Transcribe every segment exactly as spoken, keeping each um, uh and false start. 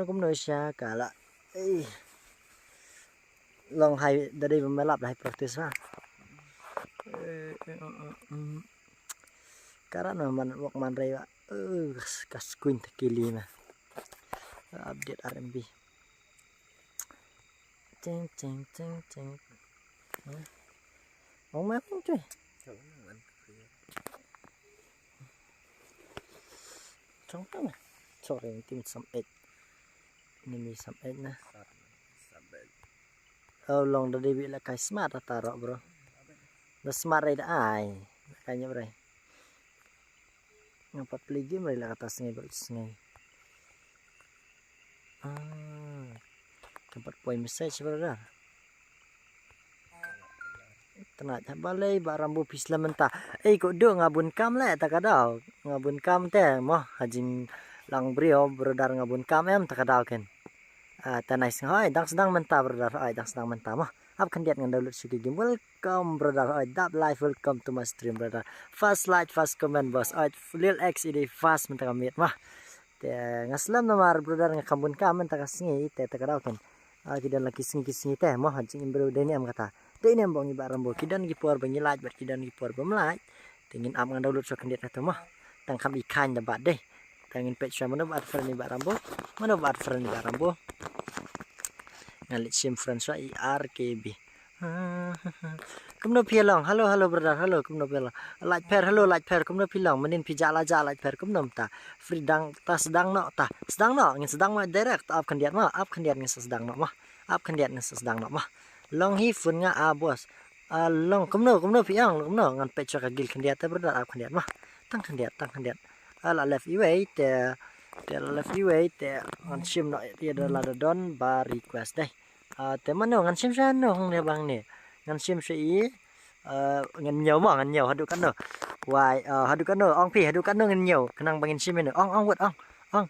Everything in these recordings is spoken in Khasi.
Kumno sha ka la. Ei. Long hai da dei ba me lap da hai practice ha. Karan ma man wak man rei ba. Ka skuin ta kili na. Update R M B. Cheng cheng cheng cheng. Ong ma pun tu. Chong tang. Sorry, tim sam et. Ni mi sam et na. Oh, long da dei bi la kai smart ta ro bro. Da smart rei da ai. Kai nyap rei. Nga pat play game rei la kata sngi bro sngi. Ah. Ka pat poi message brother. Tnat ha balei ba Rambo phi slem mynta. Ei ko do nga bun kam le ta ka daw. Nga bun kam te mo ha jing lang brio brother nga bun kam em ta ka daw ken. Ah, ta nice nga hoi dang sdang mynta brother hoi dang sdang mynta mo. Ap khyndiat ngan download shuki game. Welcome brother hoi dap live welcome to my stream brother. First like first comment boss hoi lil X idi first mynta ka miet mo. Te nga slem namar brother nga kam bun kam mynta ka sngi te ta ka daw ken. Ah, ki don la ki sngi ki sngi te mo ha jing im bro dei ni em kata. Dei ni em bong i ba Rambo ki don ki por ba ngi like bad ki don ki por ba mlike. Te ngin ap ngan download shuwa khyndiat kata mo. Tang kam i khain da bad dei. Tang ngin pet shuwa mano ba friend i ba Rambo. Mano ba friend i ba Rambo. Ngan leit shim friend shuwa i R K B. Kumno phi long? Hello hello brother hello kumno phi long? Like pher hello like pher kumno phi long? Menin phi ja la ja like pher kumno ta. Free dang ta sdang no ta. Sdang no ngin sdang ma direct ap khyndiat ma ap khyndiat ngin sdang no ma. Ap khyndiat ngin sdang no ma. Long hi phone nga a boss. A long kumno kumno phi ang kumno ngan pet shuwa ka gil khyndiat te brother ap khyndiat ma. Tang khyndiat tang khyndiat. A la left iwei te te la left iwei te ngan shim no ya da la da don ba request dei. Ah, te mano ngan shim sha no hong ne bang ne. Ngan shim sha i. Ah, ngan nyaw ma ngan nyaw hadu kano. Wai, ah, hadu kano ong phi hadu kano ngan nyaw. Kenang bang ngan shim ino ong ong wut ong ong.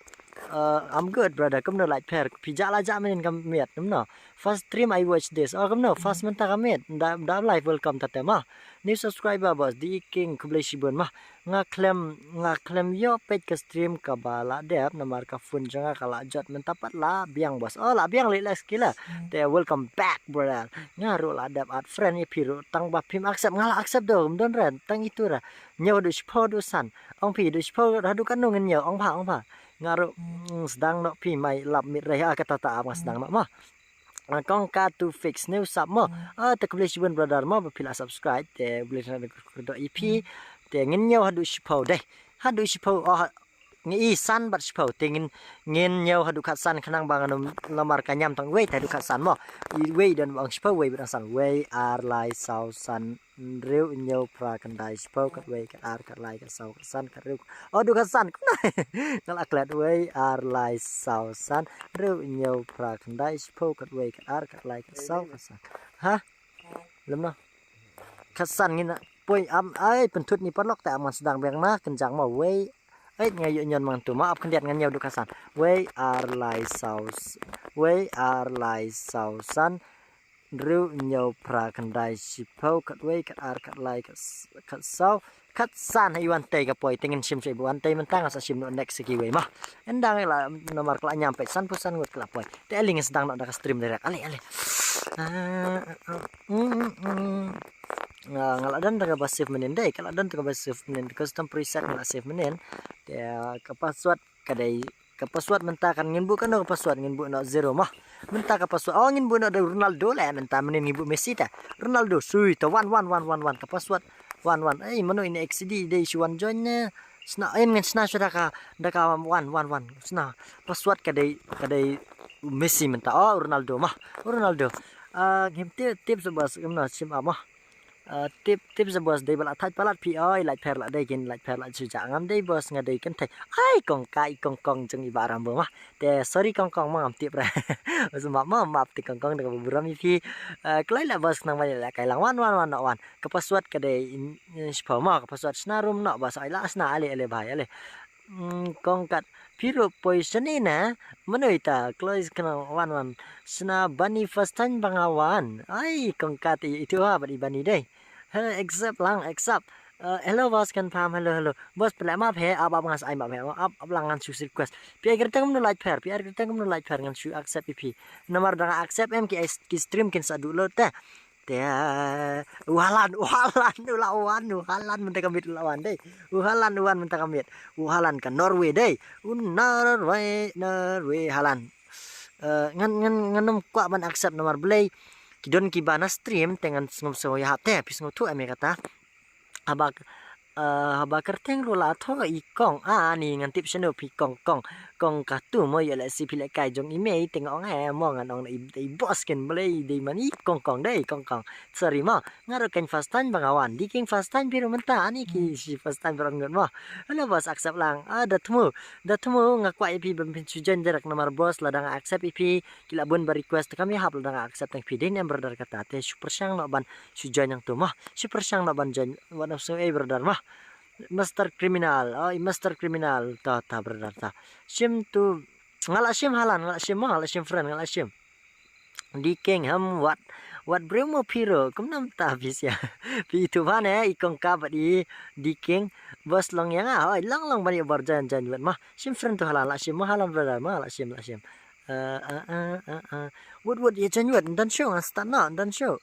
Uh, I'm good brother. Kumno like pher. Phi ja la ja menin ka miet. Kumno. First stream I watch this. Oh kumno. First mynta ka miet. Da da live welcome ta te ma. New subscriber boss. Di King khublei shibun ma. Nga khlem nga khlem ïoh peit ka stream kaba la dep namar ka phone jong nga ka la jot mynta pat la biang boss. Oh la biang lei lei skila. Te welcome back brother. Nga ruh la dep add friend ïa phi ruh tang ba phim accept nga la accept do kum don ren tang itu ra. Ñiew haduh shiphew haduh san. Ong phi haduh shiphew haduh katno ngin ñiew ong pha ong pha. Nga ruh sdang noh phi mai lap miet rei ha kata ta ap nga sdang noh mo. Kong ka tu fix new sap mo. Ah, te khublei shibun brother mo ba phi la subscribe te khublei shibun kyrdoh ïa phi. Te ngin ñiew haduh shiphew dei. Haduh shiphew oh ngi i san bad shiphew te ngin ngin ñiew haduh khatsan khnang ba ngan lamar ka ñiam tang wei te haduh khatsan mo. I wei don ba ong shiphew wei ba dang san wei ar lai saw san. Hynriew hynñiew phra khyndai shiphew khatwei khatar khatlai khatsaw khatsan khathynriew. Oh du khatsan kumno. Nga la klet wei ar lai saw san hynriew hynñiew phra khyndai shiphew khatwei khatar khatlai khatsaw khatsan. Ha? Lem no. Khatsan ngin poi am ai pynthut ni paralok te am ngan sdang biang na kynjang ma wei. Ai nga ïoh ñion mang tu ma ap khyndiat ngan ñiew du khatsan. Wei ar lai saw wei ar lai saw san. Hynriew hynñiew phra khyndai shiphew khatwei khatar khatlai khatsaw khatsan ha i wan tei ka poi te ngin shim shai ba wan tei mynta nga sa shim noh next ki wei ma. Endang la namar ka la ñiam peit sanphew san ngut ka la poi te ali ngin sdang noh da ka stream direct ali ali. Nga la don da ka ba save mynnin dei ka la don da ka ba save mynnin custom preset nga la save mynnin. Te ka password ka dei ka password mynta kan ngin buh kano ka password ngin buh noh zero ma. Mynta ka password oh ngin buh noh da Ronaldo le mynta mynnin ngin buh Messi ta. Ronaldo sui ta one one one one one ka password one one. Ei mano ine X D dei shu wan join ne. Sna en ngin sna shu da ka da ka one one one sna password ka dei ka dei Messi mynta oh Ronaldo ma. Ronaldo. Ah ngim tip tip sa bas ngim na sim ama. Ah, tip tip sa bos dei ba la thait palat phi oi lait pher la dei kin lait pher la shu ja ngam dei bos nga dei kan thait. Ai kong ka i kong kong jong i ba Rambo ma. Te sorry kong kong ma ngam tip ra. Bos ma ma ma te kong kong dei ba buram i phi. Ah, kloi la bos nang ma la kai lang wan wan wan no wan. Ka password ka dei shiphew ma ka password sna room no bos ai la sna ale ale bai ale. Kong kat phi ruh poi shane na. Mano ita kloi kana wan wan. Sna bani first time ba nga wan. Ai kong kat itu ha bad i bani dei. He accept lang accept. Uh, hello boss, kan pam, hello, hello. Boss, pele ma phe, ap ap ngas ai ma phe, ap ap lang ngan shu request. Pi ai kyrteng kumno like pher, pi ai kyrteng kumno like pher ngan shu accept ip hi. Namar dang accept em ki ai ki stream kin sa du lo te. Te, u Haaland, u Haaland, u la wan, u Haaland mynta ka miet u la wan dei. U Haaland u wan mynta ka miet. U Haaland ka Norway dei. U Norway, Norway Haaland. Uh, ngan ngan ngan ym kwah ban accept namar balei. Ki don ki ba na stream te ngan sngewsih ïa hap te, pi sngewthuh em ïa kata. Haba, uh, haba kyrteng ruh la thoh i kong. Ah, ni ngan tip shano phi kong kong. Kong katu mo ïa le si phi le kai jong i mei te nga ong eh mo ngan ong i, i boss ken balei dei man i kong kong dei kong kong. Sorry mo. Nga ruh ken first time ba nga wan. Di king first time phi ruh mynta ani ki si first time ba rong mo. Hello boss, accept lang. Ah, da thmu. Da thmu nga kwah ïa phi ban phin shu join direct namar boss la dang accept ïa phi. Ki la bun ba request kam ïa hap la dang accept tang phi dei nem brother kata te shu pyrshang noh ban shu join nang tu mo. Shu pyrshang noh ban join wat nang shu ei brother mo. Master criminal. Oh, i master criminal ta ta brother ta. Shim tu nga la shim Haaland, nga la shim mo, nga la shim friend, nga la shim. Di king ham wat wat briew mo phi ruh kumno mynta phi sia. Phi tu ban eh i kong ka bad i di king. Boss long ïa nga hoi long long ban ïa bor join join wat mo. Shim friend tu Haaland la shim mo Haaland brother mo la shim la shim. Eh, eh, eh, eh, eh. Wut wut ïa join wut ndan show ngan start noh ndan show.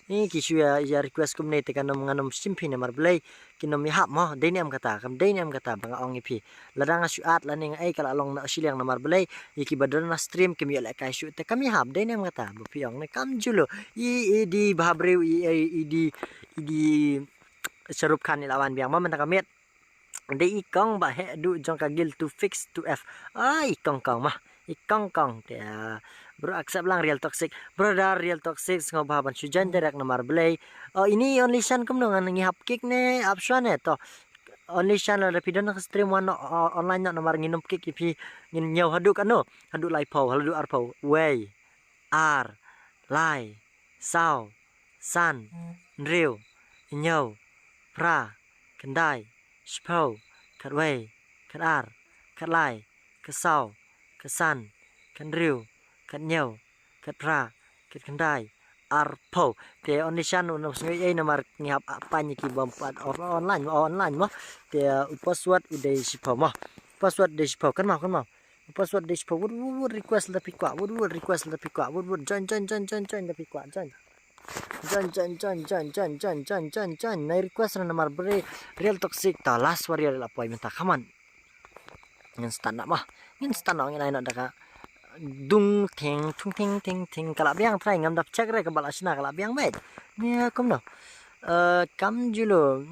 Ni ki shu ïa ïa request kumne te kan ym ngan ym shim phi namar balei. Kin ym ïa hap mo dei ne em kata kam dei ne em kata ba nga ong ïa phi. Lada nga shu at lane nga ei ka la long na shiliang namar balei. Ïa ki ba don na stream kim ïoh lehkai shuh te kam ïa hap dei ne em kata ba phi ong ne kam julu. I i di bha briew i i i di i di Shahrukh Khan i la wan biang mo mynta ka miet. Dei i kong ba heh duh jong ka guild two fix two F. Ah, i kong kong mo. I kong kong te, ah, bro accept lang Real Toxic. Brother Real Toxic sngewbha ban shu join direct namar balei. Oh, ini only shan kumno ngan ngi hap kick ne ap shwa ne to. Only shan lada phi don ka stream wan, oh, online noh namar ngin ym kick ïa phi ngin ñiew haduh kano. Haduh laiphew, haduh arphew. Wei. Ar. Lai. Saw. San. Hynriew. Hynñiew. Phra. Khyndai. Shiphew. Khatwei. Khatar. Khatlai. Khatsaw. Khatsan. Khathynriew. Khathynñiew. Khatphra. Khatkhyndai. Arphew. Te only shan u nang sngew ei namar ngi hap, ah, pan ïa ki bym pat online, online mo. Te, uh, u password u dei shiphew mo. Password dei shiphew kan mo kan mo. Password dei shiphew. Wut wut wut request da phi kwah. Wut wut request da phi kwah. Wut wut join join join join join da phi kwah. Join. Join join join join join join join join join. Nai request na namar bre Real Toxic ta last warrior la poi mynta. Come on. Ngin start na ma. Ngin start na ngin ai na da ka. Dung ting tung ting ting ting ka la biang trai ngam dap check re ka ba la shna ka la biang bad. Ni kumno. Eh, kam julu.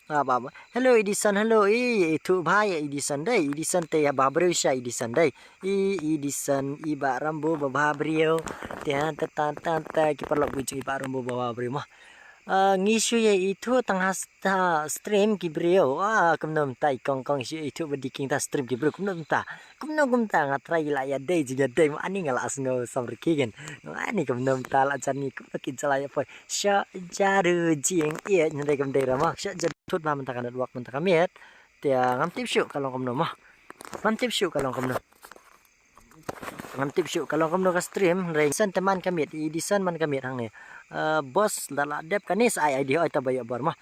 Ah, ba, ba. Hello, Edison, hello. I, i thu bha ïa Edison dei. Edison te ïa bha briew sha Edison dei. I, Edison, i ba Rambo ba bha briew. Te han ta tan tan ta ki paralok bujing i ba Rambo ba bha briew mo. Ah, ngi shu ïa i thu tang ha sta stream ki briew. Ah, kumno mynta i kong kong shu ïa i thu ba di king ta stream ki briew. Kumno mynta. Kumno kumta nga trai la ïa dei jing ïa dei ma ani nga la sngew sam riki gen. Ma ani kumno mynta la jan ngi kumno kin jala ïa poi. Sha jaru jing ïa nyndai kum dei rama. Sha jaru tut ba mynta ka network mynta ka miet. Te ngam tip shu ka long kumno ma. Ngam tip shu ka long kumno. Ngam tip shu ka long kumno ka stream. Hynrei Edison te man ka miet. Edison man ka miet hangne. Eh, boss da la dep kane sa ai ai di oi ta ba ïoh bor ma.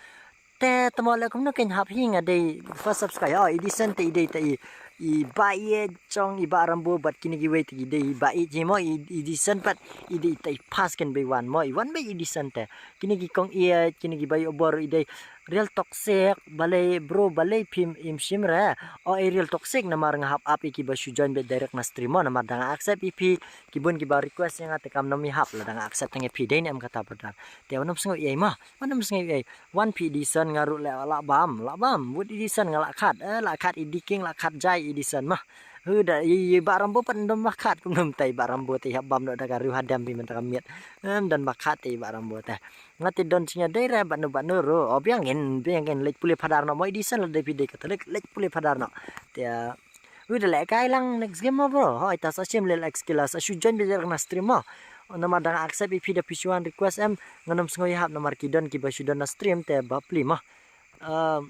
Te tamo le kumno ken hap hi nga dei first subscribe. Oh, Edison te i dei te i, i ba i jong i ba Rambo bad kine ki wei te i dei i ba i ji mo i, Edison pat i dei te i pass ken bei wan mo i wan bei Edison te. Kine ki kong i, kine ki ba i obor i dei Real Toxic, balei bro, balei phim im shim re. Oh, i Real Toxic namar nga hap ap i ki ba shu join be direct na stream mo namar da nga accept i phi ki bun ki ba request ïa nga te kam nom i hap la da nga accept tang i phi dei ne em kata brother. Te wan nom sngew i ei mo. Wan nom sngew i ei. Wan phi Edison nga ruh la, la bam, la bam. Wut Edison nga la khat, eh, la khat i di king la khat jai Edison mah. Hu da i, i ba Rambo pat ndom ba khat kum nom tai ba Rambo te hap bam no da ka riu hadam phi mynta ka miet. Em don ba khat te i ba Rambo te. Nga te don singa dei ra ba no ba no ro. O biang in, biang in lek pule phadar no mo Edison la dei phi dei Katolik lek pule phadar no. Te, ah, Wi da leh kai lang next game mo bro. Hoi ta sa shim leh like skills sa shu join be na stream mo. Namar da nga accept i phi da phi shu wan request em nga nom sngew ïa hap namar ki don ki ba shu don na stream te ba pli mo. Um,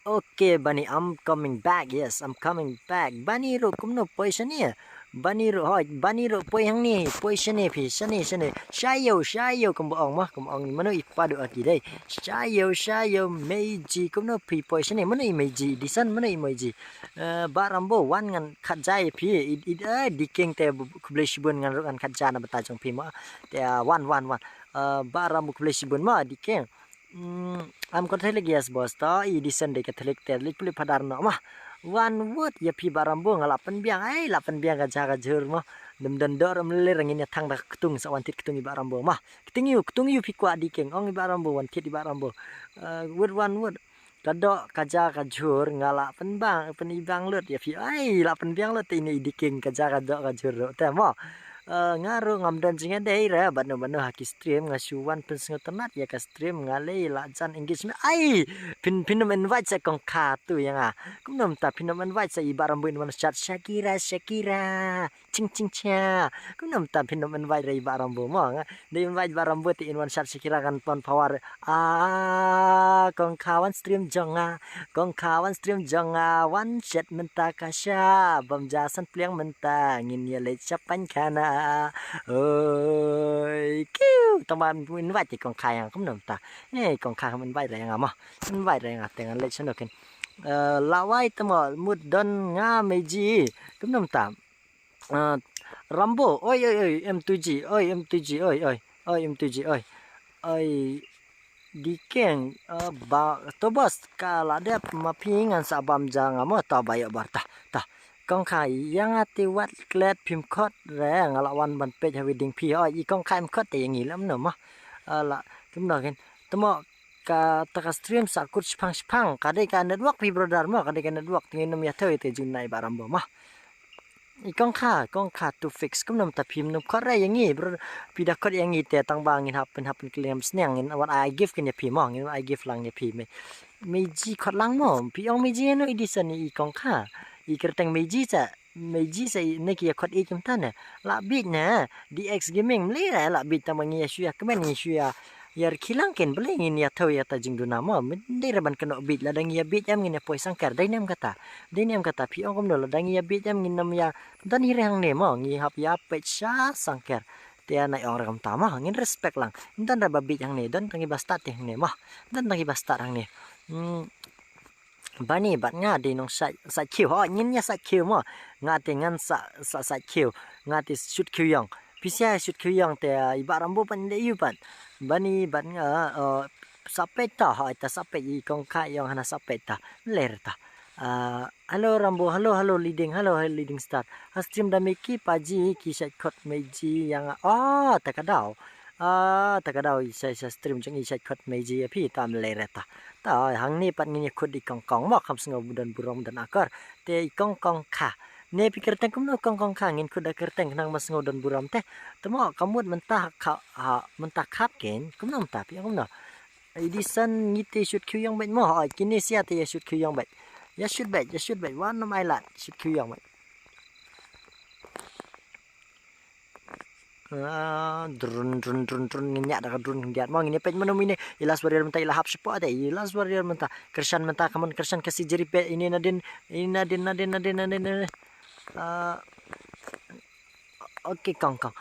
okay Bani, I'm coming back. Yes, I'm coming back. Bani ruh kumno poi shane. Bani ruh hoi, bani ruh poi hangne, poi shane phi, shane, shane. Shayo, shayo, kumba ong mo, kumba ong mano i padu aki dei. Shayo, shayo, Meiji, kumno phi poi shane, mano i Meiji, Edison, mano i Meiji. Eh, Bah Rambo, wan ngan khatja ïa phi, i, i, eh, Diking te bu-, khublei shibun ngan ruh ngan khatja na bynta jong phi mo. Te, ah, wan, wan, wan. Eh, Bah Rambo khublei shibun mo, Diking. Hmm, I'm Catholic, yes boss. To, i Edison dei Catholic te, leit pule phadar noh mo. Wan wut ïa phi Bah Rambo nga la pynbiang, ai, la pynbiang ka ja ka jhur mo. Dem don dor mlele rangin ïa thang da ktung sa wan thied ktung i Bah Rambo mo. Ktung ïu, ktung ïu phi kwah Diking, ong i Bah Rambo, wan thied i Bah Rambo. Eh, wut wan wut. Ka doh ka ja ka jhur nga la pynbang, pynibang lut ïa phi. Ai, la pynbiang lut te ine i Diking ka ja ka doh ka jhur ruh te mo. Eh, nga ruh ngam don jingïadei re, bad no, bad no ha ki stream, nga shu wan pynsngewtynnat ïa ka stream, nga lei la jan engagement. Ai, phin, phin ym invite sa Kong Kha tu ïa nga. Kumno mynta phin ym invite sa i Bah Rambo in wan chat Shakira, Shakira. Ching ching cha. Kumno mynta phin ym invite re i Bah Rambo mo. Nga dei invite Bah Rambo te in wan chat Shakira kan pon power. Ah, Kong Kha wan stream jong nga. Kong Kha wan stream jong nga, wan chat mynta ka sha, bam ja san pliang mynta, ngin ïa leit sha pynkhana. Oi, kiu, tang ba invite Kong Kha ïa nga kumno mynta. Hei, Kong Kha invite re ïa nga mo. Invite re ïa nga te ngan leit shano ken. Eh, lawai te mo, mut don nga Meiji. Kumno mynta. Ah, Rambo, oi, oi, oi, M two G, oi, M two G, oi, oi, oi, M two G, oi. Oi, Diking, ah, ba, to boss, ka la dep ma phi ngan sa bam ja nga mo, to ba ïoh bar ta, ta. Kong Kha, ïa nga te wat klet phim khot re, nga la wan ban peit ha wedding phi, oi, i Kong Kha im khot te ïa ngi lem no mo. Ah, la, kim no ken, te mo, kata ka stream sa kut shipang shipang, ka dei ka network phi brother mo, ka dei ka network, te ngin ym ïathuh ïa te jun nai Bah Rambo mo. I Kong Kha, Kong Kha to fix. Kumno mynta phim nym khot re ïa ngi, bro. Phi da khot ïa ngi te tang ba ngin hap pyn hap pyn kylliam sniang ngin wat ai gift kin ïa phi mo, ngin wat ai gift lang ïa phi me. Meiji khot lang mo, phi ong Meiji no Edison i Kong Kha. I kyrteng Meiji sa, Meiji sa i ne ki ïa khot i kumta ne. La bit ne, D X Gaming mlei re la bit tang ba ngi ïa shu ïa kmen ngi shu ïa ïa rkhilang ken balei ngin ïathuh ïa ta jingduna mo. Dei re ban kynnoh bit lada ngi ïa bit em ngin ïa poi sangker. Dei ne em kata. Dei ne em kata phi ong kumno lada ngi ïa bit em ngin nym ïa don hi re hangne mo. Ngi hap ïa peit sha sangker. Te ïa nai ong re kumta mo. Ngin respect lang. Don re ba bit hangne. Don tang i ba start te hangne mo. Don tang i ba start hangne. Hmm. Bani bad nga dei nong sa sa khiew ho ngin ïa sa khiew mo. Nga te ngan sa sa sa khiew. Nga te shoot khiew ïong. Pisa shoot khiew ïong te i Bah Rambo pan de yu pan. Bani bad nga, eh, sa peit ta ha ta sa peit i Kong Kha ïong hana sa peit ta. Ler ta. Ah, hello Rambo, hello, hello leading, hello, hello leading star. Ha stream da me ki paji ki shait khot Meiji ïa nga. Oh, ta ka daw. Ah, ta ka daw i sa sa stream jong i shait khot Meiji ïa phi ta mlei re ta. Ta hangne pat ngin ïa khot i Kong Kong mo kham sngew don burom don akor. Te i Kong Kong Kha. Ne phi kyrteng kumno Kong Kong Kha ngin khot da kyrteng khnang ma sngew don burom te. Te mo ka mut mynta kha ha mynta khap ken kumno mynta phi kumno. Edison ngi te shoot khiew ïong bad mo ha kine sia te ïa shoot khiew ïong bad. Ïa shoot bad, ïa shoot bad wan nam ai lad shoot khiew ïong bad. Ah, drun drun drun drun ngin ïa da ka drun ngin diat mo ngin ïa peit mano mine i last warrior mynta i la hap shapoh te i last warrior mynta Krishan mynta kamon Krishan kasi jeri pe ini nadin ini nadin nadin nadin nadin nadin. Ah, okay Kong Kong.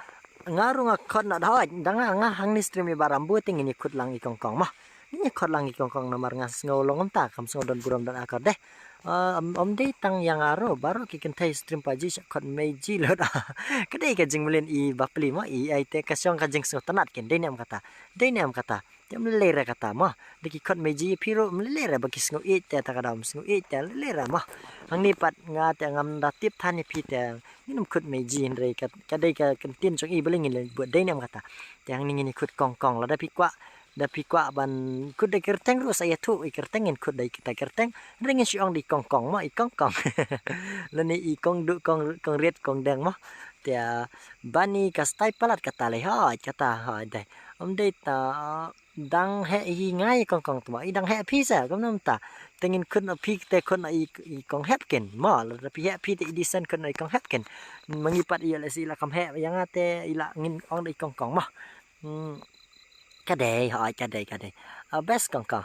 Nga ru nga khot na da da nga nga hangne stream i Bah Rambo te ngin ïa khot lang i Kong Kong mo. Ngin ïa khot lang i Kong Kong namar nga sngew long mynta kam sngew don burom don akor deh. Ah, om, om dei tang ïa nga ru baroh ki kynthei stream paji sha khot Meiji lut. Ka dei ka jingmlien i bapli mo i ai te ka shong ka jingsngewtynnat ken dei ne em kata. Dei ne em kata. Te mlei re kata mo. Dei ki khot Meiji phi ru mlei re ba ki sngew ïeit te ta ka dam sngew ïeit te mlei re mo. Hangne pat nga te ngam da tip than ïa phi te ngin ym khot Meiji hynrei ka, ka dei ka kyntien jong i balei ngin le buat dei ne em kata. Te hangne ngin ïa khot Kong Kong lada phi kwah Da phi kwah ban khot da kyrteng ruh sa ïathuh i kyrteng ngin khot da i kita kyrteng. Hynrei ngin shu ong da i Kong Kong mo i Kong Kong. Lane i Kong Duh Kong Kong Riat Kong Deng mo. Te bani ka style palat kata lei hoi kata hoi dei. Om dei ta dang heh hi ngai Kong Kong tma i dang heh phi sa kumno mynta. Te ngin khot na phi te khot na i, i Kong Hep ken mo. Lada phi heh phi te i Disen khot na i Kong Hep ken. Ma ngi pat i la si la kam heh ïa nga te i la ngin ong da i Kong Kong mo. Hmm. Ka dei, hoi, ka dei, ka dei. Ah, best kongkong.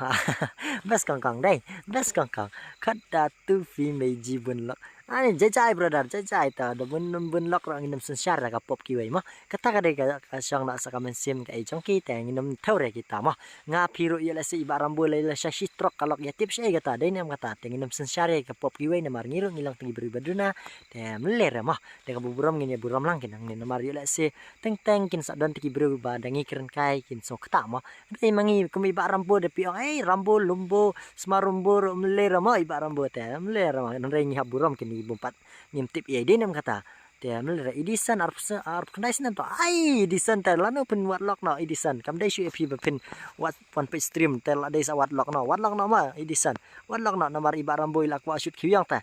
Best kongkong dei. Best kongkong. Khat da tu phi mei ji bun lok. Ani jai jai brother, jai jai ta. Da bun bun lok rang ngin ym synshar da ka pop kiwei mo. Kata ka dei ka, ka shong na sa ka mynsiem ka ei jong ki te ngin ym thew re kita mo. Nga phi ruh ïa lehse i Bah Rambo la la sha shi trok ka lok ïa tip shi ei kata dei ne em kata te ngin ym synshar ïa ka pop kiwei namar ngi ruh ngi long tang ki briew ba duna. Te mlei re mo. Te ka burom ngin ïa burom lang kin hangne namar ïa lehse teng teng kin sa don te ki briew ba da ngi kren kai kin sngewkta mo. Dei ma ngi kum i Bah Rambo da phi ong, "Ei Rambo lumbo sma rumbo ro mlei ra mo i Bah Rambo te mlei ra mo." Hynrei ngi hap burom kin ngi bym pat ngim tip ïa i dei ne em kata. Te mlei ra Edison ar phe-, ar phe khyndai snem to. Ai Edison te lano phin wad lok no Edison. Kam dei shu ïa phi ba phin wad wan page stream te la dei sa wad lok no. Wad lok no ma Edison. Wad lok no namar i Bah Rambo i la kwah shoot khiwiang te.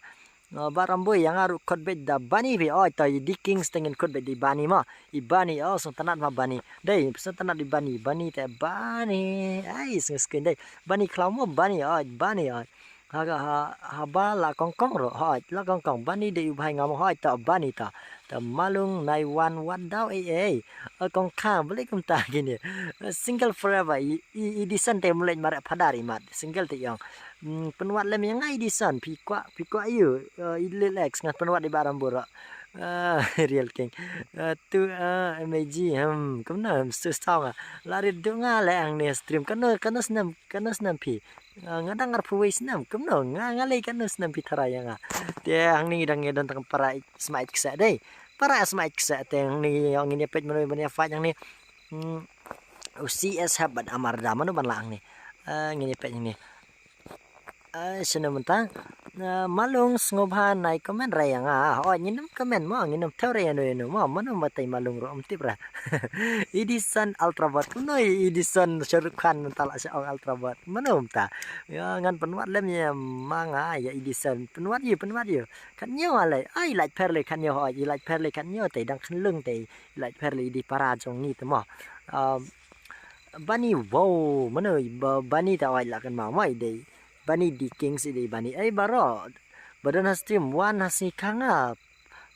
Uh, Bah Rambo ïa nga ruh khot beit da Bani phi. Oh, ita i D Kings te ngin khot beit da i Bani ma. I Bani, oh, sngewtynnat ma Bani. Dei, sngewtynnat i Bani, Bani te Bani. Ai, sngewsken dei. Bani khlaw mo Bani, oh, Bani, oh. Ha, ha, ha, haba la kongkong ruh, oh, la kongkong. Bani dei u bhai nga mo, oh, ita Bani ta. Ta Malung nai wan wat daw ei ei. Uh, kongkong, balik kumta gini. Uh, single forever, i, i, i Edison te mulai mare phadar i mat. Single te ïong. Hmm, pynwad lem ïa nga Edison, phi kwah, phi kwah ïa u, uh, i Lil X, ngan pynwad i Bah Rambo ruh. Uh, Real King. Uh, tu, uh, M A G, hmm, kumno, ym stu staw nga. La rit du nga leh hangne stream. Kano, kano snem, kano snem phi. Uh, nga dang arphew wei snem, kumno, nga, nga lei kano snem phi tharai ïa nga. Te hangne ngi dang ngi don tang para sma ïa kse dei. Para sma ïa kse te hangne ngi ïa peit mano ban ïa fight hangne. Hmm, u C S Hab bad Amarda, mano ban lah hangne. Uh, ngin ïa peit hangne. Ah, shano mynta? Ah, Malung sngewbha nai comment ra ïa nga. Oh, ngin ym comment mo, ngin ym thew ra ïa no ïa no mo. Mano mynta i Malung ruh ym tip ra. Edison Ultra Bot. Kumno i Edison Shahrukh Khan mynta la sha ong Ultra Bot. Mano mynta? Ïa ngan pynwad lem ïa ma nga ïa Edison. Pynwad ïa, pynwad ïa. Katno alai. Ai lait pher le katno, oh, i lait pher le katno te dang khyllung te. Lait pher le i dei para jong ngi te mo. Um, Bani, wow, mano i ba-, Bani ta oi la kan ma mai dei. Bani D Kings i dei Bani. Ei baro. Ba don ha stream wan ha sngi kha nga.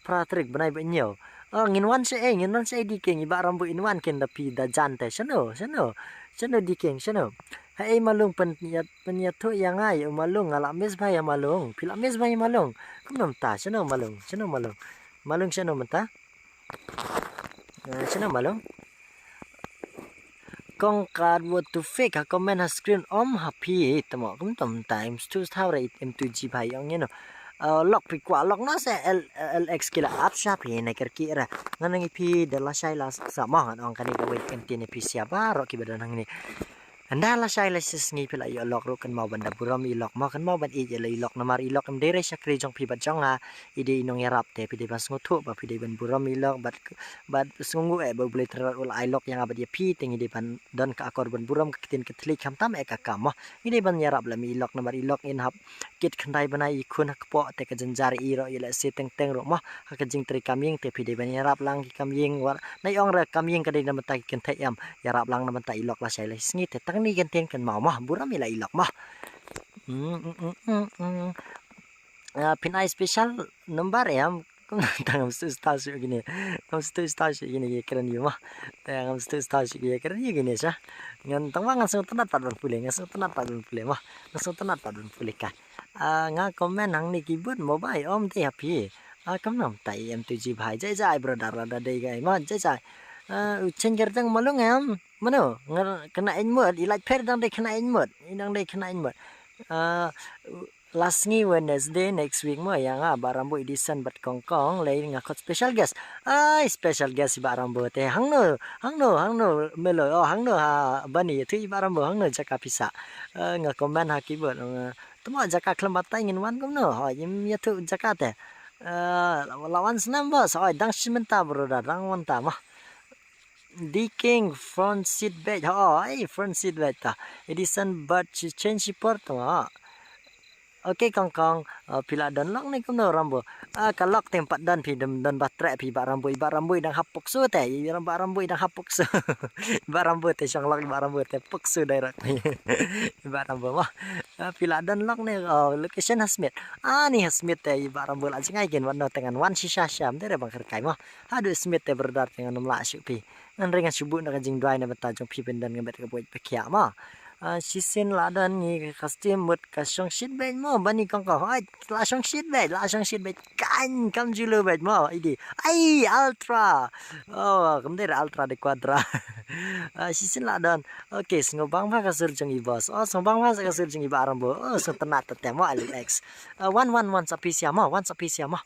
Phra tarik bnai ba hynñiew. Oh, ngin wan sha ei, ngin wan sha ei D King i Bah Rambo in wan kin da phi da jan te. Shano, shano. Shano D King, shano. Ha ei Malung pyn ïa, pynïathuh ïa nga ïa u Malung nga la miss bha ïa Malung. Phi la miss bha ïa Malung. Kumno mynta, shano Malung, shano Malung. Malung shano mynta. Ah, shano Malung. Kong kad what to fake ha comment ha screen om ha phi tamo kum tom time stu thaw re im tu ji bhai ong ïa no. Ah, lok phi kwah lok no se L, L X ki la ap sha phi ne ker ki ra. Ngan ngi phi da la shai la sa ma ngan ong kani da wei ken tin phi sia ba ro ki ba don hangne. Ynda la shai la shisngi phi la ïoh lok ruh kynmaw ban da burom i lok mo kynmaw ban ïeit ïa la i lok namar i lok em dei re shakri jong phi bad jong nga i dei i nongïarap te phi dei ban sngewthuh ba phi dei ban burom i lok bad bad sngewnguh eh ba U Blei Trai u la ai lok ïa nga bad ïa phi te ngi dei ban don ka akor ban burom ka ktien ka thylliej khamtam eh ka kam mo ngi dei ban ïarap lem i lok namar i lok in hap kit khyndai bnai i khun ha kpoh te ka jynjar i ruh ïa la se teng teng ruh mo ha ka jingtrei kam ïing te phi dei ban ïarap lang ki kam ïing war nai ong re kam ïing ka dei na mynta ki kynthei em. Ïarap lang na bynta i lok la shai la sngi te tang ni kan tin kan mau mah buram i la i lok mah. Hmm, hmm, hmm, hmm, hmm. Ah, phin ai special number em. Kum tang ngam stu sta shu kine. Ngam stu sta shu kine ye kren yu mah. Te ngam stu sta shu ye kren yu kine sha. Ngan tang ma ngan sngewtynnat pat ban pule, ngan sngewtynnat pat ban pule mah. Ngan sngewtynnat pat ban pule ka. Ah, nga comment hangne keyboard mobile om te ha phi. Ah, kam nam tai em tu ji bhai. Jai jai brother, brother dei gai ma jai jai. Ah, u chen ker tang malung em. Mano, ngar kena in mut, i lait pher dang dei kena in mut. I dang dei kena in mut. Ah, last ngi Wednesday next week mo ïa nga Bah Rambo Edison bad Kongkong lei nga khot special guest. Ai special guest i Bah Rambo te hangno, hangno, hangno melo, oh hangno ha bani tu i Bah Rambo hangno jaka pisa. Ah, nga comment ha keyboard. Ah, tamo jaka khlem batai ngin wan kumno. Ha im ïa tu jaka te. Ah, la wan snam bos. Oi dang shi mynta brother, dang wan ta mah. D King front seat bed. Oh, ai front seat bed ta. Edison bad shi chen shi por tu ha. Okay Kongkong, ah, phi la don lok ne kumno Rambo. Ah, ka lok tem pat don phi dem don ba treh phi Bah Rambo, i Bah Rambo i dang hap pokso te, i Bah Rambo i dang hap pokso. I Bah Rambo te shong lok i Bah Rambo te pokso direct. I Bah Rambo mah. Ah, phi la don lok ne, oh, location ha Smit. Ah, ni ha Smit te i Bah Rambo la jingai gen wan no tengan wan shisha sham te re bang kyrkai mah. Haduh Smit te brother tengan num la shu phi. Ngan ring ngan shu buh na ka jingduwai na bynta jong phi pyndan ngan bet ka buit phi khia mah. Ah, shisien la don ngi ka stream mut ka shong shit beit mo bani kong kong. Ai, la shong shit beit, la shong shit beit. Kan kam julu beit mo. Idi. Ai, ultra. Oh, kam dei ultra de quadra. Ah, shisien la don. Okay, sngewbang ba ka sur jong i boss. Oh, sngewbang ba ka sur jong i ba Rambo. Oh, sngewtynnat te mo Alex. Ah, wan wan wan sa pisia mo, wan sa pisia mo.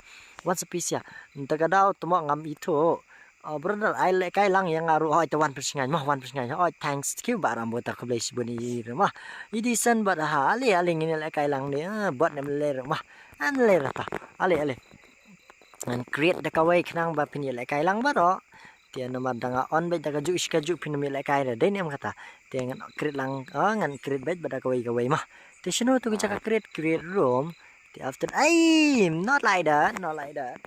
Wan sa pisia. Nta ka daw te mo ngam ithuh. Oh, brother, ai lehkai lang ïa nga ruh, hoi te wan pyrshang mo, wan pyrshang. Hoi, thanks. Thank you ba Rambo, ta khublei shibun i ruh mo. Idi san bad ha, ale ale ngin lehkai lang ne, ah, bad ne mle ruh mo. An le ruh ta. Ale ale. Ngan create da kawei khnang ba phin lehkai lang baroh. Te namar da nga on beit da kajuh shi kajuh phin lehkai re. Dei ne em kata. Te ngan create lang, ah, ngan create beit bad da kawei kawei mo. Te shano tu ka jaka create, create room. Te after, ai, not like that, not like that.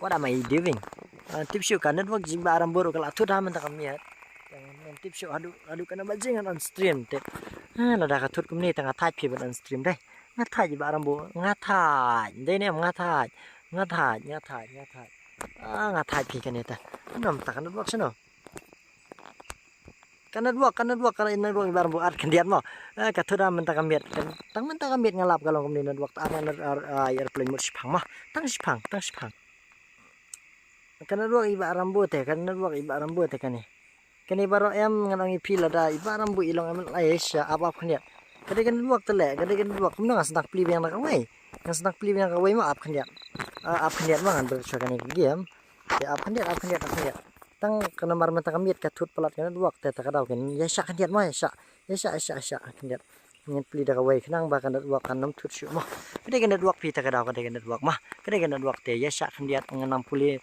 What am I doing? Ah, tip shuh ka network jong i ba Rambo ruh ka la thut ha mynta ka miet. Ngan tip shuh haduh, haduh katno baje ngan on stream te. Ah, lada ka thut kumne te nga thait phi ban on stream dei. Nga thait i ba Rambo, nga thait. Dei ne em nga thait. Nga thait, nga thait, nga thait. Ah, nga thait phi kane te. Namar ta ka network shano. Ka network, ka network, ka network i ba Rambo ar khyndiat mo. Eh, ka thut ha mynta ka miet. Tang mynta ka miet nga lap ka long kumne network, ar, ar, ar, ar, airplane mode shiphang mo. Tang shiphang, tang shiphang. Ka network i ba Rambo te, ka network i ba Rambo te kane. Kane baroh em ngan ong ïa phi lada i ba Rambo i long em lai sha ap ap khyndiat. Ka dei ka network te leh, ka dei ka network kumno nga sdang plie biang da kawei. Nga sdang plie biang da kawei mo ap khyndiat. Ah, ap khyndiat mo ngan ber sha kane ka game. Te ap khyndiat, ap khyndiat, ap khyndiat. Tang ka namar mynta ka miet ka thut palat ka network te ta ka daw kan. Ïa shah khyndiat mo, ïa shah. Ïa shah, ïa shah, ïa shah khyndiat. Ngin plie da kawei khnang ba ka network kan nym thut shuh mo. Ka dei ka network phi ta ka daw, ka dei ka network mo. Ka dei ka network te ïa shah khyndiat ngan nym pule.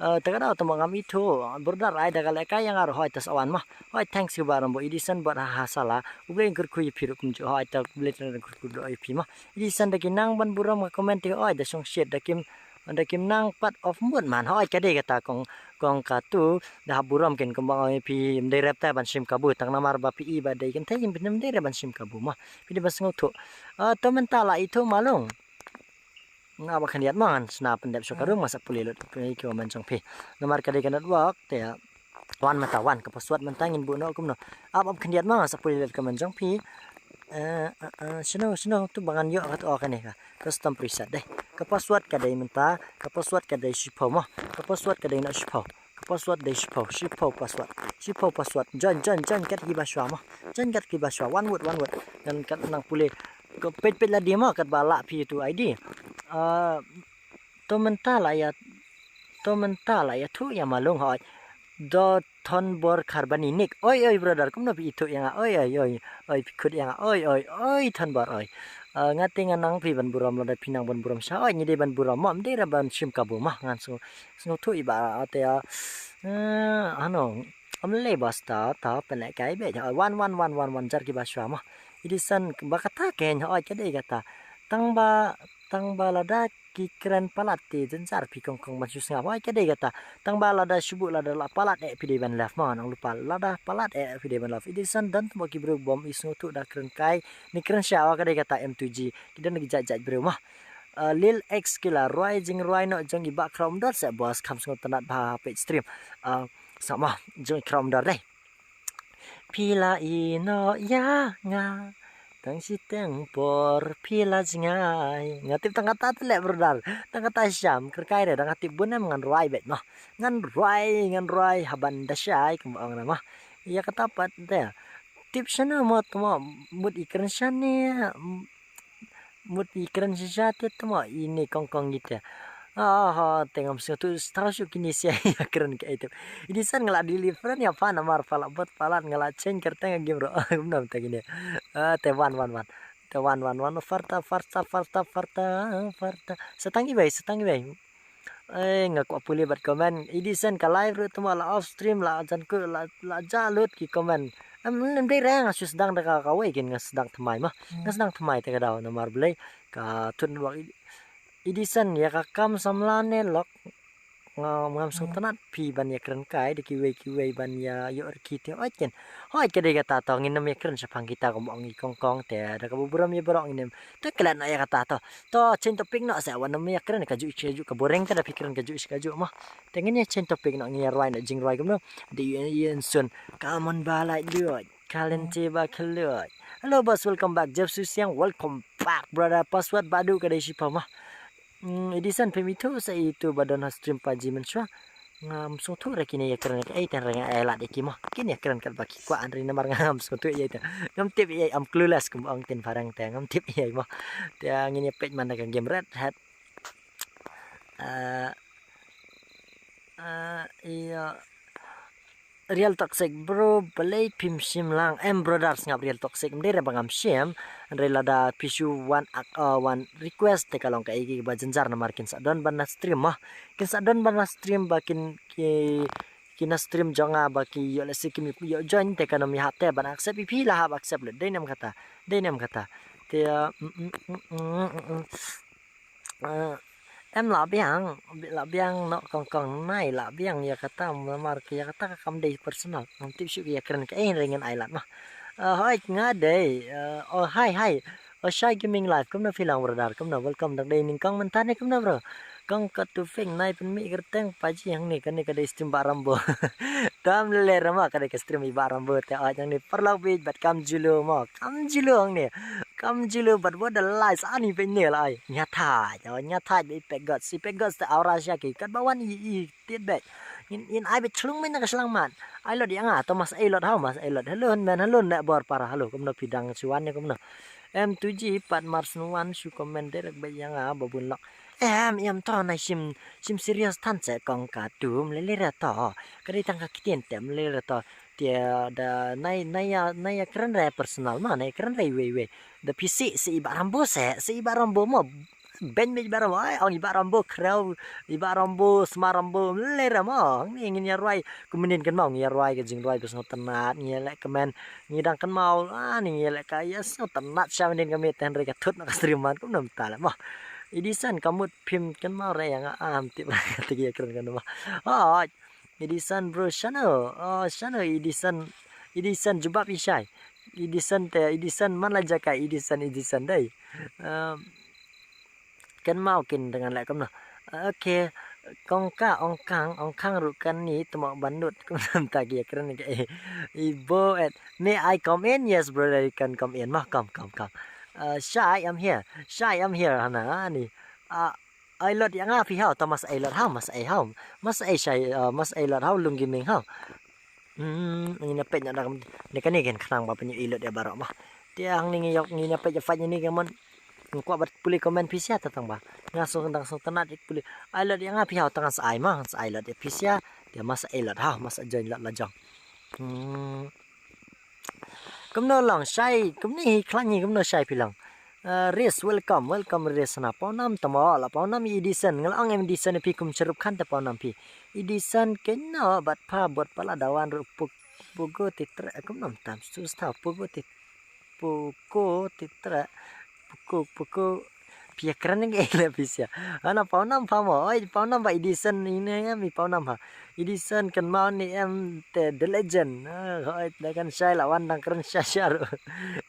Eh, ta ka daw te mo ngam ithuh. Brother ai da ka lehkai ïa nga ruh hoi ta sa wan mo. Hoi thanks i ba Rambo. Idi san bad ha ha sala. U Blei un kyrkhu ïa phi ruh kumjuh hoi ta U Blei un kyrkhu doh ïa phi mo. Idi san da ki nang ban burom ka comment te hoi da shong shit da kim Da kim nang pat of mut man. Hoi ka dei kata kong, kong katu da hap burom kin kumba ong phi ym dei rep ta ban shim kabu tang namar ba phi i ba dei kin thei kin phi ym dei rep ban shim kabu mo. Phi dei ban sngewthuh. Ah, to mynta la ithuh malung. Nga ba khyndiat mo ngan sna pyndep sha ka room nga sa pule lut ki comment jong phi. Namar ka dei ka network te. Wan mynta wan ka password mynta ngin buh noh kumno. Ap ap khyndiat ma nga sa pule lut ka men jong phi. Eh, eh, eh, shano, shano tu ba ngan ïoh ka tu, oh, kane ka custom preset dei. Ka password ka dei mynta, ka password ka dei shiphew mo. Ka password ka dei noh shiphew. Ka password dei shiphew, shiphew password. Shiphew password. Join, join, join kat kiba shwa mo. Join kat kiba shwa. One word, one word. Ngan kat nang pule. Ka peit peit la dei mo kat ba lah phi tu I D. Ah, to mynta la ïa, to mynta la ïathuh ïa malung hoi. Do Thon Bor Kharbani Nick. Oi, oi, brother, kumno phi ithuh ïa nga? Oi, oi, oi. Oi, phi khut ïa nga. Oi, oi, oi, Thon Bor, oi. Ah, nga te nga nang phi ban burom lada phi nang ban burom sha. Oi, ngi dei ban burom mo, ym dei ra ban shim kabu mo. Ngan sngew, sngewthuh i ba te, ah, ano, ym lei ba sta ta pynlehkai beit. Oi, wan, wan, wan, wan, wan, jar kiba shwa mo. Edition ba kata kein, oi, ka dei kata. Tang ba, tang ba lada ki kren palat te jynjar phi kong kong ban shu sngap. Hoi ka dei kata. Tang ba lada shu buh lada la palat eh phi dei ban left mo nang lupa. Lada palat eh phi dei ban left. Edition don tmo ki briew bym i sngewthuh da kren kai. Ni kren sha wa ka dei kata M two G. Ki don ki jait jait briew mo. Ah, Lil X Killer rwai jingrwai noh jong i ba Chrome dot se boss kham sngewtynnat ba ha page stream. Ah, sama jong i Chrome dot dei. Phi la ïeh noh ïa nga. Tang shiteng por phi la jngai. Nga tip tang kata te leh brother. Tang kata sham kyrkai re dang nga tip bun em ngan rwai beit mo. Ngan rwai, ngan rwai haban da shai kumba ong na mo. Ïa kata pat te. Tip shano mo tmo mut i kren shane. Mut i kren shisha te tmo i ne kong kong ite. Ah, ha, te ngam sngewthuh star shu kini sia ïa kren ka ite. Edition nga la delete friend ïa pha namar pha la bot palat nga la change kyrteng game ro. Kumno mynta kine. Ah, te wan wan wan. Te wan wan wan farta farta farta farta farta. Satang ibai, satang ibai. Eh, nga kwah pule bad comment. Edition ka live ruh tmo la off stream la jan ku la, la ja lut ki comment. Em, em dei re nga shu sdang da ka kawei kin nga sdang thymmai mo. Nga sdang thymmai te ka daw namar balei ka thut network. Edition ïa ka kam samla ne lok. Nga, ngam sngewtynnat phi ban ïa kren kai da kiwei kiwei ban ïa ïoh rkhie te oi ken. Hoi ka dei kata to ngin nym ïa kren shaphang kita kumba ong i kong kong te da kaba burom ïa baroh ngin nym. Te klet noh ïa kata to. To change topic noh se wan nym ïa kren kajuh shi kajuh ka boring te da phi kren kajuh shi kajuh mo. Te ngin ïa change topic noh ngin ïa rwai noh jingrwai kumno. Dei ïa ïa sun. Come on ba lai dude. Kalente ba kheloi. Hello boss, welcome back. Jeff Susiang, welcome back brother. Password badu ka dei shipa ma. Hmm, Edison pemito sa itu ba don ha stream pa ji men shwa. Ngam sngewthuh re kine ïa kren ka ei tan re nga ai lad ïa ki ma. Kine ïa kren kat ba ki kwah anri namar ngam sngewthuh ïa ita. Ngam tip ïa, I'm clueless kum ong tin pharang te ngam tip ïa ma. Te ngin ïa peit man da ka game Red Hat. Ah, ah, ïa. Real Toxic bro, balei phim shim lang? Em brother, sngap Real Toxic, ym dei re ba ngam shim. Hynrei lada phi shu wan ak, uh, wan request te ka long kaei kaba jynjar namar kin sa don ban na stream mo. Kin sa don ban na stream ba kin ki, ki na stream jong nga ba ki ïoh lehse kim ïoh join te kan ym ïahap te ban accept ïa phi la hap accept lut. Dei ne em kata? Dei ne em kata? Te, uh, mm, mm, mm, mm, mm, mm. Eh, em lah biang, lah biang noh kong kong nai lah biang ïa kata, namar ki ïa kata ka kam dei personal. Ngam tip shuh ki ïa kren kaei, hynrei ngin ai lad mah. Eh, hoi nga dei. Eh, oh hai hai. Oh Shai Gaming Live, kumno phi lang brother, kumno, welcome. Dang dei nyngkong mynta ne kumno bro? Kong Katufing, nai pynmih kyrteng pa ji hangne, kane ka dei stream Bah Rambo. Tam lei re mo, ka dei ka stream i Bah Rambo te, oh hangne paralok bit bad kam julu mo, kam julu hangne. Kam julu bad what the lights ani pynne la ai. Ngia thait, oh, ngia thait ba i Pek Gods. I Pek Gods te aura sha ki. Katba wan i, i tied bek. Ngin, ngin ai bek chlung men na ka shlangmat. Ai lot ïa nga, to mas ai lot haw, mas ai lot. Hello men, hello ne bor para, hello. Kumno phi dang shu wan ne kumno? Em tu ji pat mar snu wan shu comment direct bek ïa nga ba bun lok. Em, em to nai shim, shim serious than se kong ka tum le le re to. Ka dei tang ka ktien tem le re to. Te da nai, nai ïa, nai ïa kren re personal ma, nai kren re wei wei. Da phi sih, sih i Bah Rambo seh, sih i Bah Rambo mo. Ben meh i Bah Rambo, ai, ong i Bah Rambo khrew, i Bah Rambo, sma Rambo, le re mo. Ngi ngin ïa rwai, kumne kan mo, ngi ïa rwai ka jingrwai ka sngewtynnat, ngi ïa leh kmen, ngi dang kynmaw, ah, ngi ïa leh ka ïa sngewtynnat sha mynnin ka miet, hynrei ka thut na ka stream man, kumne mynta le mo. Edison ka mut phim kynmaw re ïa nga, ah, ym tip re ka tiki ïa kren kan mo. Oh, Edison bro, shano? Oh, shano Edison? Edison jubab i Shai. Edison te, Edison man la jaka Edison, Edison dei. Um, kynmaw kin dengan leh kumno. Okay, kong ka, ong kang, ong kang ruh kane tymok ban nud kumno mynta ki ïa kren ka. I bo et. May I come in? Yes brother, you can come in. Mah, come, come, come. Uh, Shai, I'm here. Shai, I'm here. Hana ani. Uh, Ai lot ïa nga phi haw, ta mas ai lot haw, mas ai haw. Mas ai Shai, uh, mas ai lot haw, Lung Gaming haw. Hmm, ngin ïa peit na dang ne kane ken khnang ba pynïoh i lot ïa baroh mah. Te hangne ngi ïoh ngin ïa peit ïa fight ïa ni ka mon. Ngi kwah bad pule comment phi sia ta tang ba. Nga song dang song tynat ïa pule. Ai lot ïa nga phi haw, ta ngan sa ai mah, ngan sa ai lot ïa phi sia. Te mas ai lot haw, mas ai join lot la jong. Hmm. Kumno long Shai, kumne hi khlaiñ hi kumno Shai phi long. Uh, Ris, welcome, welcome Ris na Pawnam tamo, la Pawnam Edison, nga la ong em Edison phi kum Shahrukh Khan te Pawnam phi. Edison keno bat pha bot pala dawan ru puk, pugo titre, kumno tam stu sta pugo tit, pugo titre, pugo, pugo, phi ïa kren ngi le phi sia. Ana Pawnam pha mo, oi Pawnam ba Edison ine em i Pawnam ha. Edison kan mau ni em te the legend. Ah, hoi da kan Shai la wan dang kren sha sha ru.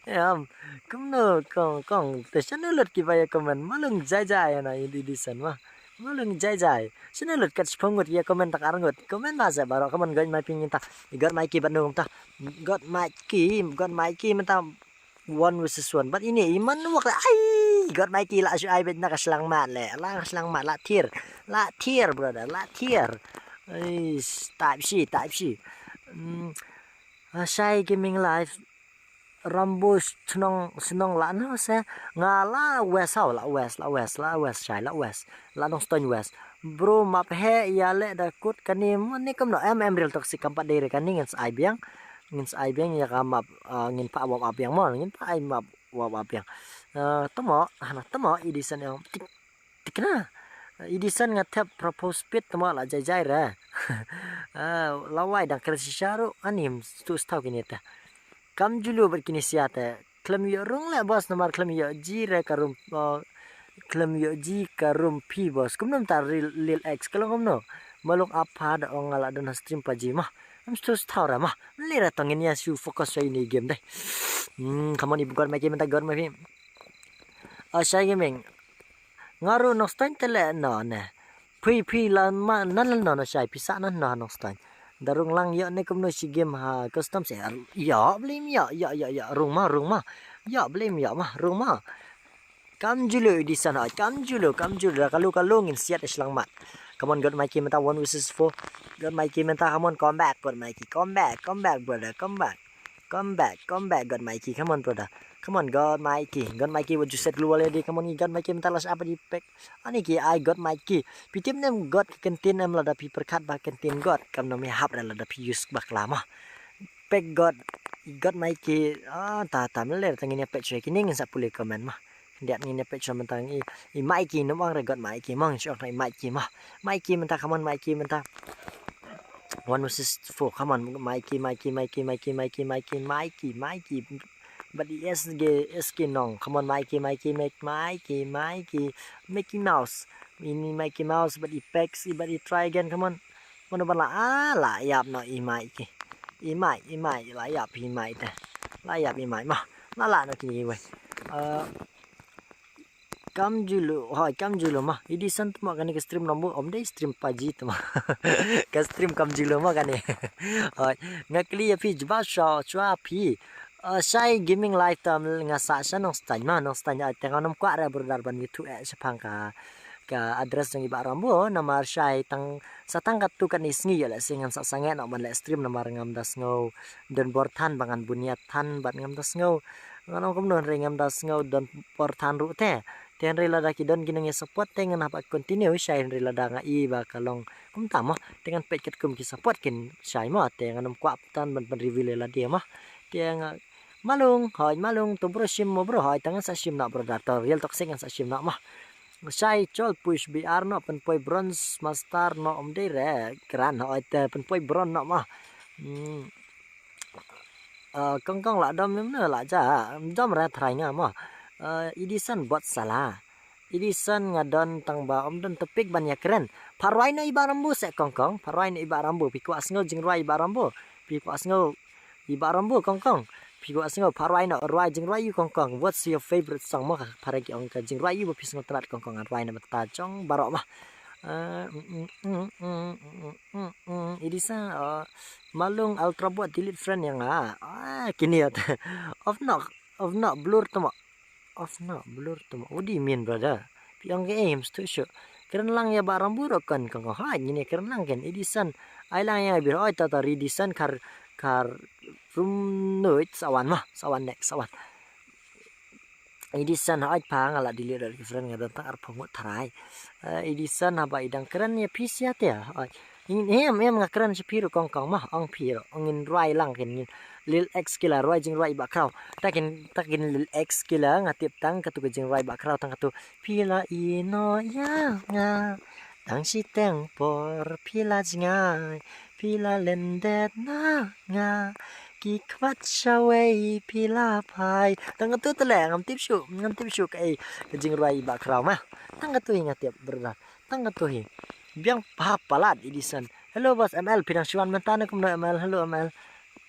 Em, kumno kong, kong, te shano lut ki ba ïa comment, malung jai jai ana Edison ma. Malung jai jai. Shano lut kat shiphew ngut ïa comment tak ar ngut. Comment ba se baroh comment got mai ping ta. Got mai ki ba nung ta. Got mai ki, got mai ki mynta one versus one. But ine i man wak ai. Got mai ki la shu ai bet na ka slang mat le. La ka slang mat la thier. La thier brother, la thier. Ai, type shi, type shi. Hmm. Ah, Shai Gaming Live. Rambo shnong, shnong la no se. Nga la west haw, la west, la west, la west Shai, la west. La Nongstoiñ west. Bro map he ïa le da kut kane mo ne kumno em em Real Toxic kam pat dei re kane ngin sa ai biang. Ngin sa ai biang ïa ka map, ah, ngin pa wap ap biang mo, ngin pa ai map wap ap biang. Ah, tamo, hana tamo Edison ïa tik, tikna. Edison nga thep propose pit tamo la jai jai re. Ah, la wai dang kren shisha ru ani stu stau kine ta. Kam julu bad kine sia te. Khlem ïoh rung le boss namar khlem ïoh ji re ka rum, uh, khlem ïoh ji ka rum phi boss. Kumno mynta Lil, Lil X ka long kumno. Malung apa da ong nga la don ha stream pa ji mah. Am stu stau re mah. Lira tong ngin ïa shu focus sha ine i game dei. Hmm, come on i got mai ki mynta got mai phi. Ah, Shai Gaming. Nga ru Nongstoiñ te le no ne. Phi phi la ma nan la no no Shai phi sa nan no Nongstoiñ. Da rung lang ïa ne kumno shi game ha custom se. Ïa blame ïa ïa ïa ïa rung ma rung ma. Ïa blame ïa ma rung ma. Kam julu Edison ha kam julu kam julu da kalu kalu ngin siat shlangmat. Come on, got Mikey mynta one versus four. Got Mikey mynta, come on, come back, got Mikey, come back, come back, brother, come back. Come back, come back, got Mikey, come on, brother. Come on, got Mikey, got Mikey, what you said lu already, come on, got Mikey mynta last up di pack. Ani ki ai got Mikey. Pi tip nem got ka kentin em lada pi perkat ba kentin got. Kam no mi hap re lada pi use bakla ma. Pack got, got Mikey. Ah, ta ta meler tang ini pack chwe kini ngin sa pule comment ma. Diat ngin ïa peit sha mynta i, i Mikey num ong re got Mikey mong sha i Mikey ma. Mikey mynta, come on Mikey mynta. One versus four, come on Mikey, Mikey, Mikey, Mikey, Mikey, Mikey, Mikey, Mikey. But i S G, S G nong. Come on Mikey, Mikey, Mikey, Mikey, Mikey. Mickey Mouse. Ini Mikey Mouse, but i Pex, but i try again, come on. Mano ban la, ah, la ïap no i Mikey. I Mikey, i Mikey, la ïap i Mikey te. La ïap i Mikey ma. La la no kini wei. Uh, Kam julu, hoi, kam julu ma. Edison tma kane ka stream nombo, om dei stream paji tma. Ka stream kam julu ma kane. Hoi, nga kli ïa phi jubab sha, sha phi. Uh, Shai Gaming Live tam nga sa sha Nongstoiñ ma, Nongstoiñ ai teng ngam kwah re brother ban ïathuh eh shaphang ka, ka address jong i Bah Rambo, namar Shai tang, sa tang katto katne sngi ïa lehse ngan sa sangeh noh ban leh stream namar ngam da sngew don bor than ba ngan bun ïa than bad ngam da sngew. Ngan ong kumno hynrei ngam da sngew don bor than ruh te. Te hynrei lada ki don ki nongïa support te ngan hap continue shai hynrei lada nga i ba ka long kumta mo. Te ngan peit katkum ki support kin shai mo. Te ngan ym kwah than ban, ban reveal ïa lade mo. Te nga Malung, hoi, Malung, to bro shim mo bro, hoi, te ngan sa shim noh bro da, to real toxic ngan sa shim noh mo. Shai chol push B R noh, pynpoi bronze master noh, um dei re, kran, hoi, te pynpoi bronze noh mo. Hmm. Uh, kong kong la dom nim ne la ja, dom re thrai nga mo. Uh, Edison bot sala. Edison nga don tang ba, um don topic ban ïa kren. Pharwai na i Bah Rambo se kong kong, pharwai na i Bah Rambo, pi kwah sngew jingrwai i Bah Rambo, pi kwah sngew i Bah Rambo kong kong. Pi kwah sngew pharwai na rwai jingrwai ïa u kong kong. What's your favorite song mo? Pharwai ki ong ka jingrwai ïa u ba pi sngew tnat kong kong. Rwai na bynta jong baroh ma. Eh, mm, mm, mm, mm, mm, mm, mm, mm. Idi sa, eh, Malung Ultra Bot delete friend ïa nga. Ah, kini ïa. Of not, of not blur tama. Of not blur tama. What do you mean, brother? Pi ong ka aims tu shu. Kren lang ïa Bah Rambo ro kan kong kong. Ha, ngin ïa kren lang kan. Edison. Ai lang ïa bir oi tata Edison kar, kar rum nuit sawan ma. Sawan next sawan. Edison ha oi pa nga la delete ro ki friend nga don tang arphew ngut tharai. Eh, Edison haba i dang kren ïa phi sia te. Oi. Em, em, nga kren sha phi ro kong kong ma, ong phi ro, ong ngin rwai lang kin ngin. Lil X Killer rwai jingrwai i Bah Kraw. Ta kin, ta kin Lil X Killer nga tip tang katu ka jingrwai i Bah Kraw tang katu. Phi la i no ïa nga. Tang shi teng por phi la jngai. Phi la lendet na nga. Ki khmat shawei phi la phai. Tang katu te le ngam tip shu, ngam tip shu ka ei ka jingrwai i Bah Kraw ma. Tang katu hi nga tip brother. Tang katu hi. Biang pa palat Edison. Hello boss M L, phi dang shu wan mynta ne kumno M L? Hello M L.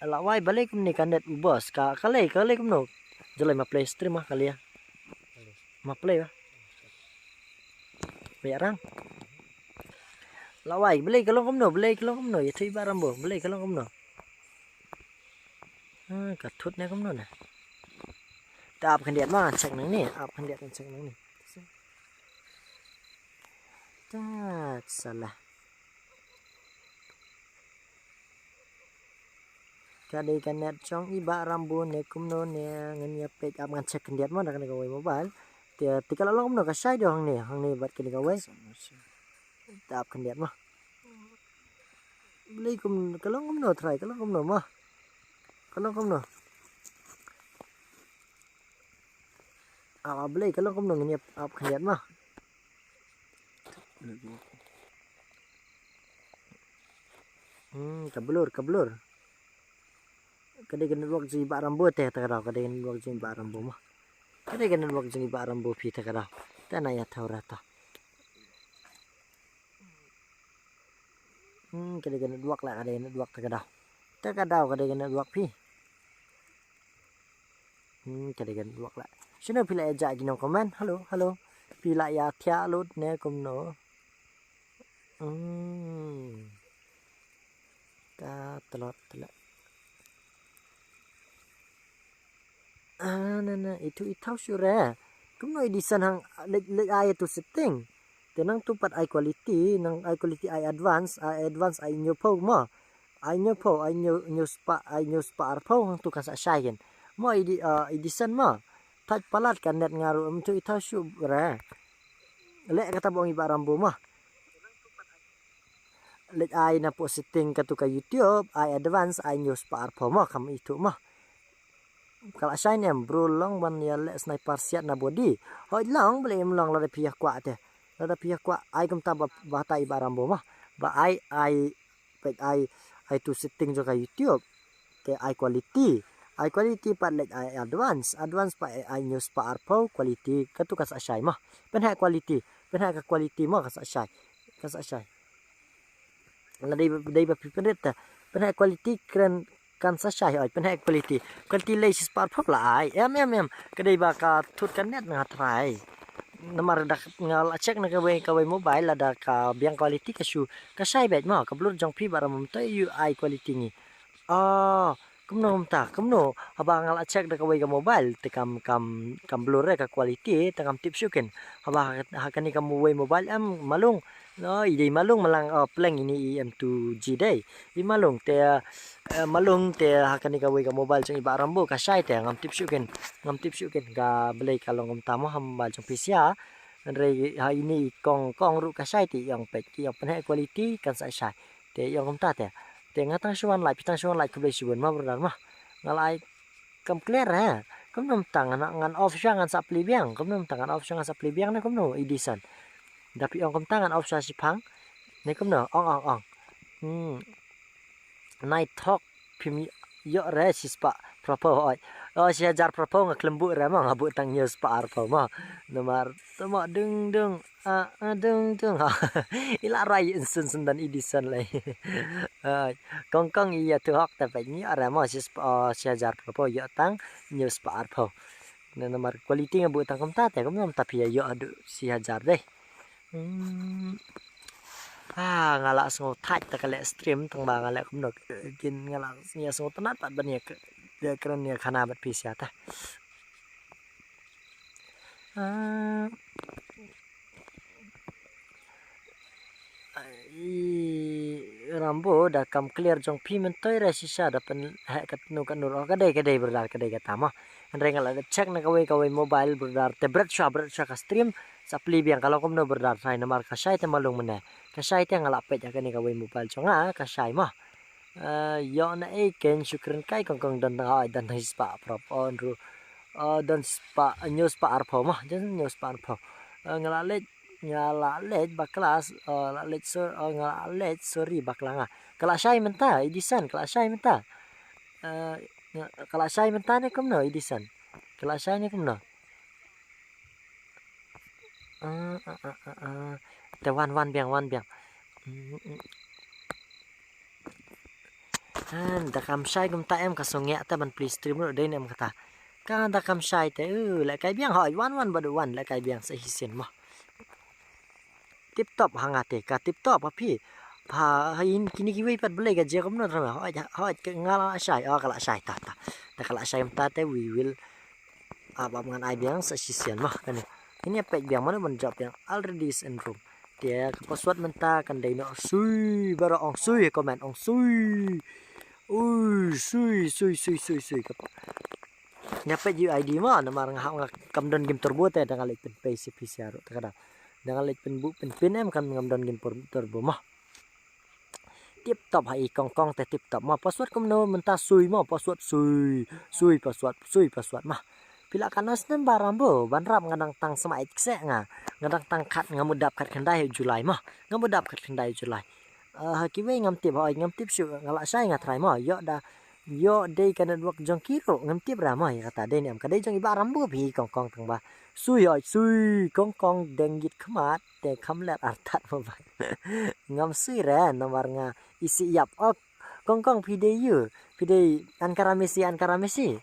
La wai balei kumne ka net u boss. Ka, ka lei, ka lei kumno. Jalai ma play stream ma ka lei. Ma play ba. Ba ïa rang. La wai balei ka long kumno, balei ka long kumno. Ïa thui Bah Rambo, balei ka long kumno. Ah, ka thut ne kumno ne. Ta ap khyndiat ma, check nang ni, ap khyndiat check nang ni. Tat salah. Ka dei ka net jong i Bah Rambo ne kumno ne, ngan ïa peit ap ngan check khyndiat mo da kane kawei mobile. Te, te ka la long kumno ka shai do hangne, hangne bad kane kawei. Ta ap khyndiat mo. Balei kum, ka long kumno trai, ka long kumno mo. Ka long kumno. Ap, ap balei ka long kumno ngin ïa ap khyndiat ma. Hmm, ka blur, ka blur. Ka dei ka network jong i Bah Rambo te ta ka daw, ka dei ka network jong i Bah Rambo ma. Ka dei ka network jong i Bah Rambo phi ta ka daw. Ta na ïa thaw ra ta. Hmm, ka dei ka network la, ka dei ka network ta ka daw. Ta ka daw ka dei ka network phi. Hmm, ka dei ka network la. Shano phi la ïa ja ki nong comment? Hello, hello. Phi la ïa thiah lut ne kumno? Hmm. Lot tele. Ah, na na, itu itau sure. Kumno i disan hang lej lej ai tu setting. Te nang tu pat ai quality, nang ai quality ai advance, ai advance ai nyopau mo. Ai nyopau, ai nyo nyo spa, ai nyo spa arpau hang tu kan sa shai ken. Mo i di, ah, i disan mo. Thaj palat kan net ngaru em tu itau sure. Leh kata bong i ba rambu mo. Lej ai na po setting katu ka YouTube, ai advance, ai nyo spa arpau mo, kam itu mo. Kala shai nem, bro long ban ya le sniper siat na body. Hoi long, bele im long lada pia kwa te. Lada pia kwa, ai kumta ba, ba ta i ba rambu mo. Ba ai, ai, pek ai, ai tu setting jo ka YouTube. Te ai quality. Ai quality pat lej ai advance. Advance pat ai, ai nyo spa arpau quality. Katu ka sa shai mo. Pen hai quality. Pen hai ka quality mo ka sa shai. Ka sa shai. La dei dei ba phi pynrit ta. Pynheh quality kren kan sa shai oi, pynheh quality. Quality lei shi spah arphew la ai. Em em em. Ka dei ba ka thut ka net nga try. Namar da nga la check na kawei kawei mobile, lada ka biang quality ka shu. Ka shai beit mo, ka blur jong phi ba ram mynta ïoh ai quality ngi. Oh, kumno mynta, kumno. Haba nga la check da kawei ka mobile te kam kam kam blur eh ka quality te kam tip shuh ken. Haba ha kane ka wei mobile em malung. No, i dei malung malang, oh, pleng ini i em two G dei. I malung te, eh, malung te ha kane kawei ka mobile jong i Bah Rambo ka shai te ngam tip shuh ken. Ngam tip shuh ken ka blei ka long kumta mo ha mobile jong phi sia. Hynrei ha ini i kong kong ruh ka shai te i ong peit, i ong pynheh quality kan sa shai. Te i ong kumta te. Te nga tang shu wan lai, phi tang shu wan lai khublei shibun mo brother mo. Nga la ai kam clear eh. Kumno mynta ngan, ngan off sha ngan sa plie biang. Kumno mynta ngan off sha ngan sa plie biang ne kumno i disan. Da phi ong kumta ngan off sha shiphang. Ne kumno ong ong ong. Hmm. Nai thok phim ïoh re shi spah phraphew oi. Oh, shi hajar phraphew nga khlem buh re mo, nga buh tang hynñiew spah arphew mo. Namar tama dung dung. Ah, ah, dung dung. I la rai in sun sun dan i disan lai. Ah, kong kong i ïa tu hok ta peit ngi ara mo shi sp-, oh, shi hajar phraphew ïoh tang hynñiew spah arphew. Na namar quality nga buh tang kumta te kumno mynta phi ïa ïoh haduh shi hajar dei. Hmm. Ah, nga la sngew thait ta ka leh stream tang ba nga leh kumno kin nga la ïa sngew tnat pat ban ïa kren ïa khana bad phi sia ta. Ah. I Rambo da kam clear jong phi myntoi re shisha da pynheh katno katno ruh ka dei ka dei brother ka dei kata mo. Hynrei nga la dep check na kawei kawei mobile brother te bret shwa bret shwa ka stream sa plie biang ka long kumno brother trai namar ka shai te malung mynne. Ka shai te nga la peit ha kane kawei mobile jong nga ka shai mo. Eh, ïoh na ei ken shu kren kai kong kong don tang hoi don tang spah prop on ru. Eh, don spah hynñiew spah arphew mo, don hynñiew spah arphew. Eh, nga la leit, nga la leit bakla, eh, la leit so, eh, nga la leit sorry bakla nga. Ka la shai mynta i disan, ka la shai mynta. Eh, nga, ka la shai mynta ne kumno i disan. Ka la shai ne kumno. Ah, ah, ah, ah, ah. Te wan wan biang wan biang. Mm, mm. Ah, da kam shai kumta em ka sngewbha te ban plie stream ruh dei ne em kata. Ka da kam shai te, uh, leh kai biang hoi wan wan bad wan leh kai biang sa hi sien mo. Tip top ha nga te ka tip top ha phi. Ha ha in kini kiwei pat blei ka je kumno tram hoi hoi ka nga la shai, oh, ka la shai ta ta. Da ka la shai kumta te we will Ap ap ngan ai biang sa shisien mo kane. Ini pek biang mano ban jop biang already is in room. Te ka password mynta kan dei no sui baroh ong sui comment ong sui. Ui sui sui sui sui sui ka. Nya pek U I D mo namar nga hap nga kam don game turbo te da nga leit pyn pay si P C R te ka da. Da nga leit pyn bu pyn pin em kan ngam don game turbo mo. Tip top ha i kong kong te tip top ma password kumno mynta sui ma password sui sui password sui password ma. Phi la katno snem ba Rambo ban rap nga dang tang sma ïa kse nga nga dang tang khat nga mut dap khat khyndai July ma nga mut dap khat khyndai July. Eh, ha kiwei ngam tip ha ngam tip shuh nga la shai nga try ma ïoh da ïoh dei ka network jong ki ruh ngam tip ra ma ïa kata dei ne em ka dei jong i ba Rambo phi kong kong tang ba sui oi sui kong kong deng git khmat te kham let artat ma ba. Ngam sui re namar nga isi ïap ok. Kong kong phi dei ïu phi dei Ankara Messi Ankara Messi.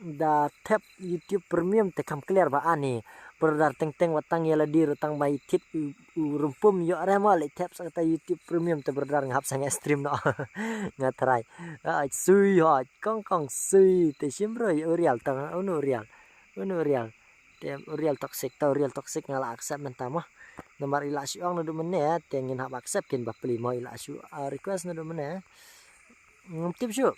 Da thep YouTube Premium te kham clear ba ani. Brother, teng teng wat tang ïa lade ruh tang ba i thied u, u rumpum ïoh re mo leh thep sa kata YouTube Premium te brother nga hap sa nga stream noh. Nga try. Ai, sui hoi, kong kong sui te shim ruh ïa u Real tang, u nu Real. U nu Real. Te u Real toxic, te u Real toxic nga la accept mynta mo. Namar i la shu ong naduh mynne te ngin hap accept kin bapli mo, i la shu, ah, request naduh mynne. Ngam tip shuh.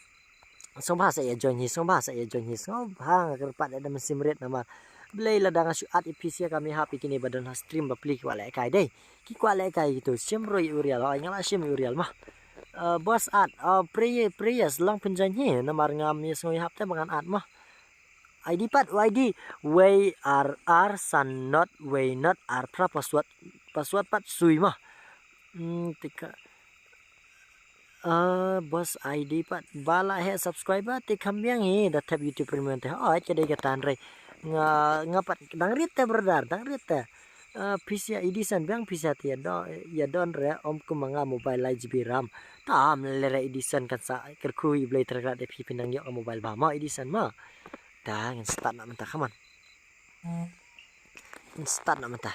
Sngewbha sa ïa join hi, sngewbha sa ïa join hi, sngewbha. Nga kyrpad ïa da mynsiem rit namar Blei lada nga shu add ïa phi sha ka mi hap ïa kine ba don ha stream bapli ki kwah lehkai dei. Ki kwah lehkai kito, shim ruh ïa u Real, hoi nga la shim ïa u Real mo. Uh, boss add, uh, Prey-, Preyes, long pynjoin hi namar ngam ïa sngew ïahap te ba ngan add mo. I D pat, I D, wei ar ar san not wei not ar phra, password, password pat sui mo. Hmm, te ka, ah, boss, I D pat ba la heh subscriber te kham biang hi da thep YouTube Premium te. Hoi, ka dei kata hynrei nga, nga pat dang rit te brother, dang rit te. Ah, phi sa ïa Edison biang, phi sa te ïa don, ïa don re, ym kum ma nga mobile lai G B RAM. Tam lei re Edison kan sa kyrkhu ïa Blei Tyrkhat ïa phi phin nang ïoh ka mobile ba mo Edison mo. Ta ngin start noh mynta, come on. Ngin start noh mynta.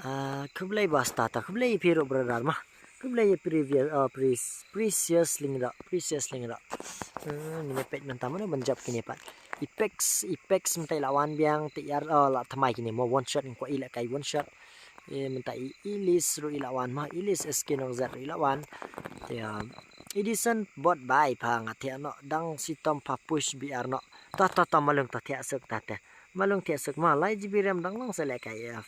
Ah, khublei ba start ta, khublei ïa phi ruh brother mo. Khublei ïa previous, ah, pre-, Precious Lyngdoh, Precious Lyngdoh. Hmm, ngin ïa peit mynta mano ban jop kine pat. Apex, Apex mynta i la wan biang, te ïar, oh, la thymmai kine mo one shot, ngin kwah i lehkai one shot. Eh, mynta i Elise ruh i la wan mo, Elise S K Nongzat ruh i la wan. Te, ah, Edison bot bai pha nga thiah noh, dang shitom pha push B R noh. Ta, ta, ta, malung ta thiah suk ta te. Malung thiah suk mo, lai G B RAM dang long sa lehkai F.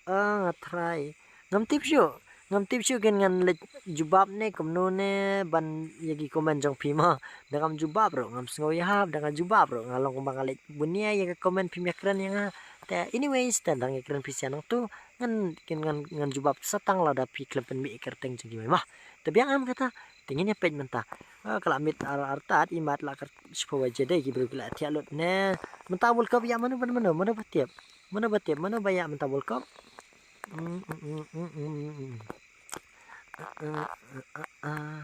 Ah, nga try. Ngam tip shuh. Ngam tip shuh kin ngan leit jubab ne kumno ne ban ïa ki comment jong phi mo. Da ngam jubab ruh ngam sngew ïahap, da nga jubab ruh nga long kumba nga leit bunia ïa ka comment phim ïakren ïa nga. Te anyways, te dang ïakren phi sha nangtu ngan, kin ngan, ngan jubab sa tang lada phi khlem pynmih ïa ka kyrteng jong ki wei mo. Te biang em kata, te ngin ïa peit mynta. Ah, ka la miet ar, artat, imat la kar shiphew baje dei ki briew ki la thiah lut ne. Mynta World Cup ïa mano ban mano, mano ba tip. Mano ba tip, mano ba ïa mynta World Cup. Mm, mm, mm, mm, mm, mm. Ah, ah, ah, ah, ah.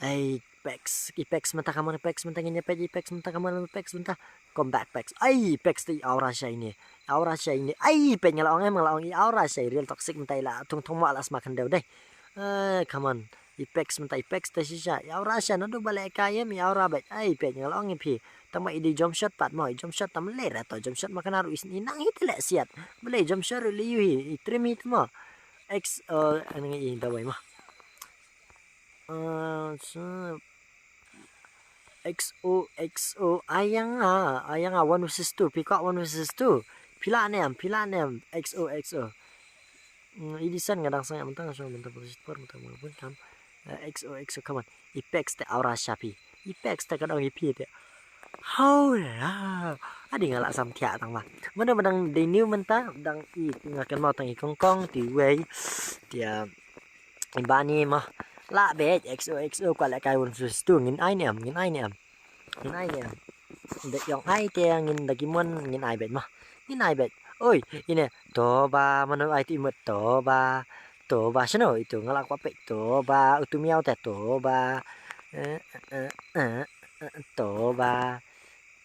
Ai, Apex, Apex mynta ka mon, Apex mynta ngin ïa peit, Apex mynta ka mon, Apex mynta. Come back, Apex. Ai, Apex te i aura shai ne. Aura shai ne. Ai, peit nga la ong em, nga la ong i aura shai. Real toxic mynta i la thung thung mo la sma khyndew dei. Eh, come on. Apex mynta Apex te shisha. I aura shai naduh ba lehkai em i aura beit. Ai, peit nga la ong ïa phi. Tang ba i dei jump shot pat mo, i jump shot tam lei re to jump shot ma kane ruh i nang hi te leh siat. Balei jump shot ruh lei ïu hi, i trim hi te mo. X, eh, ani ngi i dawai mo. Eh, so, X O X O, ayang ah, ayang ah, one versus two, phi kwah one versus two. Phi lah ne em, phi lah ne em, X O X O. Mm, Edison nga dang sangeh mynta nga shu mynta position four mynta nga pun kam. Eh, X O X O, come on. Apex te aura sha phi. Apex te ka dang ïa phi te. Hau la. Adi nga la sam thiah tang ba. Mano ba dang dei new mynta dang i nga kynmaw tang i kong kong ti wei. Ti, ah, i bani mo. Lah beit X O X O kwah lehkai one versus two ngin ai ne em, ngin ai ne em. Ngin ai ne em. Da ïong ai te ngin da ki mon ngin ai beit mo. Ngin ai beit. Oi, ine. Toba, mano ai te i mut toba. Toba, shano itu nga la kwah peit toba. Utu miau te toba. Eh, eh, eh, eh, eh, toba.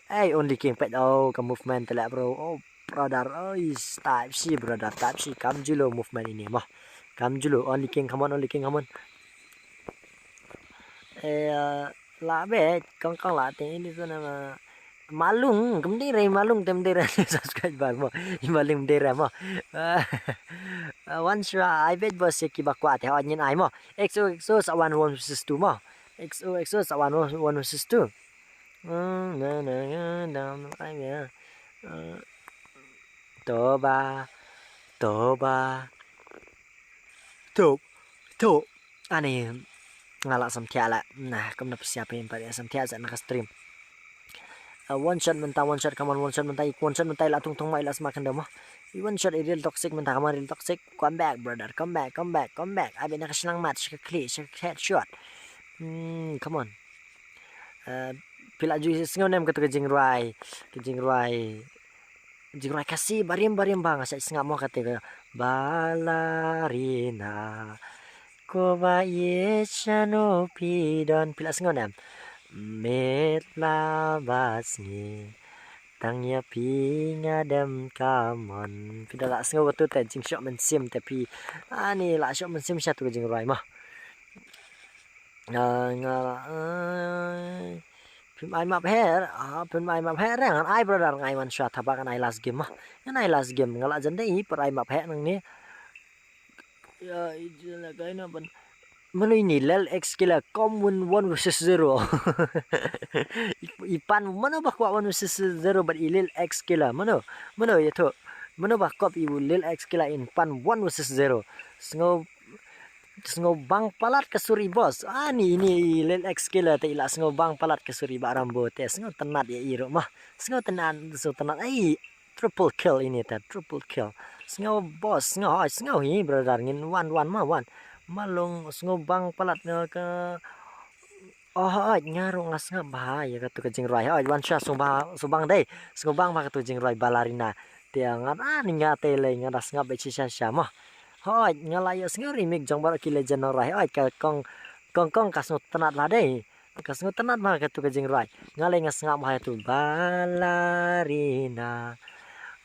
Ei, Only King peit, oh, ka movement te leh bro. Oh, brother, oi, type shi brother, type shi, kam julu movement ini mo. Kam julu, Only King, come on, Only King, come on. Eh, uh, lah beit, kong kong lah ting ini tu nama. Malung, kem dei re malung tem dei re subscriber mo. I malung dei re mo. Uh, one shot, ai beit bos ki ba kwah te, oh, ngin ai mo. X O X O sa one one versus two mo. X O X O sa one one versus two. Hmm, na, na, na, na, na, na, na. Uh, toba, toba. To, to. Ani, nga la sam thiah la. Nah, kam na psiah phi pat ïa sam thiah sa na ka stream. Uh, one shot mynta, one shot, come on, one shot mynta, one shot mynta, i la tung tung ma i la sma khyndew mo. I one shot, i real toxic mynta, come on, real toxic. Come back, brother, come back, come back, come back. Ai beit na ka shnang mat, sha ka khlieh, sha ka headshot. Hmm, come on. Eh, phi la ju sngew ne em kata ka jingrwai, ka jingrwai, jingrwai Khasi barim barim ba nga sa sngap mo kata ka Balarina. Ko ba ye shano phi don, phi la sngew ne em? Met la ba sngi, tang ïa phi nga dem ka mon. Phi da la sngew katu te jingshoh mynsiem te phi. Ani la shoh mynsiem sha tu ka jingrwai mo. Ah, nga la, ai. Phim ai map her, ah, phim ai map her, ngan ai brother, ngan ai wan sha thaba ngan ai last game mo. Ngan ai last game, nga la jan dei, phim ai map her nang ni. Ya, ijin la kai na ban. Mano ini Lil X Killer kom win one versus zero. I pan mano ba kwah one versus zero bad i Lil X Killer. Mano, mano ïa tu. Mano ba kop i Lil X Killer in pan one versus zero. Sngew, sngew bang palat ka sur i boss. Ani ini i Lil X Killer te i la sngew bang palat ka sur i Bah Rambo te. Sngew tynat ïa i ruh mo. Sngew tynat, sngew tynat. Ai, triple kill ini te, triple kill. Sngew boss, sngew hoi, sngew hi brother, ngin wan, wan mo, wan. Malung sngew bang palat nga ka. Oh, hoi, nga ruh nga sngap bha ïa katu ka jingrwai. Hoi, wan sha sngew bha, sngew bang dei. Sngew bang bha katu jingrwai Ballerina. Te nga da ni nga te lei nga da sngap bha shisha sha mo. Hoi, nga la ïoh sngew remix jong baroh ki legend nongrwai. Hoi, ka kong, kong, kong ka sngew tynat la dei. Ka sngew tynat bha katu ka jingrwai. Nga lei nga sngap bha ïa tu Ballerina.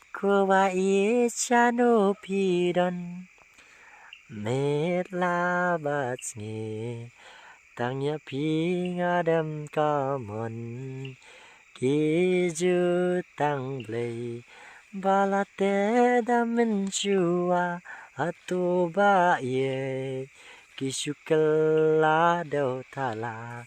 Ko ba i chano phi don. Met la ba sngi. Tang ïa phi nga dem ka mon. Ki ju tang blei. Ba la te da mynshuwa. Hato ba ïeit. Ki shu kylla dewthala.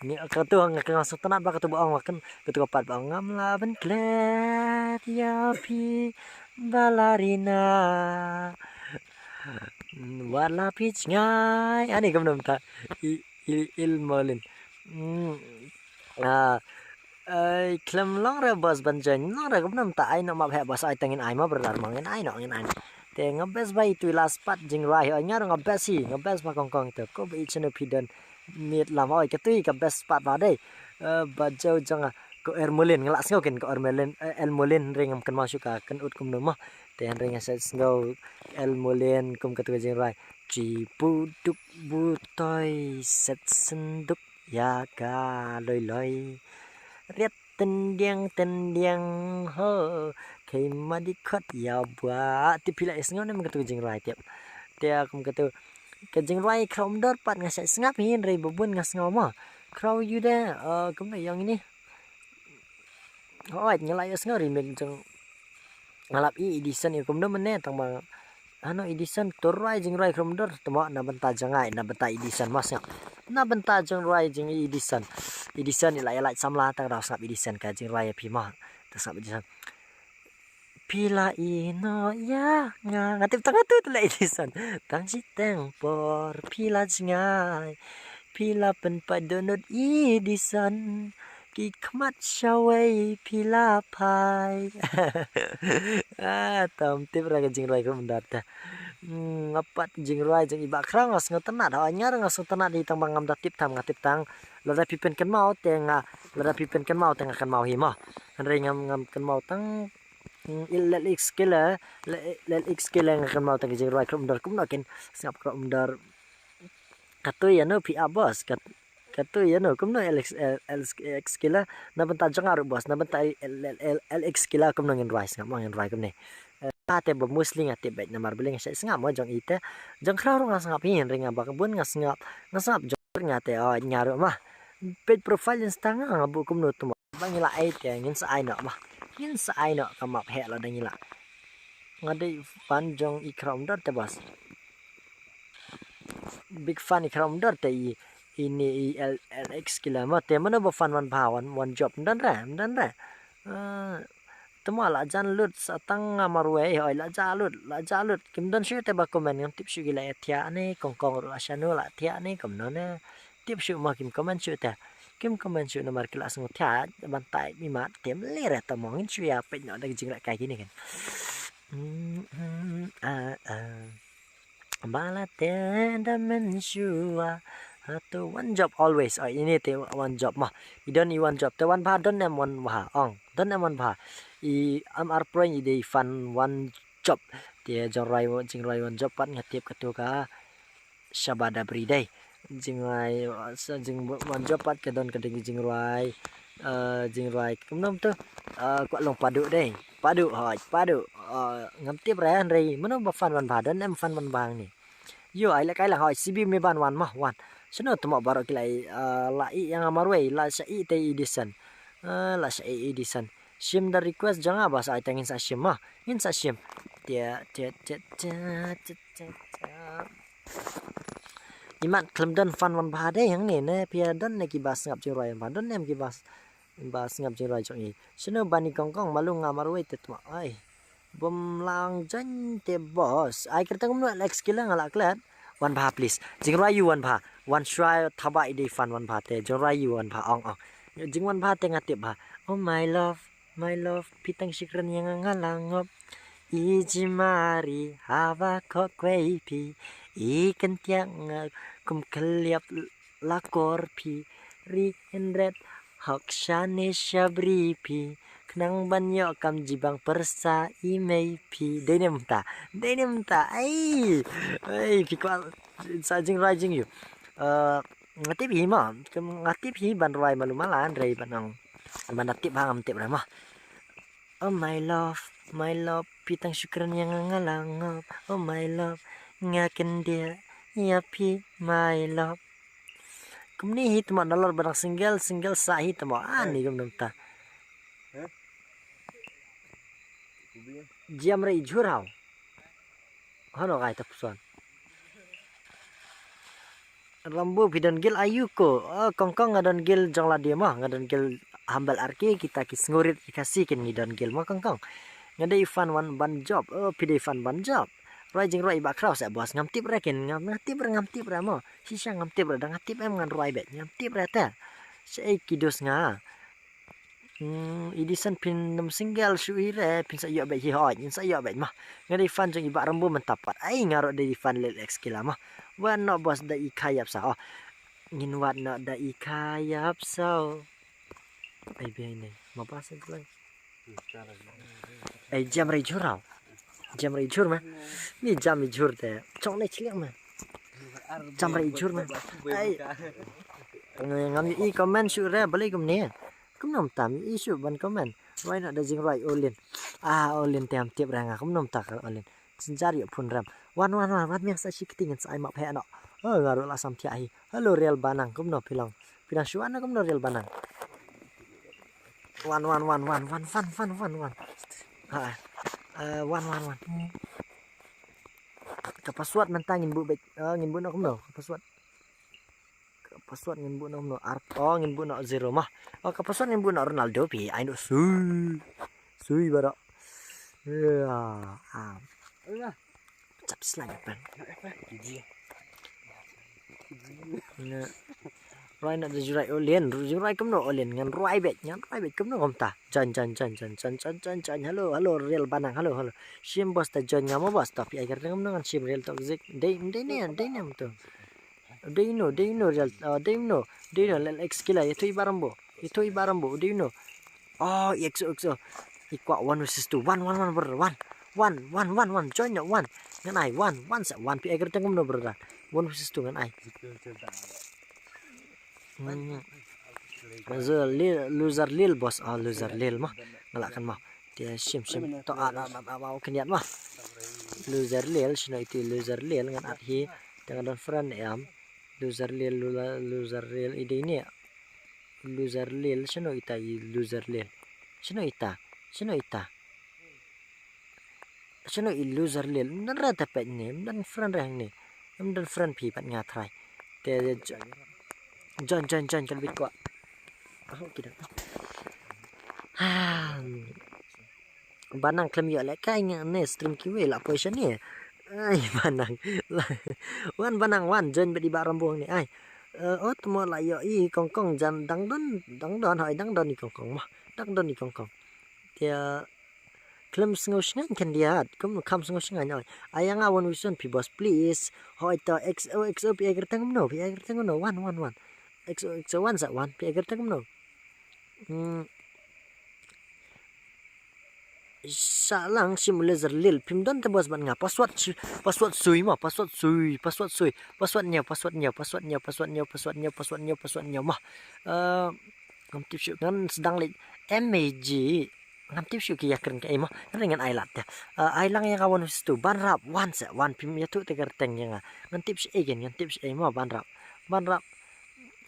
Ngi katu nga kynmaw sngewtynnat ba katu ba ong, ba katu ka pat ba ong ngam lah ban klet ïa phi Ballerina. Wat la phi jngai. Ani kumno mynta. I, i, Il Molin. Hmm. Ah, Ai, khlem long re boss ban join, long re kumno mynta ai noh map heh boss, ai tang ngin ai mo brother mo, ngin ai noh, ngin ai noh. Te nga best bha itu i last part jingrwai, oi nga ruh nga best hi, nga best bha kong kong itu. Ko ba i chano phi don miet lam, oi katu hi ka best part bha dei. Eh, ba jaw jong nga ko Ermolin, nga lah sngew kin ko Ermolin, eh, Elmolin, hynrei ngam kynmaw shuh ka kynut kumno mo. Te hynrei nga sa sngew Elmolin kum katu ka jingrwai. Chi buduk butoi set synduk ïa ka loi loi. Riat tyndiang tyndiang ho. Khei ma di khot ïa bua. Tip phi la ïohsngew ne em katu ka jingrwai tip. Te kum katu ka jingrwai Khraw Umdor pat nga sa sngap hi hynrei ba bun nga sngew mo. Khraw ïu de, eh, kumno ïong ini. Hooid, nga la ïohsngew remake jong, nga lap i Edison i kumno mynne tang ba. Hano Edison, to rwai jingrwai Khraw Umdor, to mo na bynta jong nga, na bynta Edison mo sngap. Na bynta jong rwai jong i Edison. Edison i la ïa lait samla tang da sngap Edison ka jingrwai ïa phi mo. To sngap Edison. Phi la ïehnoh ïa nga. Nga tip tang katu te la Edison. Tang shi teng por phi la jngai. Phi la pynpait dohnud Edison. Ki khmat shawei phi la phai. Ah, tam tip ra ka jingrwai Khraw Umdor te. Hmm, nga pat jingrwai jong i Bah Khraw nga sngewtynnat. Ha nga ruh nga sngewtynnat hi tang ba ngam da tip tam nga tip tang. Lada phi pynkynmaw te nga, lada phi pynkynmaw te nga kynmaw hi mo. Hynrei ngam, ngam kynmaw tang Mm, Lil X Killer, Lil X Killer nga kynmaw tang ka jingrwai Khraw Umdor kumno kin sngap Khraw Umdor. Katu ïa no phi ap boss, kat-, katu ïa no kumno Lil X, Lil X Killer, na bynta jong nga ruh boss, na bynta Lil X Killer kumno ngin rwai sngap mo ngin rwai kumne. Eh, te ba mostly nga tip beit namar ba lei nga shait sngap mo jong i te, jong Khraw ruh nga sngap hi hynrei nga ba bun nga sngap, nga sngap jong nga te, oh, nga ruh ma. Peit profile Insta nga nga buh kumno tu mo. Ba ngi la ai te ngin sa ai noh ma. Ngin sa ai noh ka map heh lada ngi la. Nga dei fan jong i Khraw Umdor te boss. Big fan i Khraw Umdor te i, ini i L-, Lil X Killer mo te mano ba fan wan bha wan, wan job mdan re, mdan re. Eh, te mo la jan lut sa tang nga marwei, oi la ja lut, la ja lut. Kim don shuh te ba comment ngam tip shuh ki la ïa thiah ne, kong kong ruh la shano la thiah ne, kumno ne. Tip shuh mo kim comment shuh te. Kim comment shuh namar ki la sngew thiah ban tai mi mat tem le re ta mo ngin shu ïa peit noh da ki jingrwai kai kine ken. Mm, mm, ah, ah. Ba la te da mynshuwa. Hato wan job always. Oh, ini te wan job mo. I don i wan job. Te wan bha don em wan bha. Ong. Don em wan bha. I am ar proin i dei fan wan job. Te jingrwai, jingrwai wan job pat nga tip katu ka Shabada Bri dei. Jingrwai, sa jing wan jop pat ka don ka dei jingrwai. Eh, jingrwai kumno to. Eh, kwah long padu dei. Padu hoi, padu. Eh, ngam tip re hynrei mano ba fan wan bha, don em fan wan bha ni. Yo, ai la kai la hoi, sibi me ban wan mah wan. Sino temo baroh ki la i, eh, la i ïa nga marwei, la sha i te i disen. Eh, la sha i i disen. Shim da request jong nga ba sa ai ta ngin sa shim mah. Ngin sa shim. Tia, tia, tia, tia, tia, tia, tia. Imat khlem don fan wan bha dei hangne ne phi ïa don ne ki ba sngap jingrwai ba don ne em ki ba s-, ba sngap jingrwai jong i. Shino bani kongkong malu nga marwei te tma ai. Bom lang jan te boss. Ai kyrteng kumno Alex kila nga la klet. Wan bha please. Jingrwai ïa u wan bha. Wan shwa thaba i dei fan wan bha te. Jingrwai ïa u wan bha ong ong. Jing wan bha te nga tip bha. Oh my love. My love, phi tang shu kren ïa nga nga la ngop. I jingmari haba khot kwei phi. I kyntiak nga kum khylliap la kor phi. Ri hynrei hok shane shabri phi. Khnang ban ïoh kam jibang pyrsa i mei phi. Dei ne mynta. Dei ne mynta. Ai. Ai phi kwah sa jingrwai jingïa u. Eh, nga tip hi ma. Nga tip hi ban rwai malu mala hynrei ban ong. Ban da tip ha ngam tip re ma. Oh my love, my love, phi tang shu kren ïa nga nga la ngop. Oh my love, nga kyndiah ïa phi my love. Kumne hi tmo nalor ba dang single, single sa hi tmo. Ani kumne mynta. Jiam re i jhur hau. Hano kai ta puson. Rambu phi don gil ayu ko. Oh, kongkong nga don gil jong la dia ma. Nga don gil hambal arki kita ki sngurit ki Khasi kin ngi don gil ma kongkong. Nga dei fan wan ban job. Oh, phi dei fan ban job. Roi jing roi ba kraw sa boss ngam tip re kin ngam, ngam tip re ngam tip re mo. Shisha ngam tip re da ngam tip em ngan roi bet. Ngam tip re ta. Sa ei ki dos nga. Hmm, i dei san phin nym single shu hi re, phin sa ïoh beit hi hoi, ngin sa ïoh beit mah. Nga dei fan jong i Bah Rambo mynta pat. Ai nga ruh dei fan Lil X kila mah. Wat noh boss da i khayap sa. Oh. Ngin wat noh da i khayap sa. Ai biang ne. Ma ba sa lang. Ai jam rei jhur hau. Jam rei jhur ma. Ni jam i jhur te. Chong ne chliang ma. Jam rei jhur ma. Ai. Ngam i comment shu re balei kumne. Kumno mynta mi i shu ban comment. Roi noh da jing roi Olin. Ah, Olin te ham tip re nga kumno mynta ka Olin. Jynjar ïoh phun rem. Wan, wan, wan, wan, miang sa shi kti ngin sa ai map heh noh. Oh, nga ruh la sam thiah hi. Hello, Real Banang, kumno phi long? Phi dang shu wan kumno Real Banang? Wan, wan, wan, wan, wan, wan, wan, wan, wan. Ha. Eh, wan, wan, wan. Ka password mynta ngin buh beit, eh, ngin buh noh kumno? Ka password. Ka password ngin buh noh kumno? Ar, oh, ngin buh noh zero mah. Oh, ka password ngin buh noh Ronaldo phi. Ai noh sui. Sui baroh. Ya, ah. Chap slide pen. Roi na da jurai Olin, jurai kumno Olin, ngan roi beit, ngan roi beit kumno kumta. Jan, jan, jan, jan, jan, jan, jan, jan. Hello, hello, Real Banang, hello, hello. Shim boss ta join nga mo boss ta, pi ai kar tengam ngan shim Real Toxic. Dei, dei ne, dei ne to. Dei no, dei no, Real, ah, dei no, dei no, Lil X kila, ito i Bah Rambo, ito i Bah Rambo, dei no. Oh, X O, X O. I kwah one versus two. One, one, one, brother. One. One, one, one, one. Join no. One. Ngan ai. One. One sa. One pi ai kyrteng kumno, brother. One versus two ngan ai. Hmm. Loser Lil, loser Lil, boss. Oh, loser Lil mah. Nga lah kan mah. Te shim, shim. To a, a, a, a, a, kynjat mah. Loser Lil, shino iti loser Lil ngan at hi. Te nga don friend em. Loser Lil, lula-, loser Lil, i dei ne. Loser Lil, shino ita i loser Lil. Shino ita, shino ita. Shino i loser Lil. Mdan ra ta pet ne, mdan friend reng ne. Mdan friend phi pat nga try. Te jo-, join, join, join, kan bit ko. Ah, okay dah. Ah. Banang khlem ïoh lehkai nga ne stream kiwei la poi shane. Ai Banang. Wan Banang wan join bad i Bah Rambung ne ai. Eh, ot mo la ïoh i kongkong jan dang don, dang don hoi dang don i kongkong mah. Dang don i kongkong. Te khlem sngew sngewsynei khyndiat, kum kham sngew sngewsynei oi. Ai nga wan wison phi boss please. Hoi to X O X O phi ai kyrteng kumno, phi ai kyrteng kumno. Wan wan wan. X O X O wan sa wan phi ai kyrteng kumno. Hmm. Sha lang shim u laser lil. Phim don te boss ban nga. Password sui, password sui mo, password sui, password sui. Password nyaw, password nyaw, password nyaw, password nyaw, password nyaw, password nyaw, password nyaw mo. Eh, ngam tip shuh ngan sdang leh M A G. Ngam tip shuh ki ïakren kaei mo. Ngan ai lad te. Eh, ai lang ïa ka one two ban rap one se one phim ïathuh te kyrteng ïa nga. Ngam tip shuh ei gen, ngam tip shuh ei mo ban rap. Ban rap.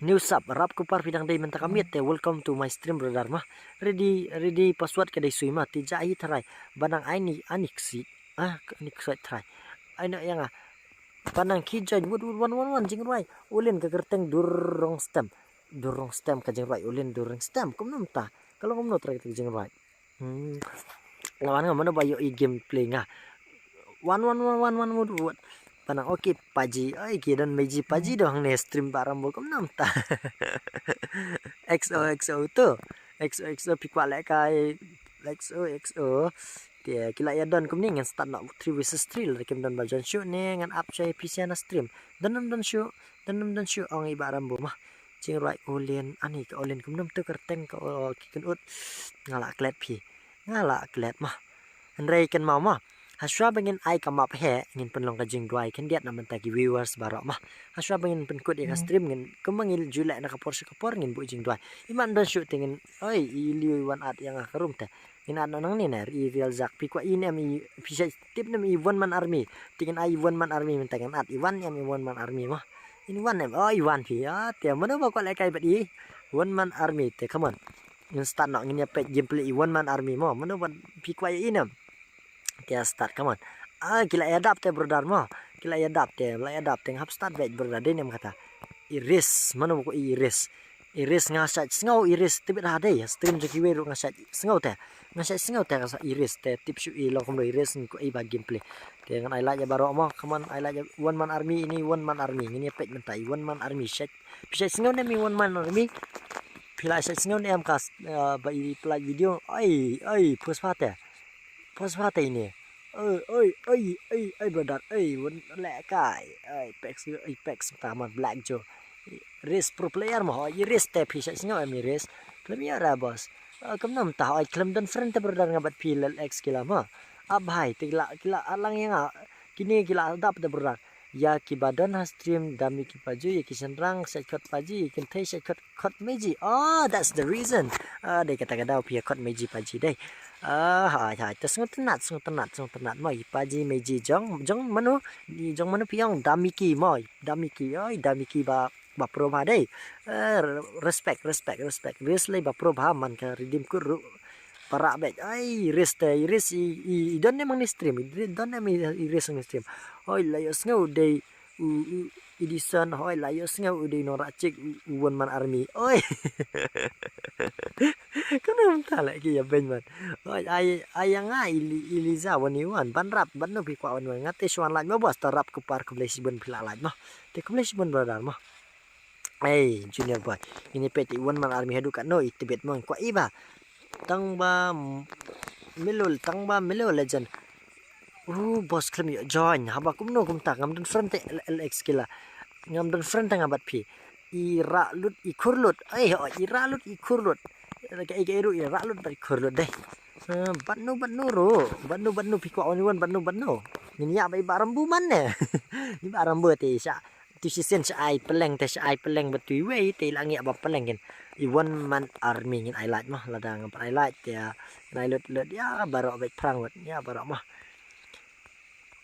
New sub, rap ku par phi dang dei mynta ka miet te, welcome to my stream brother ma. Ready, ready password ka dei sui ma, te ja hi tharai. Ba nang ai ni, ani ksi, ah, ani ksoi tharai. Ai na ïa nga. Ba nang ki join, wut, wut, wan, wan, wan, jingrwai. Ulin ka kyrteng Durrong Stem. Durrong Stem ka jingrwai, ulin Durrong Stem. Kumno mynta? Ka long kumno tharai ka jingrwai? Hmm. Lawan nga mano ba ïoh i gameplay nga. Wan, wan, wan, wan, wan, wan, wan. Ba nang okay paji. Ai, ki don meji paji dong hangne stream ba rambo kumno mynta. X O X O to. X O X O phi kwah leh kai. X O X O. Te ki la ïa don kumne ngan start noh three versus three lada kim don ba jon shuh ne ngan ap shai phi sha na stream. Don ym don shuh, don ym don shuh ong i ba rambo ma. Jingrwai Olin, ani ka Olin kumno mynta kyrteng ka, o, ki kynut. Nga la klet phi. Nga la klet ma. Hynrei kynmaw ma. Hashwa ba ngin ai ka map he, ngin pynlong ka jingduwai khyndiat na mynta ki viewers baroh ma. Hashwa ba ngin pynkut ïa ka stream ngin, kumba ngin ju leh na ka por sha ka por ngin buh jingduwai. Iman don shuh te ngin, oi, i liu i wan at ïa nga ka room te. Ngin at noh nangne ne, i Real Jack. Phi kwah i ne em i, phi shait tip ne em i One Man Army. Te ngin ai i One Man Army mynta ngin at. I wan ne em i One Man Army ma. In wan ne em, oh, i wan phi. Ah, te mano ba kwah leh kai bad i One Man Army te, come on. Ngin start noh, ngin ïa peit gameplay i One Man Army mo. Mano ba phi kwah ïa i ne em. Te start, come on. Ah, ki la ïa dap te brother mo. Ki la ïa dap te, la ïa dap te, nga hap start beit brother, dei ne em kata. Iris, mano ba kwah i Iris. Iris nga shait sngew, Iris tebit ha dei. Stream jong kiwei ruh nga shait sngew te. Nga shait sngew te ka sa Iris te, tip shuh i long kumno Iris, ngin kwah i ba gameplay. Te ngan ai like ïa baroh mo, come on, ai like ïa One Man Army, ini One Man Army. Ngin ïa peit mynta i One Man Army shait. Phi shait sngew ne em i One Man Army. Phi la shait sngew ne em ka, eh, ba i pynlait video. Ai, ai, post pha te. Post pha te ini. Oi, oi, oi, oi, oi, brother, oi, wan leh kai, oi, Pex, oi, Pex, ta man Black Joe. Iris pro player mo, oi, Iris te phi shait sngew em Iris. Khlem ïa ra boss. Ah, kumno mynta, oi, khlem don friend te brother nga bad phi lel X ki la mo. Ah, bhai, te ki la, ki la, ah, lang ïa nga. Kine ki la dap te brother. Ïa ki ba don ha stream, dami ki paji, ïa ki shynrang, shait khot paji, ïa ki kynthei, shait khot, khot meji. Oh, that's the reason. Ah, dei kata ka daw phi ïa khot meji paji dei. Ah, hai, hai. Te sngewtynnat, sngewtynnat, sngewtynnat. Mo, i paji meji jong, jong mano, i jong mano phi ong dami ki, mo, dami ki. Oi, dami ki ba, ba pro bha dei. Eh, respect, respect, respect. Seriously ba pro bha man ka redeem code ruh. Para beit. Ai, Iris te, Iris i, i, i don ne em hangne stream, i don ne em i, Iris hangne stream. Oi, la ïohsngew dei u, u, Edison, hoi, la ïohsngew u dei u nongrah chick, u, u One Man Army. Oi. Kumno mynta leh ki ïa beiñ man. Oi, ai, ai ïa nga i Li-, i Liza wan ïa wan ban rap, ban no phi kwah wan wan. Nga te shu wan lait mo boss, ta rap kpar, khublei shibun phi la lait mo. Te khublei shibun brother mo. Ei, Junior Boy. Ngin ïa peit i One Man Army haduh katno i tbit mo, kwah i ba. Tang ba m-, Milo, tang ba Milo Legend. Uh, boss khlem ïoh join. Haba kumno kumta, ngam don friend te L X ki la. Ngam don friend te nga bad phi. I rah lut, i khur lut. Ei, ho, i rah lut, i khur lut. Ka ei ka ei ruh, i rah lut bad i khur lut dei. Eh, bad no, bad no ruh. Bad no, bad no phi kwah wan wan, bad no, bad no. Ngin ïa ba i ba rambu man ne. I ba rambu te sha. Tu shisien sha ai peleng te, sha ai peleng ba tu iwei te i la ngi ba peleng kin. I One Man Army ngin ai lait mo, lada ngam pat ai lait te, ah, ngin ai lut lut ïa baroh beit phrang wet ïa baroh mo.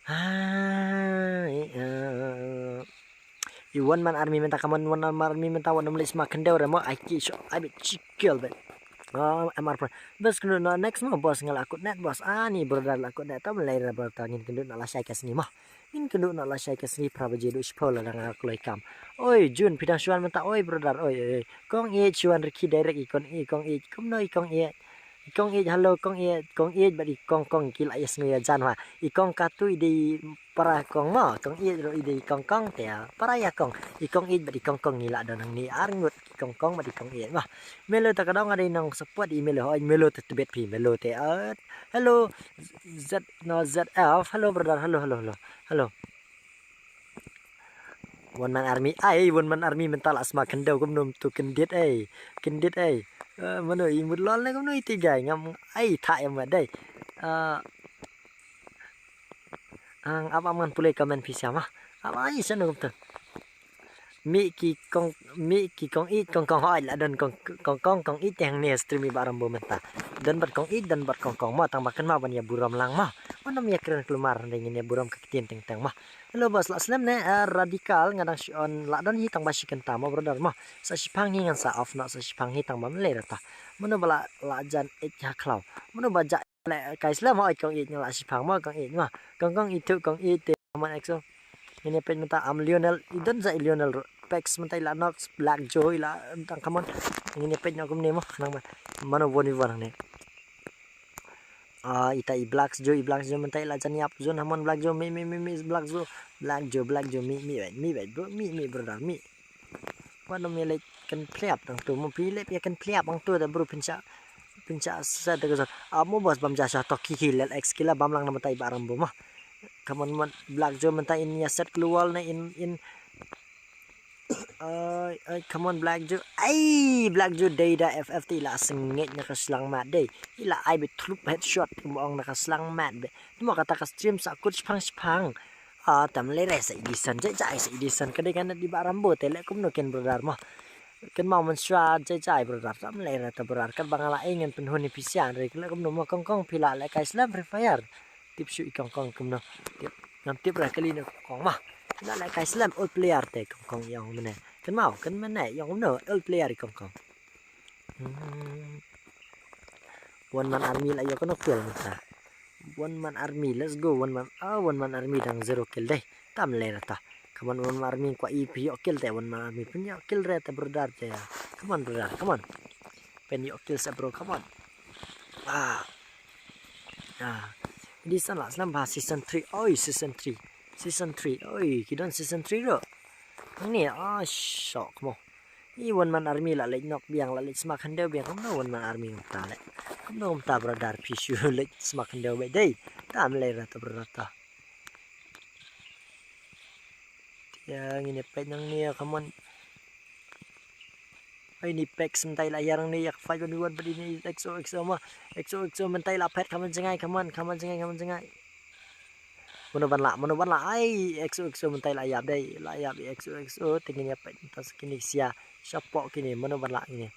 Hai, eh. I One Man Army mynta, ka mon One Man Army mynta, wan ym leit sma khyndew re mo, ai ki sho, ai beit chikel beit. Ah, M R Pro. Bas kynduh noh next mo, boss, nga la kut net, boss. Ah, ni brother la kut net, tam lei re brother, ngin kynduh noh lashai ka sngi mo. Ngin kynduh noh lashai ka sngi phra baje duh shiphew lada nga kloi kam. Oi, Jun, phi dang shu wan mynta, oi, brother, oi, oi, oi. Kong Ïeit shu wan rikhi direct i Kong Ïeit, Kong Ïeit. Kumno i Kong Ïeit? I Kong Ïeit, hello, Kong Ïeit, Kong Ïeit, bad i Kong Kong, ki la ïa sngew ïa jan wa. I Kong Katu i dei para Kong mo, Kong Ïeit ruh i dei Kong Kong te, para ïa Kong. I Kong Ïeit bad i Kong Kong ngi la don hangne ar ngut, i Kong Kong bad i Kong Ïeit mo. Melo ta ka dong nga dei nong support i Melo, hoi Melo te tbit phi, Melo te, ah, hello, Z, no, Z F, hello brother, hello, hello, hello, hello. One Man Army, ai, One Man Army mynta la sma khyndew kumno tu kyndit, ai, kyndit, ai. Eh, mano i mut lol ne kumno i tigai, ngam, ai, tha em dei. Ah, ang ap ap ngan pule comment phi sha ma. Ap ai sha no kumta. Mi ki kong, mi ki kong ïeit kong kong hoi la don kong kong kong kong ïeit teng ne stream i Bah Rambo mynta. Don bad kong ïeit don bad kong kong ma tang ba kynmaw ban ïa burom lang ma. Wan ym ïa kren kulmar hynrei ngin ïa burom ka ktien teng teng ma. Hello boss, la slem ne, eh, Radical, nga dang shu on la don hi tang ba shi kynta mo brother mo. Sa shipang hi ngan sa off noh sa shipang hi tang ba mlei rata. Mano ba la, la jan ïeit ha khlaw. Mano ba ja lehkai slem mo, oi kong ïeit nga la shipang mo, kong ïeit mo. Kong kong ïeit tu, kong ïeit te, mo X O. Ngin ïa peit mynta am Lionel, i don sa i Lionel ruh. Pex mynta i la knock, Black Joe i la tang kamon. Ngin ïa peit noh kumne mo, khnang ba. Mano von i von hangne. Ah, ita i Black Joe, i Black Joe mynta i la jan ïap zone, hamon Black Joe, mi, mi, mi, mi, Black Joe, Black Joe, Black Joe, mi, mi, wait, mi, wait, bro, mi, mi, brother, mi. Wat nym ïa leit kan pliap tang tu, mo phi leit ïa kan pliap tang tu, da bro, pynshah, pynshah sa da ka zone. Ah, mo boss bam ja sha to ki ki lel X kila bam lang na mynta i Bah Rambo mo. Kamon, mon, Black Joe mynta in ïa set klur wall na in, in, Ai, ai, come on, Black Joe. Ai, Black Joe, dei da F F te i la sngewthuh na ka slang mat dei. I la ai beit thlup headshot, kumba ong na ka slang mat beit. Te mo kata ka stream sa kut shipang shipang. Ah, tam lei re sa Edison, jai jai sa Edison. Ka dei ka net i Bah Rambo te leh kumno ken brother mo. Ken mo mynshuwa jai jai brother, tam lei re ta brother. Katba nga la ai ngan pynhun ïa phi sha re, leh kumno mo kong kong phi la lehkai slem Free Fire. Tip shu i kong kong kumno. Tip. Ngam tip re kali na kong kong ma. Phi la lehkai slem old player te kong kong i ong mynne. Ken mo, ken mynne i ong kumno old player i kong kong. Hmm. One man army la ïoh kano kill mynta. One man army, let's go. One man, ah, one man army dang zero kill dei. Tam lei rata. Come on, one man army kwah i phi ïoh kill te, one man army phin ïoh kill re te brother te. Come on brother, come on. Phin ïoh kill sa bro, come on. Ah. Ah. Edison la slem ba season three. Oi, season three. Season three. Oi, ki don season three ruh. Ni, ah, shock mo. I one man army la leit knock biang, la leit sma khyndew biang, kumno one man army kumta leh. Kumno kumta brother phi shu leit sma khyndew beit dei. Tam lei rata brother ta. Te ngin ïa peit nangne, come on. Ai ni Pex mynta i la ïar nangne ïa ka five one v one bad ini X O X O ma. X O X O mynta i la phet, come on jngai, come on, come on jngai, come on jngai. Mano ban lah, mano ban lah, ai, X O X O mynta i la ïap dei, la ïap i X O X O, te ngin ïa peit mynta sa kine sia, shapoh kine, mano ban lah kine.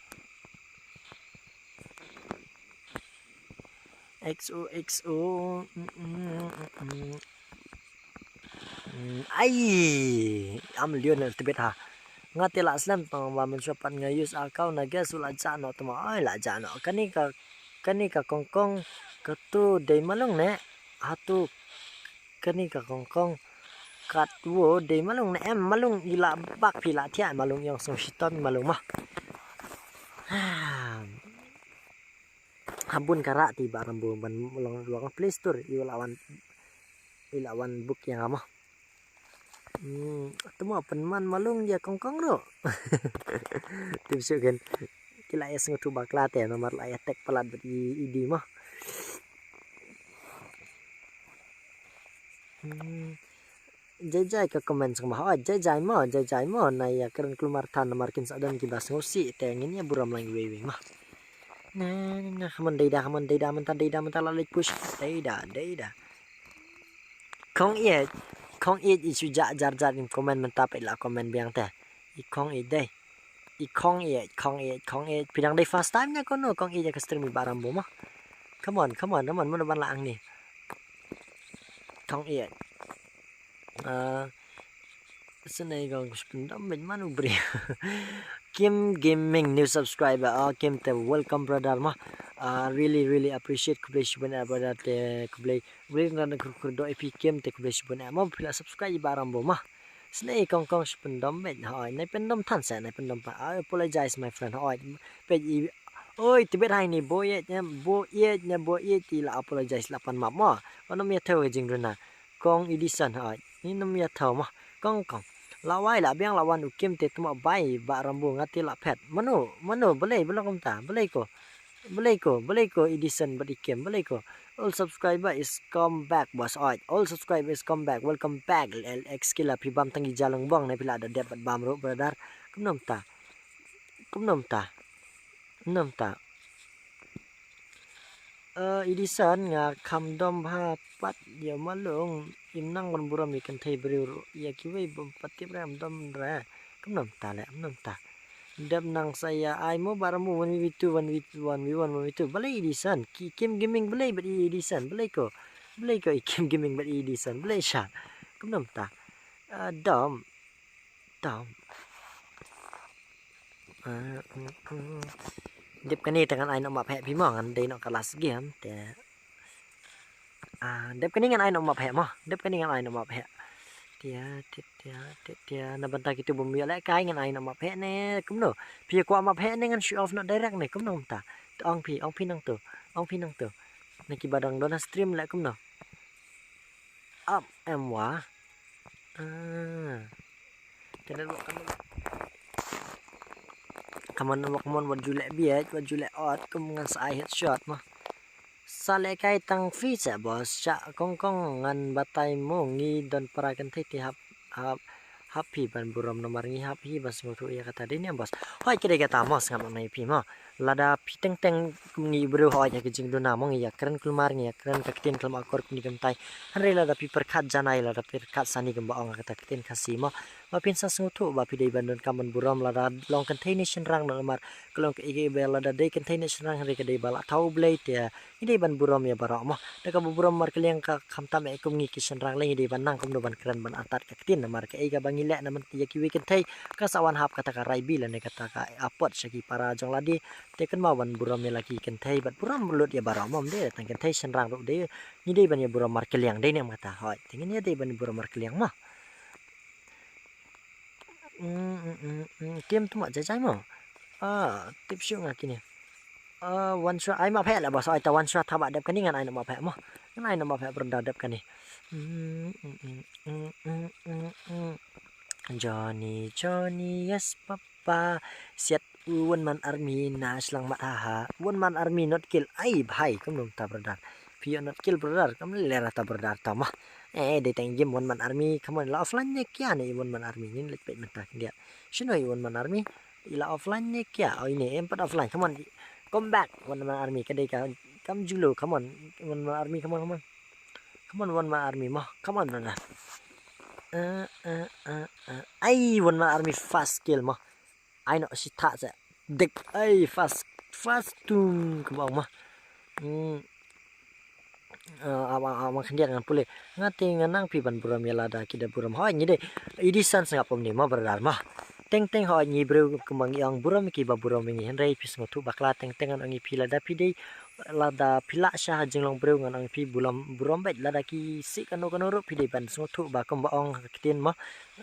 X O X O, mm, mm, mm, mm. Mm, ai, am Lionel tbit ha. Nga te la slem tang ba mynshuwa pat nga use account na guess u la jah noh tma, ai, la jah noh. Kane ka, kane ka kong kong, katu dei malung ne. Hatu kane ka kong kong. Katwo dei malung ne em, malung i la bak phi la thiah, malung i ong sngewshitom malung ma. Ha bun ka rah te i Bah Rambo ban long long Play Store i la wan, i la wan book ïa nga ma. Hmm, te mo pynman malung ïa kong kong ruh. Tip shuh ken. Ki la ïa sngewthuh bakla te namar la ïa tag palat bad i, i di ma. Hmm. Jai jai ka comment sngewbha. Oh, jai jai mo, jai jai mo. Na ïa kren kulmar than namar kin sa don kiba sngewsih te ngin ïa burom lang iwei iwei ma. Na, na, na, come on, dei da, come on, dei da, mynta, dei da, mynta la leit push. Dei da, dei da. Kong ïeit, kong ïeit i shu jah jar jar in comment mynta peit la comment biang te. I kong ïeit dei. I kong ïeit, kong ïeit, kong ïeit. Phi dang dei first time ne kono kong ïeit ïa ka stream i Bah Rambo ma. Come on, come on, come on, mano ban la ang ni. Kong ïeit. Ah, Sene kong shu pyndam bad mano bri. Kim Gaming new subscriber. Ah, Kim te welcome brother ma. Ah, really, really appreciate, khublei shibun eh brother te khublei. Khublei na na kur kur do epi Kim te khublei shibun eh ma phi la subscribe i Bah Rambo ma. Sene kong kong shu pyndam bad ha oi. Nai pyndam than se, nai pyndam pa. I apologize my friend. Ha oi. Bad i, oi, tibet hai ni bo ïeit ne, bo ïeit ne, bo ïeit i la apologize la pan map ma. Wan ym ïa thew ka jingruna. Kong Edison ha oi. Ni nym ïa thew ma. Kong kong. La wai la biang la wan u Kim te tma bai Bah Rambo nga te la phet. Mano, mano, balei, balei kumta, balei ko. Balei ko, balei ko Edison bad i Kim, balei ko. All subscriber is come back, boss. Oi, all subscriber is come back. Welcome back, L X Killer. Phi bam tang i jalong bong ne phi la da dep bad bam ruh, brother. Kumno mynta. Kumno mynta. Kumno mynta. Eh, Edison, nga kham dom bha pat ïa malung, im nang ban burom ïa kynthei briew ruh, ïa kiwei bym pat tip re, ym dom re. Kumno mynta leh, kumno mynta. Dep nang sa ïa ai mo, bar mo, one v two, one v one, one v one, one v two. Balei Edison, ki Kim Gaming balei bad i Edison, balei ko. Balei ko i Kim Gaming bad i Edison, balei sha. Kumno mynta. Eh, dom. Dom. Eh, mm, mm. Dep kane te ngan ai noh map heh phi mo, ngan dei noh ka last game te. Ah, dep kane ngan ai noh map heh mo. Dep kane ngan ai noh map heh. Tia, tia, tia, tia, tia. Na bynta kitu bym ïoh lehkai ngan ai noh map heh ne. Kumno. Phi kwah map heh ne ngan show off noh direct ne. Kumno mynta. Ong phi, ong phi nangtu. Ong phi nangtu. Na kiba dang don ha stream leh kumno. Ap em wa. Ah. Ka network ka network. Ka mon network mon wat ju leh bieit, wat ju leh ot, kum ngan sa ai headshot mo. Sa lehkai tang phi seh boss, sha kong kong ngan batai mo ngi don para kynthei te hap, hap, hap phi ban burom namar ngi hap hi ban sngewthuh ïa kata dei ne em boss. Hoi ka dei kata mo sngap noh na ïa phi mo. Lada phi teng teng kum ngi briew hoi ïa ka jingduna mo ngi ïa kren kulmar ngi ïa kren ka ktien khlem akor kumne kumtai. Hynrei lada phi pyrkhat janai lada phi pyrkhat sani kumba ong kata ka ktien Khasi mo. Ba phin sa sngewthuh ba phi dei ban donkam ban burom lada long kynthei ne shynrang namar ka long kaei kaei ba lada dei kynthei ne shynrang hynrei ka dei ba la thaw U Blei te ngi dei ban burom ïa baroh mo. Da kaba burom markylliang ka khamtam eh kum ngi ki shynrang lei ngi dei ban nang kumno ban kren ban artat ka ktien namar kaei kaba ngi leh na mynta ïa kiwei kynthei ka sa wan hap kata ka raibi lane kata ka apot sha ki para jong lade. Te kynmaw ban burom ïa la ki kynthei bad burom lut ïa baroh mo, ym dei tang kynthei shynrang ruh dei ngi dei ban ïa burom markylliang dei ne em kata hoi. Te ngin ïa dei ban burom markylliang mo. Mm, mm, mm, mm. Kim tu ma jai jai mo. Ah, tip shu nga kine. Ah, wan shwa ai map heh la boss, ai ta wan shwa thaba dep kane ngan ai na map heh mo. Ngan ai na map heh brother dep kane. Mm, mm, mm, mm, mm, mm, mm. Johnny, Johnny, yes papa. Siat u one man army na slang mat ha ha. One man army not kill. Ai bhai, kumno ta brother. Phi ïoh not kill brother. Kam lera ta brother ta mo. Eh, dei tang game one man army. Come on, la offline ne kya ne one man army. Ngin leit peit mynta khyndiat. Shino i one man army. I la offline ne kya? Oh, ine em pat offline. Come on. Come back. One man army ka dei ka. Kam julo. Come on. One man army. Come on, come on. Come on, one man army mo. Come on, brother. Eh, eh, eh, eh. Ai, one man army fast kill mo. Ai no shi thah se. Dik. Ai, fast. Fast tung. Kaba mo. Hmm. Ah, ama, ama khyndiat ngan pule. Nga te ngan nang phi ban burom ïa lada ki da burom. Hoi ngi dei. Edison sngap pom ni ma brother ma. Teng teng hoi ngi briew kumba ngi ong burom ki ba burom ngi hynrei phi sngewthuh bakla teng teng ngan ong ïa phi lada phi dei lada phi lah sha ha jinglong briew ngan ong ïa phi burom burom bad lada ki sih kano kano ruh phi dei ban sngewthuh ba kumba ong ha ka ktien ma.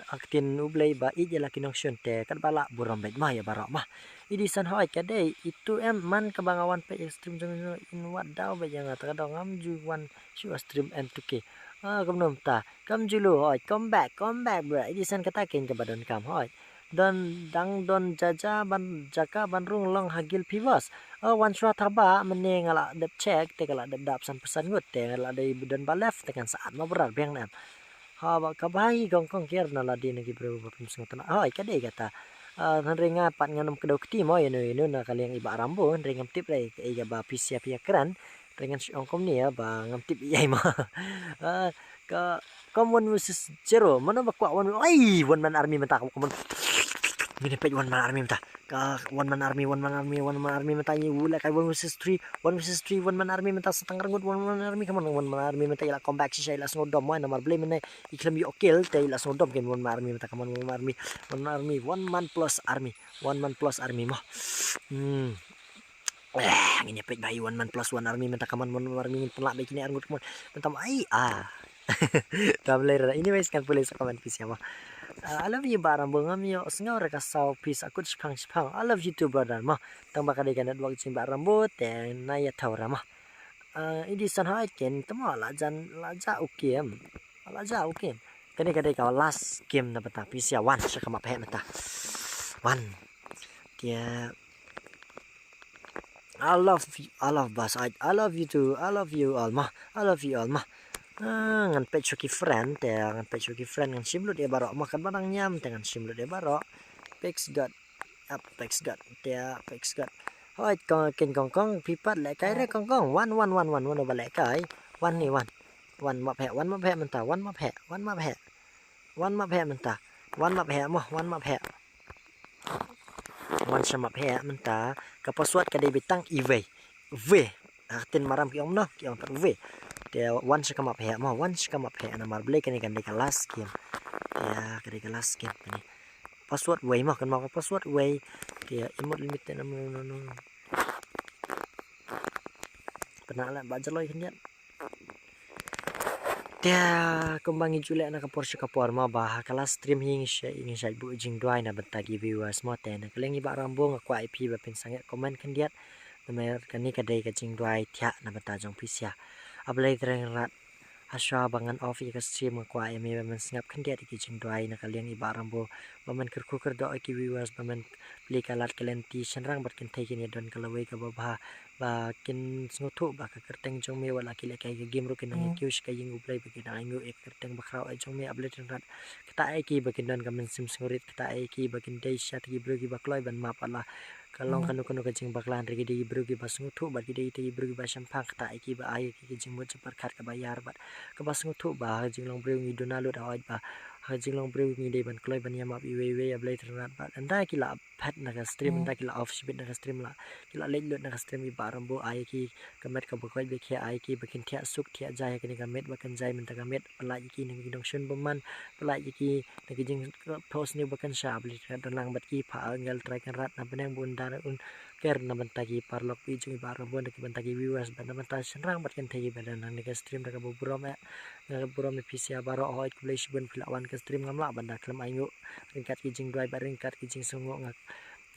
Ha ka ktien U Blei ba ïeit ïa la ki nongshun te katba lah burom bad ma ïa baroh ma. Edison hoi ka dei itu em man kaba nga wan peit ïa stream jong ino in wat daw bad ïa nga ta ka dong ngam ju wan shu stream en tuke. Ah, kumno mynta kam ju lu hoi, come back, come back bro. Edison kata kein kaba donkam hoi. Don dang don jaja ban jaka ban rung long ha guild phi bos. Oh, wan shwa thaba mynne nga la dep check te ka la dep dap san percent ngut te la dei don ba left te kan saat ma brar biang na em. Haba ka bha hi kong kong kiar na la dei na ki briew ba phim sngewtynnat. Hoi ka dei kata. Ah, hynrei nga pat ngan ym kdew kti mo ïano ïano na ka liang i Bah Rambo hynrei ngam tip dei ka ei ka ba phi sia phi ïa kren. Hynrei ngan shu ong kumne ïa ba ngam tip ïa i mo. Ah, ka kam one versus zero mano ba kwah one ai one man army mynta ka mon. Ngin peit one man army mynta. Ka one man army, one man army, one man army mynta ngi u leh kai one versus three, one versus three, one man army mynta sa tang rngut one man army, come on, one man army mynta ila comeback shisha ila sngew dom mo namar blei mynne i khlem ïoh kill te ila sngew dom kein one man army mynta, come on, one man army, one man army, one man plus army, one man plus army mo. Hmm. Eh, ngin ïa peit ba i one man plus one army mynta, come on, one man army ngin pynlah ba kine arngut, come on. Mynta ai ah. Tam lei ra. Anyways kan pule sa comment phi sia mo. Ah, I love you Bah Rambo, ngam ïoh sngew ra ka saw phi sa kut shipang shipang. I love you too brother mo. Tang ba ka dei ka network jong Bah Rambo te na ïa thaw ra mo. Ah, Edison ha ken tamo la jan la ja u kem. La ja u kem. Ka dei ka dei ka last game na bata phi sia wan sha ka map heh mynta. Wan. Tia I love you, I love bas. I, I love you too. I love you all ma. I love you all ma. Ah, ngan peit shuh ki friend te, ngan peit shuh ki friend ngan shim lut ïa baroh ma, katba dang ñiam te ngan shim lut ïa baroh. Apex God. Apex God. Te Apex God. Hoi kong kin kong kong phi pat lehkai re kong kong. Wan wan wan wan wan ba lehkai. Wan ni wan. Wan map heh wan map heh mynta wan map heh wan map heh. Wan map heh mynta. Wan map heh mo wan map heh. Wan sha map heh mynta. Ka password ka dei beit tang iwei. Wei. Ha ka ktien Maram ki ong no ki ong pat wei. Te wan sha ka map heh mo wan sha ka map heh namar balei kane kan dei ka last game. Te ka dei ka last game kane. Password wei mo kan mo ka password wei. Te emote limit te no no no no. Pynah lah ba jaloi khyndiat. Te kumba ngi ju leh na ka por sha ka por mo ba ha ka last stream hi ngi shait ngi shait buh jingduwai na bynta ki viewers mo te na ka liang i Bah Rambo nga kwah ïa phi ba phin sangeh comment khyndiat. Namar kane ka dei ka jingduwai thiah na bynta jong phi sha. A Blei Trai Kynrad, hashwa ba ngan off ïa ka stream nga kwah ïa me ba men sngap khyndiat ïa ki jingduwai na ka liang i Bah Rambo ba men kyrkhu kyrdoh ïa ki viewers ba men plie ka lad ka lynti shynrang bad kynthei kin ïa don ka lawei kaba bha ba kin sngewthuh ba ka kyrteng jong me wat la ki lehkai ka game ruh kin nang ïa kiew sha ka ïing U Blei ba kin nang ainguh ïa ka kyrteng ba khraw eh jong me A Blei Trai Kynrad. Kata ïa ki ba kin don ka mynsiem sngewrit kata ïa ki ba kin dei sha ki briew kiba kloi ban map wat la ka long kano kano ka jingbakla hynrei ki dei ki briew kiba sngewthuh bad ki dei ki briew kiba shemphang kata ïa ki ba ai ïa ki ka jingmut jingpyrkhat kaba ïar bad kaba sngewthuh ba ha ka jinglong briew ngi duna lut ha oi ba ha ka jinglong briew ngi dei ban kloi ban ïamap iwei iwei A Blei Trai Kynrad bad ynda ki la phet na ka stream ynda ki la off shibit na ka stream la ki la leit lut na ka stream i Bah Rambo ai ki ka met kaba koit ba khia ai ki ba kin thiah suk thiah jai ha kane ka met ba kan jai mynta ka met pyllait ïa ki na ki nongshun bymman pyllait ïa ki na ki jingphohsniew ba kan sha A Blei Trai Kynrad don lang bad ki pha angel Trai Kynrad na bneng ba un dar un ker na bynta ki paralok phi jong i Bah Rambo na ki bynta ki viewers bad na bynta shynrang bad kynthei kiba don hangne ka stream da kaba burom eh. Nga burom ïa phi sha baroh hoi khublei shibun phi la wan ka stream ngam lah ban da khlem ainguh ryngkat ki jingduwai bad ryngkat ki jingsngewnguh nga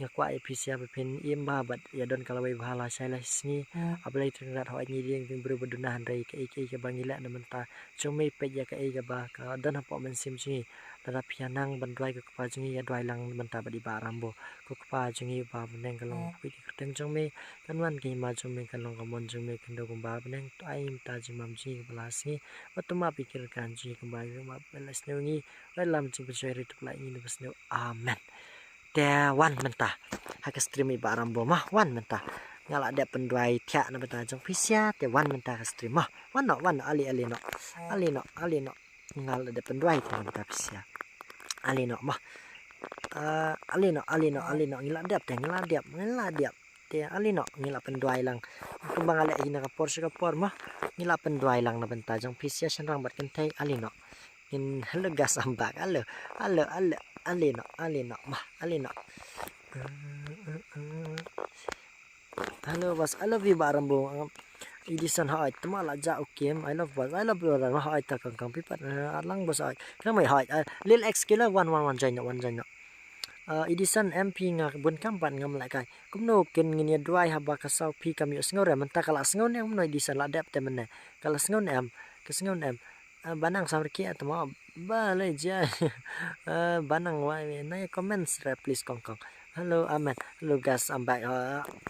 nga kwah ïa phi sha ba phin im bha bad ïa don ka lawei bha la shai la sngi. A Blei Trai Kynrad hoi ngi dei ngi briew ba duna hynrei kaei kaei kaba ngi leh na bynta jong me peit ïa kaei kaba ka don hapoh mynsiem jong ngi. Lada phi ïa nang ban duwai ko Kpa jong ngi ïa duwai lang na bynta bad i Bah Rambo. Ko Kpa jong ngi ba bneng ka long phi ka kyrteng jong me kan wan ka hima jong me kan long ka mon jong me kan dei kumba bneng to ai mynta jingmam jong ngi kaba la sngi. Ba to map ïa ki rkan jong ngi kumba ngi map ba la sniew ngi. Ba lam jingpynshoi ri to pynlait ngi na ba sniew. Amen. Te wan mynta ha ka stream i Bah Rambo ma wan mynta. Nga la dep pynduwai thiah na bynta jong phi sha te wan mynta ka stream ma wan noh wan noh ali ali noh. Ali noh ali noh. Nga la dep pynduwai thiah na bynta phi sha. Ali noh ma. Ah, ali noh ali noh ali noh ngi la dep te ngi la dep ngi la dep. Te ali noh ngi la pynduwai lang. Kumba nga leh hi na ka por sha ka por ma ngi la pynduwai lang na bynta jong phi sha shynrang bad kynthei ali noh. In hello guys, I'm back. Hello, hello, hello, ali noh, ali noh, ma, ali noh. Hello boss, I love you Bah Rambo. Edison hi, tama la ja ukim. I love boss, I love you Bah Rambo. Hi ta kang kang pipat. Alang boss hi. Kena mai hi. Lil X Killer one one one join no, one join no. Edison M P nga bun kam ban ngam lai kai. Kumno kin ngin ïa duwai haba ka saw phi kam ïoh sngew re mynta ka la sngew ne kumno Edison la dep te mynne. Ka la sngew ne em, ka sngew ne em. Banang samriki atma ba le ja. Banang wai na comments re please kong kong. Hello amen. Hello guys, I'm back.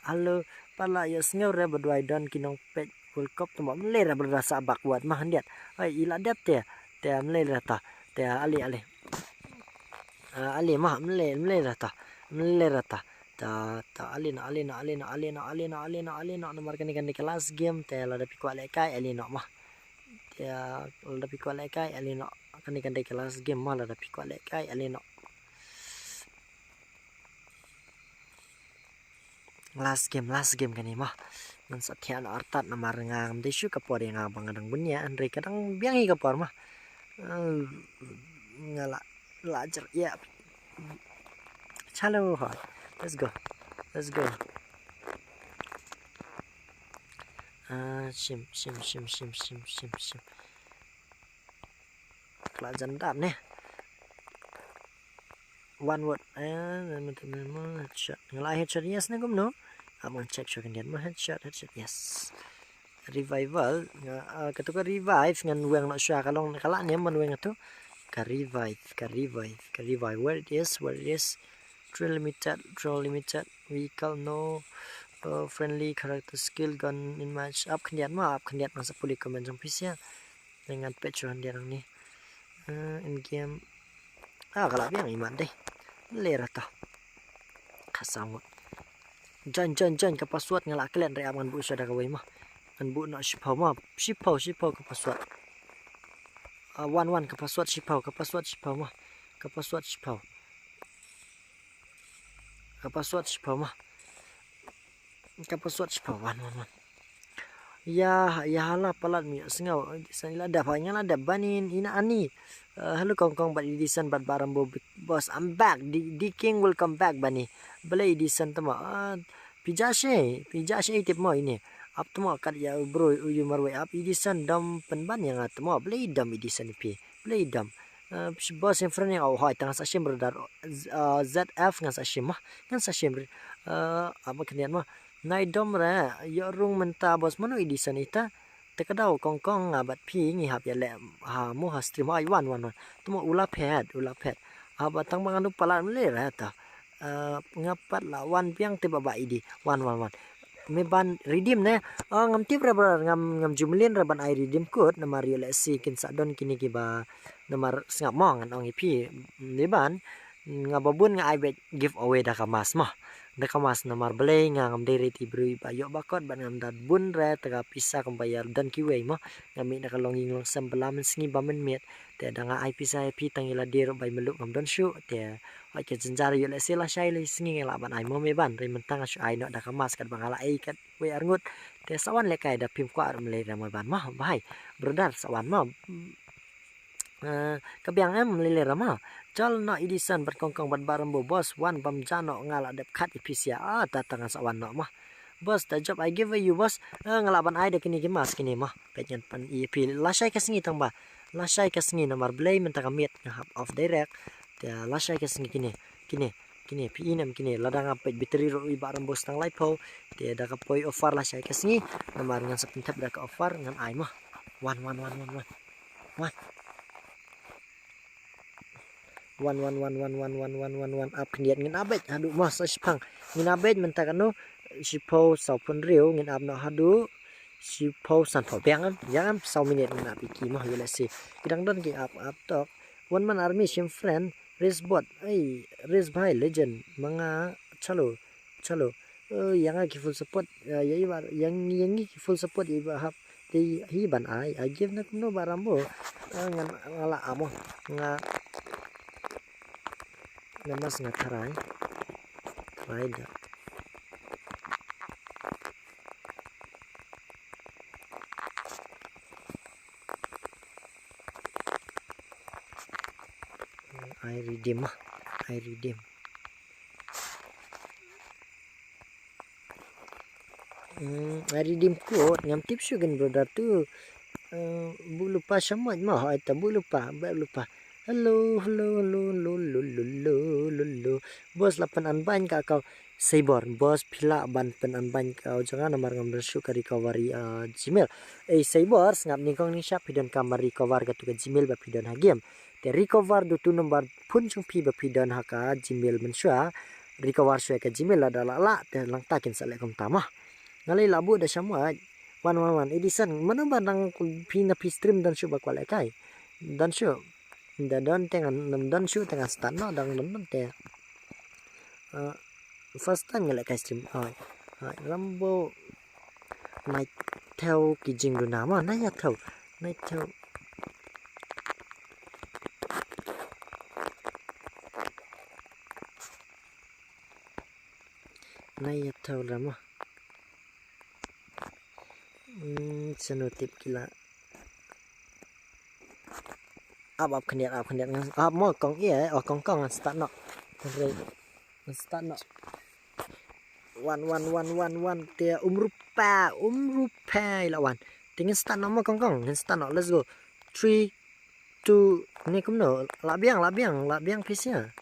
Hello pala ïa sngew re ba duwai don ki nong peit World Cup tama mle re ba sa backward ma handiat. Ai ila dep te. Te mle re ta. Te ali ali. Ali ma mle mle re ta. Mle re ta. Ta ta ali na ali na ali na ali na ali na ali na ali na namar kane kane ka last game te lada phi kwah lehkai ali na ma. Te lada phi kwah lehkai ali na kane kane ka last game ma lada phi kwah lehkai ali na. Last game last game kane ma. Ngan sa thiah na artat namar nga ngam dei shu ka por ïa nga ba nga dang bunia hynrei ka dang biang hi ka por ma. Nga la la jer ïa. Chalo hoi. Let's go. Let's go. Ah, shim shim shim shim shim shim shim. Kla jan dap ne. One word. Eh, headshot. Nga la headshot yes ne kumno. Am ngan check shuwa kan diat ma headshot headshot yes. Revival nga uh, katu ka revive ngan weng noh shuwa ka long ka la niam man weng tu. Ka revive ka revive ka revive where it is where it is. Trail limited trail limited vehicle no uh, friendly character skill gun in match up khyndiat ma up khyndiat ma sa puli comment jong phi sha. Ngan pet shuwa khyndiat ni. Uh, in game ah ka la biang iman deh. Lera ta. Ka sangut. Join, join, join, ka password nga la klet re ap ngan buh sha da kawei mo. Ngan buh noh shiphew mo. Shiphew, shiphew ka password. Ah, wan, wan, ka password shiphew, ka password shiphew mo. Ka password shiphew. Ka password shiphew mo. Ka password shiphew, wan, wan, wan. Ïa, ïa hala palat mi sngew. San ila dep ha nga la dep bani ina ani. Uh, hello Kong Kong bad Edison bad Barambo boss, I'm back. The, the king will come back bani. Balei Edison tama. Uh, pija she, pija she tip mo ini. Ap tama kat ïa u bro u yu marwei ap Edison dom pynban ïa nga tama. Balei dom Edison ipi. Balei dom. Uh, boss in front ïa nga, oh, hoi tang sa shim brother. Uh, Z F ngan sa shim mo. Ngan sa shim. Uh, apa kenian mo. Nai dom re, ïoh rung mynta boss mano Edison ita. Te ka daw Kong Kong nga bad phi ngi hap ïa leh ha mo ha stream ai wan wan wan. Te mo u la phet, u la phet. Haba tang ba ngan u palat mlei re ta. Eh, nga pat la wan biang te ba ba idi wan wan wan. Me ban redeem ne. Oh, ngam tip re brother, ngam ngam ju mlien re ban ai redeem code namar ïoh leh si kin sa don kine kiba namar sngap mo ngan ong ïa phi. Me ban nga ba bun nga ai bad giveaway da ka mask mo. Da ka mask namar balei nga ngam dei re ti briew ba ïoh ba kot bad ngam da bun re ta ka pisa kumba ïa don kiwei mo. Nga mih da ka longïing longsem ba la mynsngi ba mynmiet. Te da nga ai pisa ïa phi tang ïa lade ruh bai mluh ngam don shuh. Te hoi ka jynjar ïoh lehse lashai lai sngi nga lah ban ai mo me ban. Re mynta nga shu ai noh da ka mask katba nga la ai katwei arngut. Te sa wan lehkai da phim kwah ruh mlei re mo ban mo. Bye brother, sa wan mo. Eh, ka biang em lele rama. Chal no Edison bad Kong Kong bad Barambo boss, wan bam ja no nga la dep khat ipisia. Ah, ta ta ngan sa wan no ma. Boss, the job I give you boss. Eh, nga la ban ai da kini ki mask kini ma. Peit ngan pan i phi lashai ka sngi tang ba. Lashai ka sngi namar blei mynta ka miet nga hap off direct. Te lashai ka sngi kini. Kini. Kini phi inem kini lada nga peit battery ro i Barambo stang lai pho. Te da ka poi offer lashai ka sngi. Namar ngan sa pyntep da ka offer ngan ai ma. Wan wan wan wan wan. Wan. Wan wan wan wan wan wan wan wan wan ap khyndiat ngin ap beit haduh ma sa shipang. Ngin ap beit mynta kano shiphew saw phew hynriew ngin ap noh haduh shiphew san phew biang em. Biang em saw minit ngin ap iki ma ïa lehse. Ki dang don ki ap ap tok. One man army shim friend. Race bot. Ei race bhai legend. Ma nga chalo. Chalo. Eh, ïa nga ki full support, eh, ïa i ba, ïa ngi, ïa ngi ki full support ïa i ba hap. Te hi ban ai, ai give na kumno Barambo. Eh, ngan, nga la amo. Nga, nga mas nga tharai. Tharai da. Ai redeem ah. Ai redeem. Hmm, ai redeem code ngam tip shuh kin brother tu. Eh, bu lupa shamat ma hai ta bu lupa, bu lupa. Hello, hello, hello, hello, hello, hello, hello, hello. Boss la pyn unbind ka account. Saibor, boss phi lah ban pyn unbind ka account jong nga namar ngam don shuh ka recovery, eh, Gmail. Eh, Saibor, sngap nyngkong nyngshap phi don ka ma recover katu ka Gmail ba phi don ha game. Te recover da utu number phone jong phi ba phi don ha ka Gmail mynshuwa. Recover shuwa ka Gmail lada la lah te nangta kin sa leh kumta ma. Nga lei la buh da sha Muaj. Wan wan wan Edison. Mano ba nang phi na phi stream don shuh ba kwah lehkai. Don shuh. Da don te ngan don shuh te ngan start noh dang don don te. Ah, first time nga lehkai stream. Hoi. Hoi. Rambo. Nai thew ki jingduna ma nai ïa thew. Nai thew. Nai ïa thew ra ma. Hmm, sano tip ki la. Ap ap khyndiat ap khyndiat ngan ap mo kong ïa, oh kong kong ngan start noh. Hynrei ngan start noh. Wan wan wan wan wan te um rupa um rupa ila wan. Te ngan start noh mo kong kong ngan start noh. Let's go. Three, two, ne kumno la biang la biang la biang phi sia.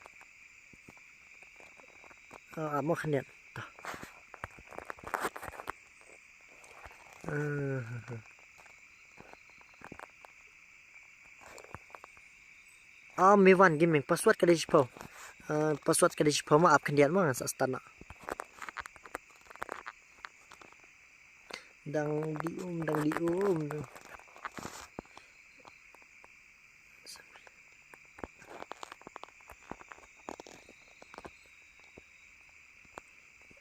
Ah, ap mo khyndiat. Ta. Ah, ah, ah. Ah, me wan gaming password ka dei shiphew. Ah, password ka dei shiphew ma ap khyndiat ma ngan sa start na. Dang di um, dang di um.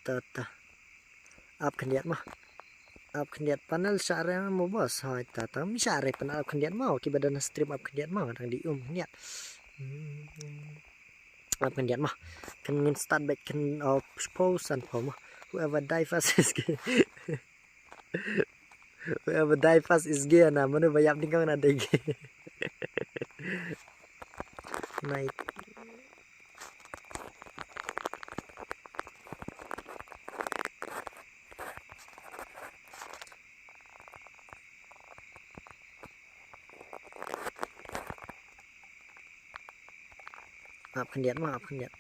Ta ta. Ap khyndiat mo. Ap khyndiat panel share mo boss. Hoi ta tang mi share panel ap khyndiat mo. Kiba don ha stream ap khyndiat mo. Dang di um khyndiat. Hmm. Ap khyndiat mo. Kan ngin start back kan, uh, pos san pos mo. Whoever die first is gay. Whoever die first is gay na. Mano ba ïap nyngkong na dei gay. Night. Ap khyndiat mo, ap khyndiat.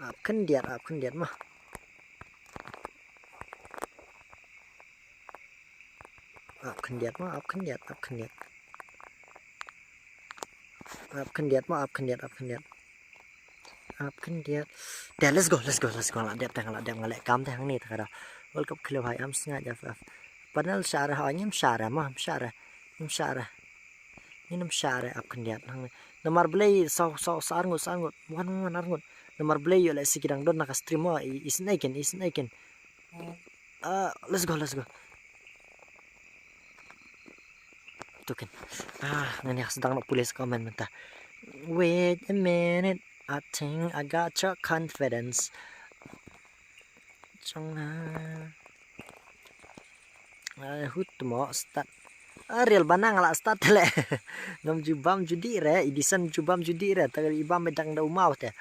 Ap khyndiat, ap khyndiat mo. Ap khyndiat mo, ap khyndiat, ap khyndiat. Ap khyndiat mo, ap khyndiat, ap khyndiat. Ap khyndiat. Te, let's go, let's go, let's go. Nga la dep te, nga la dep, nga leh kam te hangne te ka da. Welcome Clip, hi, am sngaid F F. Panel share ha, ngim share mo, ngim share. Ngim share. Ngim share ap khyndiat hangne. Namar balei saw, saw, saw arngut, saw arngut. Wan, wan, wan arngut. Namar balei ïoh lehse ki dang don na ka stream mo, i, isn't aiken, isn't aiken. Ah, let's go, let's go. Tukin. Ah, ngin ïa sdang noh pule sa comment mynta. Wait a minute. I think I got your confidence. Jong na. Ah, hut mo start. Ah, real ba nga la start te leh. Ngam ju bam ju dih re, Edison ju bam ju dih re, ta i bam beit dang da u maw te.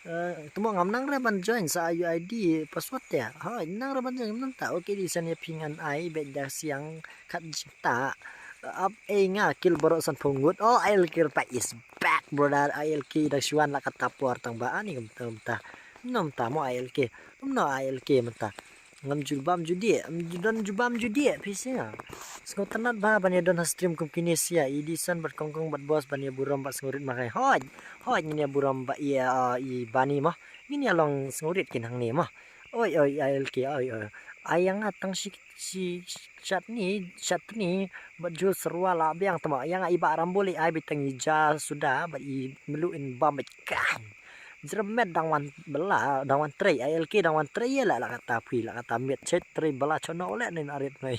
Eh, te mo ngam nang re ban join sa U I D password te. Ha, nang re ban join mynta. Okay, Edison ïa phi ngan ai beit da siang khat jingta. Ap ei nga kill baroh san phew ngut. Oh, I L K Rpa is back, brother. I L K da shuan la kata por tang ba ani kumta kumta. Kumta mo I L K. Kumno I L K mynta. Ngam ju bam ju dih, ngam ju don ju bam ju dih, phi sngewtynnat ba ban ïa don ha stream kum kine sia, Edison bad Kongkong bad Boss ban ïa burom bad sngewrit ma kai. Hoi, hoi ngin ïa burom ba ïa, uh, i Bani mo. Ngin ïa long sngewrit kin hangne mo. Oi, oi, I L K, oi, oi. Ai ïa nga tang shi, shi, shat ni, shat ni, bad ju serwa la biang tama. Ïa nga i Bah Rambo lei ai beit tang i ja suda, bad i melu in bam beit kan. Jremet dang wan bela, dang wan trei, I L K dang wan trei ïa la, la kata phi, la kata miet chet trei bela chono le nin arit ngai.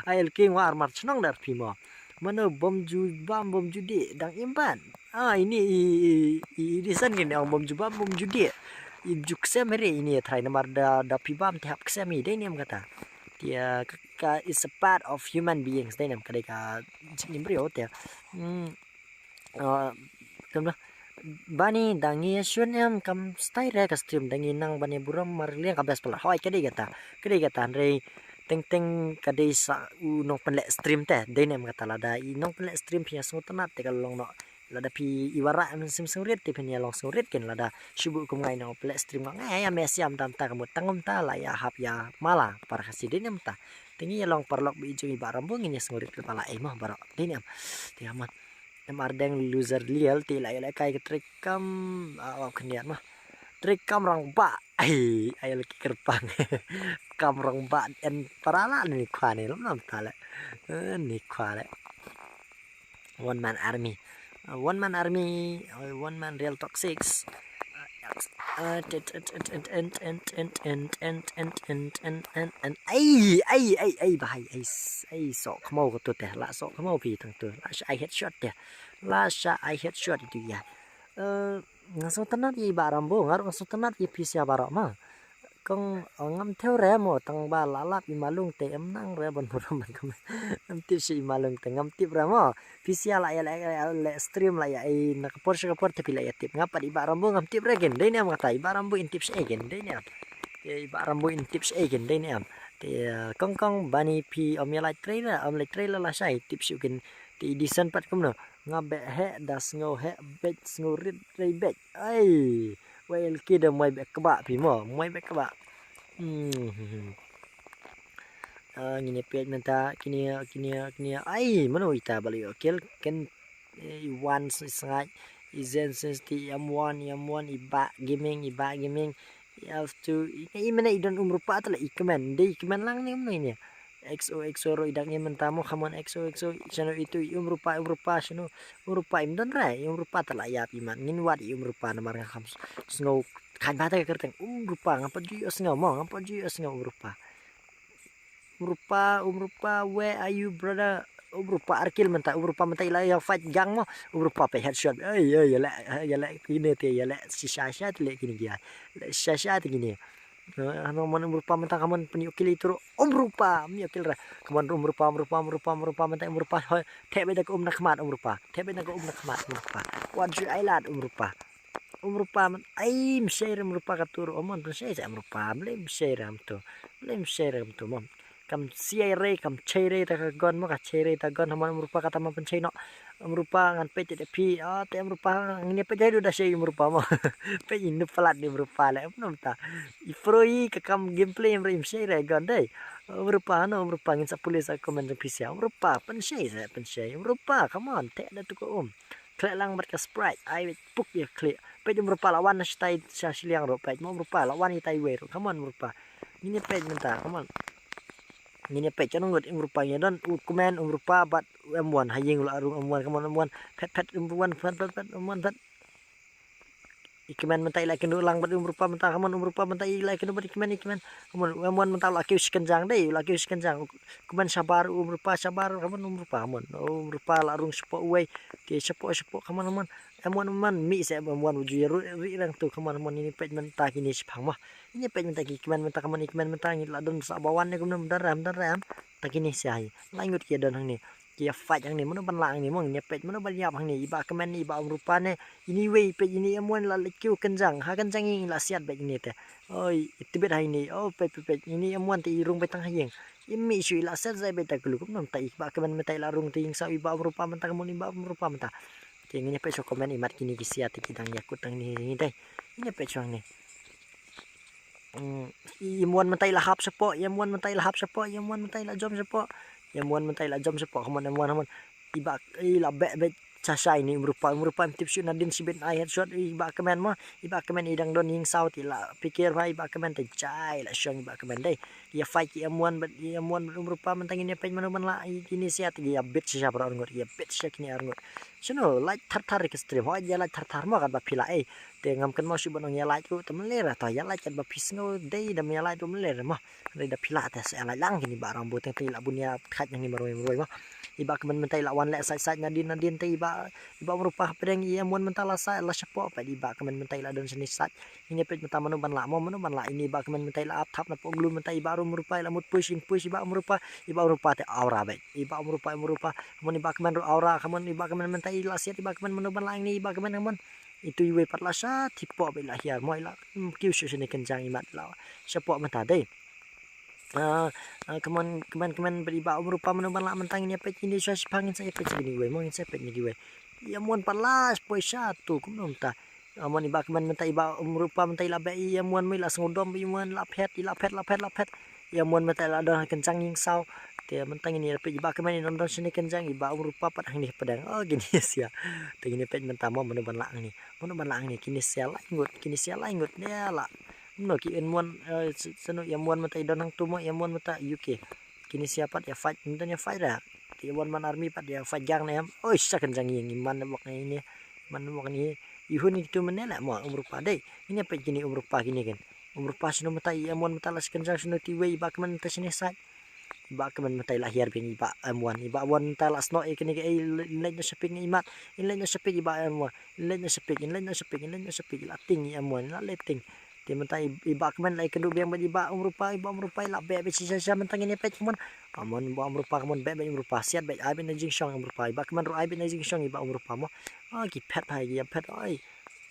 I L K ngwa armar chnong dar phi mo. Mano bom ju bam, bom ju dih, dang imban. Ah, ini i, i, i, i disan gini, ong bom ju bam, bom ju dih. I ju ksem ri ini trai namar da, da phi bam te hap ksem i, dei niam kata. Tia ka, ka is a part of human beings, dei niam ka dei ka jingim brio tia. Hmm. Ah, kum noh. Bani dang ïa shun em kam stai re ka stream dang ïa nang ban ïa burom mar liang ka best pala. Hoi ka dei kata. Ka dei kata hynrei teng teng ka dei sa u nongpynleh stream te. Dei ne em kata lada i nongpynleh stream phi ïa sngewtynnat te ka long noh. Lada phi i wara em sim sngewrit te phin ïa long sngewrit kin lada shu buh kum ngai nongpynleh stream ngai ïa mesiam tam ta ka mut tang um ta la ïa hap ïa mala para ka si dei ne em ta. Te ngi ïa long paralok ba i jong i Bah Rambo ngin ïa sngewrit pala ei mo baroh. Dei ne em. Te ka mut. Em ardeng loser liel ti la ïa la kai ka trei kam, ah, oh, khyndiat ma. Trei kam rangbah. Ai, ai la ki kyrpang. Kam rangbah en parala ni khwa ni lom lom ta le. Eh, ni khwa le. One man army. Uh, one man army, uh, one man real toxics. Uh, ai, ai, ai, ai, bahai, ai, ai, sok khmau ko tu te, la sok khmau pi tang tu, la sha ai headshot te, la sha ai headshot itu ya. Eh, nga sngewtynnat ïa i Bah Rambo, nga ruh nga sngewtynnat ïa phi sia baroh ma. Kong, oh, ngam thew re mo, tang ba la lap i Malung te em nang re ban burom ban kum. Ngam tip shi i Malung te, ngam tip re mo. Phi sia la ïa le, le, le stream la ïa i na ka por sha ka por te phi la ïa tip. Nga pat i Bah Rambo ngam tip re kin, dei ne em kata, i Bah Rambo in tip shi ei kin, dei ne em. Te i Bah Rambo in tip shi ei kin, dei ne em. Te, eh, Kong Kong Bani phi om ïa la trailer, om la trailer la shai, tip shi kin. Te i Dison pat kumno. Nga beh heh da sngew heh beh sngew rit rei beh. Ai, wei el ki da moi beh kba phi mo, moi beh kba. Hmm. Ah, ngin ïa peit mynta kine, kine, kine. Ai, mano ita ba la ïoh kill ken, eh, i wan sngai, i Zen Sensitive, i M one, i M one, i Bah Gaming, i Bah Gaming, i F two, i, i mene i don um rupa tala i kmen, dei i kmen lang ne mano ine. X O X O ruh i dang im mynta mo, come on X O X O, shano itu i Umrupa, Umrupa, shano, Umrupa im don re, i Umrupa te la ïap i mat, ngin wad i Umrupa namar nga kham sngew, khan ba te ka kyrteng Umrupa, ngam pat ju ïohsngew mo, ngam pat ju ïohsngew Umrupa. Umrupa, Umrupa, where are you brother? Umrupa ar kill mynta, Umrupa mynta i la ïa fight gang mo, Umrupa peit headshot, ei, ei, ïa leh, ïa leh kine te, ïa leh shisha shisha te leh kine ki ïa, leh shisha shisha te kine. Ano man Umrupa mynta ka man pynïoh kill itu ruh. Umrupa, pynïoh kill re. Ka man Umrupa, Umrupa, Umrupa, Umrupa mynta Umrupa. Hoi, thep beit da ka um na khmat Umrupa. Thep beit da ka um na khmat Umrupa. Wat ju ai lad Umrupa. Umrupa man ai mshai re Umrupa ka tu ruh. Amon pynshai sa Umrupa. Blei mshai re am tu. Blei mshai re am tu mom. Kam siai re, kam chai re ta ka gun mo, ka chai re ta gun, ha man Umrupa kata man pynshai noh. Umrupa ngan peit te phi, ah, te Umrupa ngin ïa peit jai du da shai Umrupa mo. Peit i nu palat ni Umrupa le, em nom ta. I pro i ka kam gameplay em re im shai re gun dei. Umrupa no, Umrupa ngin sa pule sa comment jong phi sia. Umrupa pynshai sa pynshai. Umrupa, come on, te da tu ko um. Khleh lang bad ka Sprite, ai puk ïa khleh. Peit Umrupa la wan na shatai sha shiliang ruh peit. Mo Umrupa la wan ïa tai wei ruh. Come on Umrupa. Ngin ïa peit mynta, come on. Ngin ïa peit ka nong ngut Umrupa ngin don u kmen Umrupa bad M one ha ïing u la rung M one, come on M one. Phet phet M one phet phet phet M one phet. I kmen mynta i la kynduh lang bad Umrupa mynta, come on Umrupa mynta i la kynduh bad i kmen, i kmen. Come on M one mynta u la kiew shi kynjang dei, u la kiew shi kynjang. Kmen shabar Umrupa shabar, come on Umrupa, come on. Umrupa la rung shapoh uwei. Te shapoh shapoh, come on, come on. M one, M one, mih sa M one, u ju ïa ruh ri rang tu, come on, come on, ngin ïa peit mynta kine shiphang mo. Ngin ïa peit mynta ki kmen mynta, come on, i kmen mynta ngi la don sa ba wan ne kumno, mynta ram, mynta ram. Ta kine sia hi. Lai ngut ki ïa don hangne. Ki ïa fight hangne, mano ban lah hangne mo, ngin ïa peit mano ban ïap hangne, i bah kmen, i bah Umrupa ne. Ini wei peit ini M one la leit kiew kynjang, ha kynjang ïing la siat beit ini te. Oi, i tibit ha ini, oh peit peit peit, ini M one te i rung beit tang ha ïing. I mih shu i la siat zai beit ta kulu, kumno mynta i bah kmen mynta i la rung te ïing saw i bah Umrupa mynta, kumno i bah Umrupa mynta. Te ngin ïa peit sha comment i mat kine ki sia te ki dang ïakut tang ni ni dei. Ngin ïa peit sha hangne. Mm, i M one mynta i la hap shapoh, i M one mynta i la hap shapoh, i M one mynta i la jom shapoh. I M one mynta i la jom shapoh, come on, M one, come on. I bah, i la beh beh cha shai ni Umrupa, Umrupa im tip shu nadien shibit ai headshot, i bah kmen mo, i bah kmen i dang don ïing saw te i la pikir bha, i bah kmen te jai la shong i bah kmen dei. Ïa fight ki M one bad, i M one bad Umrupa mynta ngin ïa peit mano ban lah, i kine sia te ïa bit shisha para arngut, ïa bit shisha kine arngut. Shano, like thar thar ki stream, hoi ïa like thar thar mo kat ba phi lah, eh. Te ngam kynmaw shuh ban ong ïa like ruh, te mlei ra, to ïa like kat ba phi sngew dei, da ïa like ruh mlei ra mo. Dei da phi lah te sa ïa like lang kine bah Rambo teng te i la bun ïa khat nang i marwei marwei mo. I bah kmen mynta i la wan leh sait sait nadien nadien te i bah, i bah Umrupa hapdeng i M one mynta la sait la shapoh peit i bah kmen mynta i la don shane sait. Ngin ïa peit mynta mano ban lah mo, mano ban lah ini i bah kmen mynta i la ap thap na poh glue mynta i bah Umrupa i la mut push in push i bah Umrupa, i bah Umrupa te aura beit. I bah Umrupa, Umrupa, mon i bah kmen ruh aura, kamon i bah kmen mynta i la siat i bah kmen mano ban lah ini i bah kmen kamon. Itu iwei pat la sha thipoh beit la hiar mo i la, mm, kiew shu shane kynjang i mat la shapoh mynta dei. Ah, ah, kmen, kmen, kmen bad i bah Umrupa mano ban lah mynta ngin ïa peit ini sha shiphang ngin sa ïa peit sa kine iwei mo ngin sa peit ini iwei. Ïa mon pat la poi sha tu kumno mynta. Ah, mon i bah kmen mynta i bah Umrupa mynta i la beh i M one mo i la sngewdom i M one la phet i la phet la phet la phet. I M one mynta i la don ha kynjang ïing saw. Te mynta ngin ïa peit i bah kmen i don don shane kynjang i bah Umrupa pat hangne pdeng. Oh kine sia. Te ngin ïa peit mynta mo mano ban lah hangne. Mano ban lah hangne kine sia lai ngut kine sia lai ngut ne la. Mano ki M one, eh, s-, sano i M one mynta i don hangtu mo i M one mynta U K. Kine sia pat ïa fight mynta ïa fight ra. Te i M one man army pat ïa fight gang ne em. Oi sa kynjang ïing i man ne bok ne ini. Man ne bok ne. I hun itu mynne la mo Umrupa dei. Ini apa kini Umrupa kini kan. Umrupa sino mynta i M one mynta la sa kynjang sino ti wei i bah kmen mynta sini sait. I bah kmen mynta i la hiar biang i bah M one. I bah M one mynta la sno i kini ke i leit na shopping i mat. I leit na shopping i bah M one. I leit na shopping, i leit na shopping, i leit na shopping i la ting i M one, i la leit ting. Te mynta i, i bah kmen la i kynduh biang bad i bah Umrupa, i bah Umrupa i la beh beh shisha shisha mynta ngin ïa peit kumon. Amon bah Umrupa kumon beh beh Umrupa siat beh ai beh na jingshong Umrupa. I bah kmen ruh ai beh na jingshong i bah Umrupa mo. Ah ki phet hai ki ïa phet ai.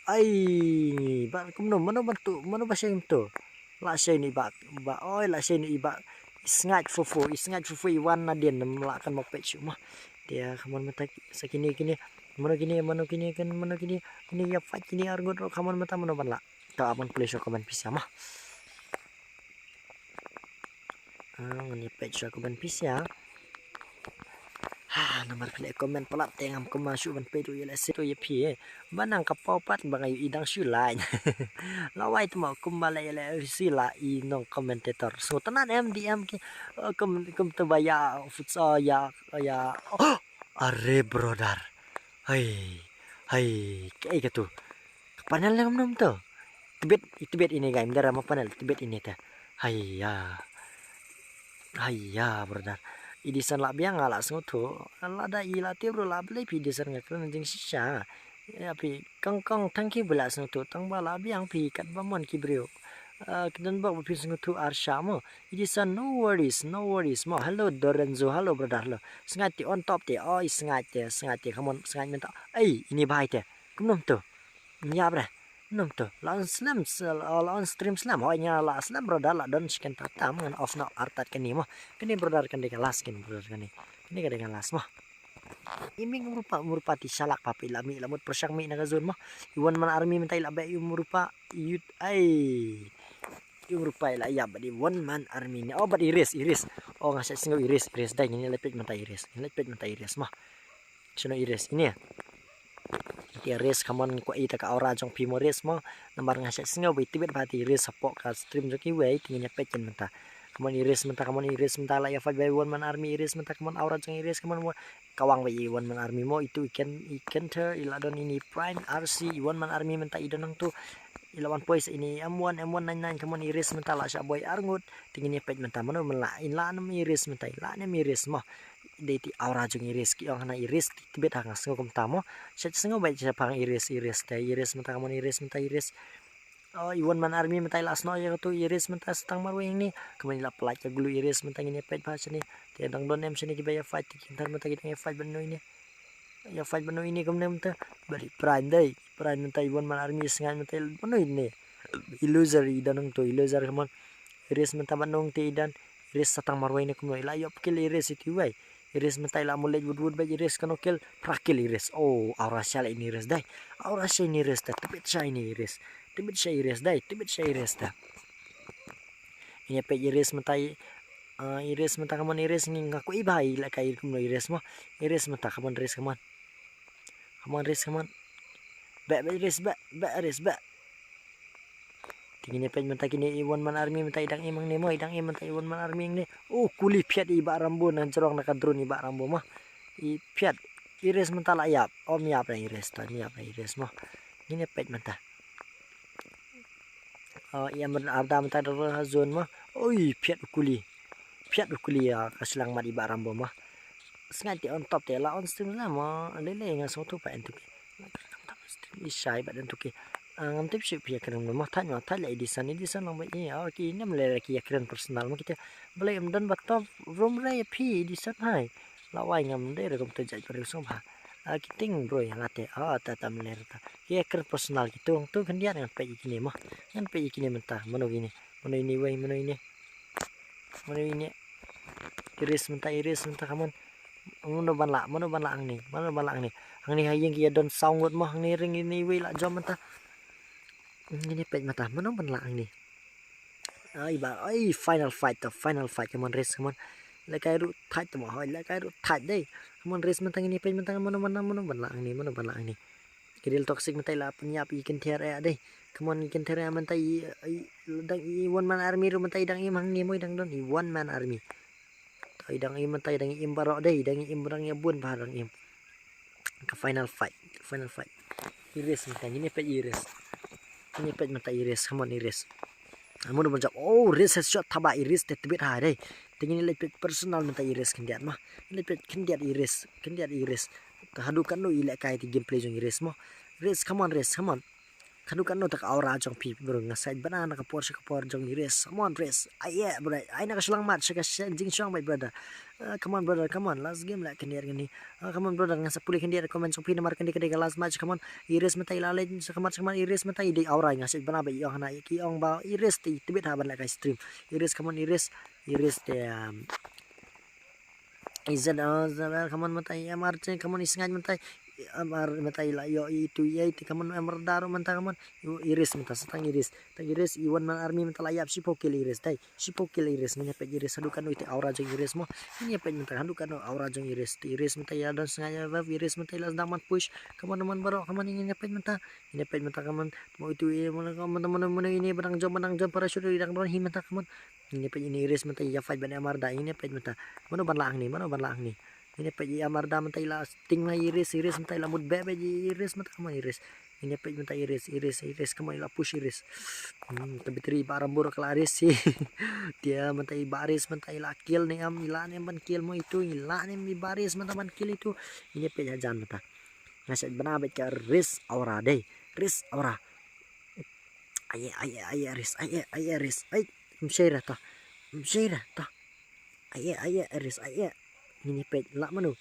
Ai bah kumno mano bantu mano ba sheng tu. La sheng ni bah bah oi la sheng ni bah. I sngaid fofo i sngaid fofo i wan na dien nam la kan mok peit shu mo. Te kumon mynta sa kini kini. Mano kini mano kini kan mano kini. Kini ïa phet kini arngut ruh kumon mynta mano ban la. Ta ban pule sha comment pisa ma. Ah, ngin ïa peit sha comment pisa. Ah, namar phi leh comment palat te ngam kumba shu ban peit ruh ïa leh sito ïa phi eh. Ba nang ka paw pat ba nga ïohi dang shu like. La wai te mo kumba leh ïa leh sila i nong commentator. So tanan M D M ki eh, kum kum te ba ïa futsal ïa ïa. Oh, are brother. Hai hai kaei katu. Ka panel ne kumno to. Tibit tibit ine ga im dara ma panel tibit ine te. Haiya. Haiya brother. I dei san lah biang nga lah sngewthuh. Lada i lah tip ruh lah blei phi, i dei san nga kren jingshisha. Ïa phi kong kong tang ki ba lah sngewthuh tang ba lah biang phi kat ba mon ki briew. Ah, ka don bok ba phi sngewthuh ar sha mo. I dei san no worries, no worries mo. Hello Dorenzo, hello brother, hello. Sngaid te on top te. Oi sngaid te, sngaid te. Come on, sngaid mynta. Ei, ine bhai te. Kumno to. Ïa bre. Num tu la on slem, la on stream slem. Hoi nya la slem brother, la don chicken tatam ngan off na artat kani mo. Kani brother kan dei ka last kani brother kani. Kani ka dei ka last mo. Iming rupa, rupa ti shalak papi la mi la mut pershang mi na ka zone mo. I one man army mentai la be i rupa yut ai. I rupa la ya badi one man army ni. Oh badi Iris, Iris. Oh ngasai singo Iris, Iris dai ni lepit mentai Iris. Lepit mentai Iris mo. Shano Iris ini. Te Iris kamon ko ita ka aura jong phi mo Iris mo. Namar nga sha sngew bai tibit ba te Iris hapoh ka stream jong kiwei te ngin ïa peit kin mynta. Kamon Iris mynta, kamon Iris mynta la ïa fight bai one man army Iris mynta, kamon aura jong Iris kamon mo. Kawang bai one man army mo itu iken iken ter ila don ini prime R C one man army mynta i don nang tu. Ila one poise ini M one M one nine nine kamon Iris mynta la sha boy arngut. Te ngin ïa peit mynta mano mynla in la nem Iris mynta ila nem Iris mo. Dei ti aura jong Iris ki ong hana Iris ti tibit ha nga sngew kumta mo. Sha sngew bai sha pang Iris Iris te Iris mynta kamon Iris mynta Iris. Oh, i one man army mynta ila sno ïa tu Iris mynta stang marwei ni. Kamon ila pelait ka gulu Iris mynta ngin ïa peit ba shani. Te dang don em shani ki ba ïa fight ti kin thar mynta ki dang ïa fight ban noi ni. Ïa fight ban noi ni kamon mynta. Bari prime dei. Prime mynta i one man army sngai mynta ban noi ni. I loser i danang tu i loser kamon. Iris mynta ban nong te i dan. Iris satang marwei ni kumno ila ïop kill Iris iti wei. Iris mynta ila mulej wud wud bej Iris kano kill phra kill Iris. Oh, aura shala ini Iris dai. Aura shala ini Iris da. Tibit sha ini Iris. Tibit sha Iris dai. Tibit sha Iris da. Ini pej Iris mynta i. Uh, Iris mynta kamon Iris ngi ngaku ibai ila kai kumno Iris mo. Iris mynta kamon Iris kamon. Kamon Iris kamon. Be be Iris be be Iris be. Tingin ïa peit mynta kine i one man army mynta i dang im hangne mo i dang im mynta i one man army hangne. Oh kuli phiat i ba Rambo na jrong na ka drone i ba Rambo mo. I phiat Iris mynta la ïap. Om ïap na Iris ta ïap na Iris mo. Ngin ïa peit mynta. Oh i am arda mynta da ha zone mo. Oi phiat u kuli. Phiat u kuli ïa ka slang mat i ba Rambo mo. Sngai te on top te la on stream la mo. Lele nga song tu pa en tu. Ishai ba dan tu ki. Ngam tip shu phi ïa kren mo thait mo thait la Edison Edison lang ba i. Oh ki nem le ki ïa kren personal mo kita. Balei em don ba top room re ïa phi Edison hai. La wai ngam de re kum tu jait pa ring song ba. Ah ki ting bro ïa ngate. Ah ta tam le ta. Ki ïa kren personal ki tu tu kan dia ngan peit ïa kine mo. Ngan peit ïa kine mynta mano kine. Mano ini wei mano ini. Mano ini. Iris mynta Iris mynta kamon. Mano ban lah mano ban lah hangne mano ban lah hangne. Hangne ha ïing ki ïa don saw ngut mo hangne ring ini wei lah jom mynta. Ngin ïa peit mynta mano ban lah hangne. Ai ba ai final fight to final fight kamon Iris kamon. Lekai ruh thait to mo hoi lekai ruh thait dei. Kamon Iris mynta ngin ïa peit mynta mano mano mano ban lah hangne mano ban lah hangne. Ki real toxic mynta i la pynïap i kynthia ïa dei. Kamon i kynthia ïa mynta i dang i one man army ruh mynta i dang im hangne mo i dang don i one man army. To i dang im mynta i dang im baroh dei i dang im dang ïa bun ba dang im. Ka final fight final fight. Iris mynta ngin ïa peit Iris. Ngin ïa peit mynta Iris kamon Iris. Amun ban jap oh Iris headshot thaba Iris te tbit ha dei. Te ngin ïa leit peit personal mynta Iris khyndiat ma. Ngin leit peit khyndiat Iris khyndiat Iris. Te haduh katno i lehkai te gameplay jong Iris mo. Iris kamon Iris kamon. Kanu kanu tak aura jong phi bro nga sait bana na ka por sha ka por jong Iris. Come on Iris. Ai eh bro. Ai na ka shlang mat sha ka jingshong bai brother. Uh, come on brother, come on. Last game la kani kani. Uh, come on brother nga sa puli kani comment jong phi namar kani kani ka last match come on. Iris mynta ila late sha ka mat sha ka mat Iris mynta i dei aura nga sait bana bai ong na ki ong ba Iris ti tibit ha ban la kai stream. Iris come on Iris. Iris te um, Izan uh, come on mynta i M R J come on i sngaid mynta. Amar mynta i la ïoh i tu i ei te ka mon Amarda ruh mynta ka mon. I, Iris mynta sa tang Iris. Tang Iris i wan man army mynta la ïap shiphew kill Iris dei. Shiphew kill Iris ngin ïa peit Iris haduh katno ïa te aura jong Iris mo. Ngin ïa peit mynta haduh katno aura jong Iris. Te Iris mynta ïa don sngaid ïa revive Iris mynta i la sdang man push. Ka mon man baroh ka mon ngin ïa peit mynta. Ngin ïa peit mynta ka mon mo i tu i mon ka mon mon mon ini ba dang jump ba dang jump parachute i dang don hi mynta ka mon. Ngin ïa peit ini Iris mynta ïa fight ban Amarda ngin ïa peit mynta. Mano ban lah hangne mano ban lah hangne. Ngin ïa peit i Amarda mynta i la sting ma Iris Iris mynta i la mut beh beh i Iris mynta ka mon Iris. Ngin ïa peit mynta Iris Iris Iris ka mon i la push Iris. Hmm, ka battery ba Rambo ka la Iris si. Dia mynta i ba Iris mynta i la kill ne am i la ne am ban kill mo itu i la ne am i ba Iris mynta ban kill itu. Ngin ïa peit hajan mynta. Nga sa bna beit ka Iris aura dei. Iris aura. Aye aye aye Iris aye aye Iris ai. Mshaira ta. Mshaira ta. Aye aye Iris aye. Ngin ïa peit lah mano.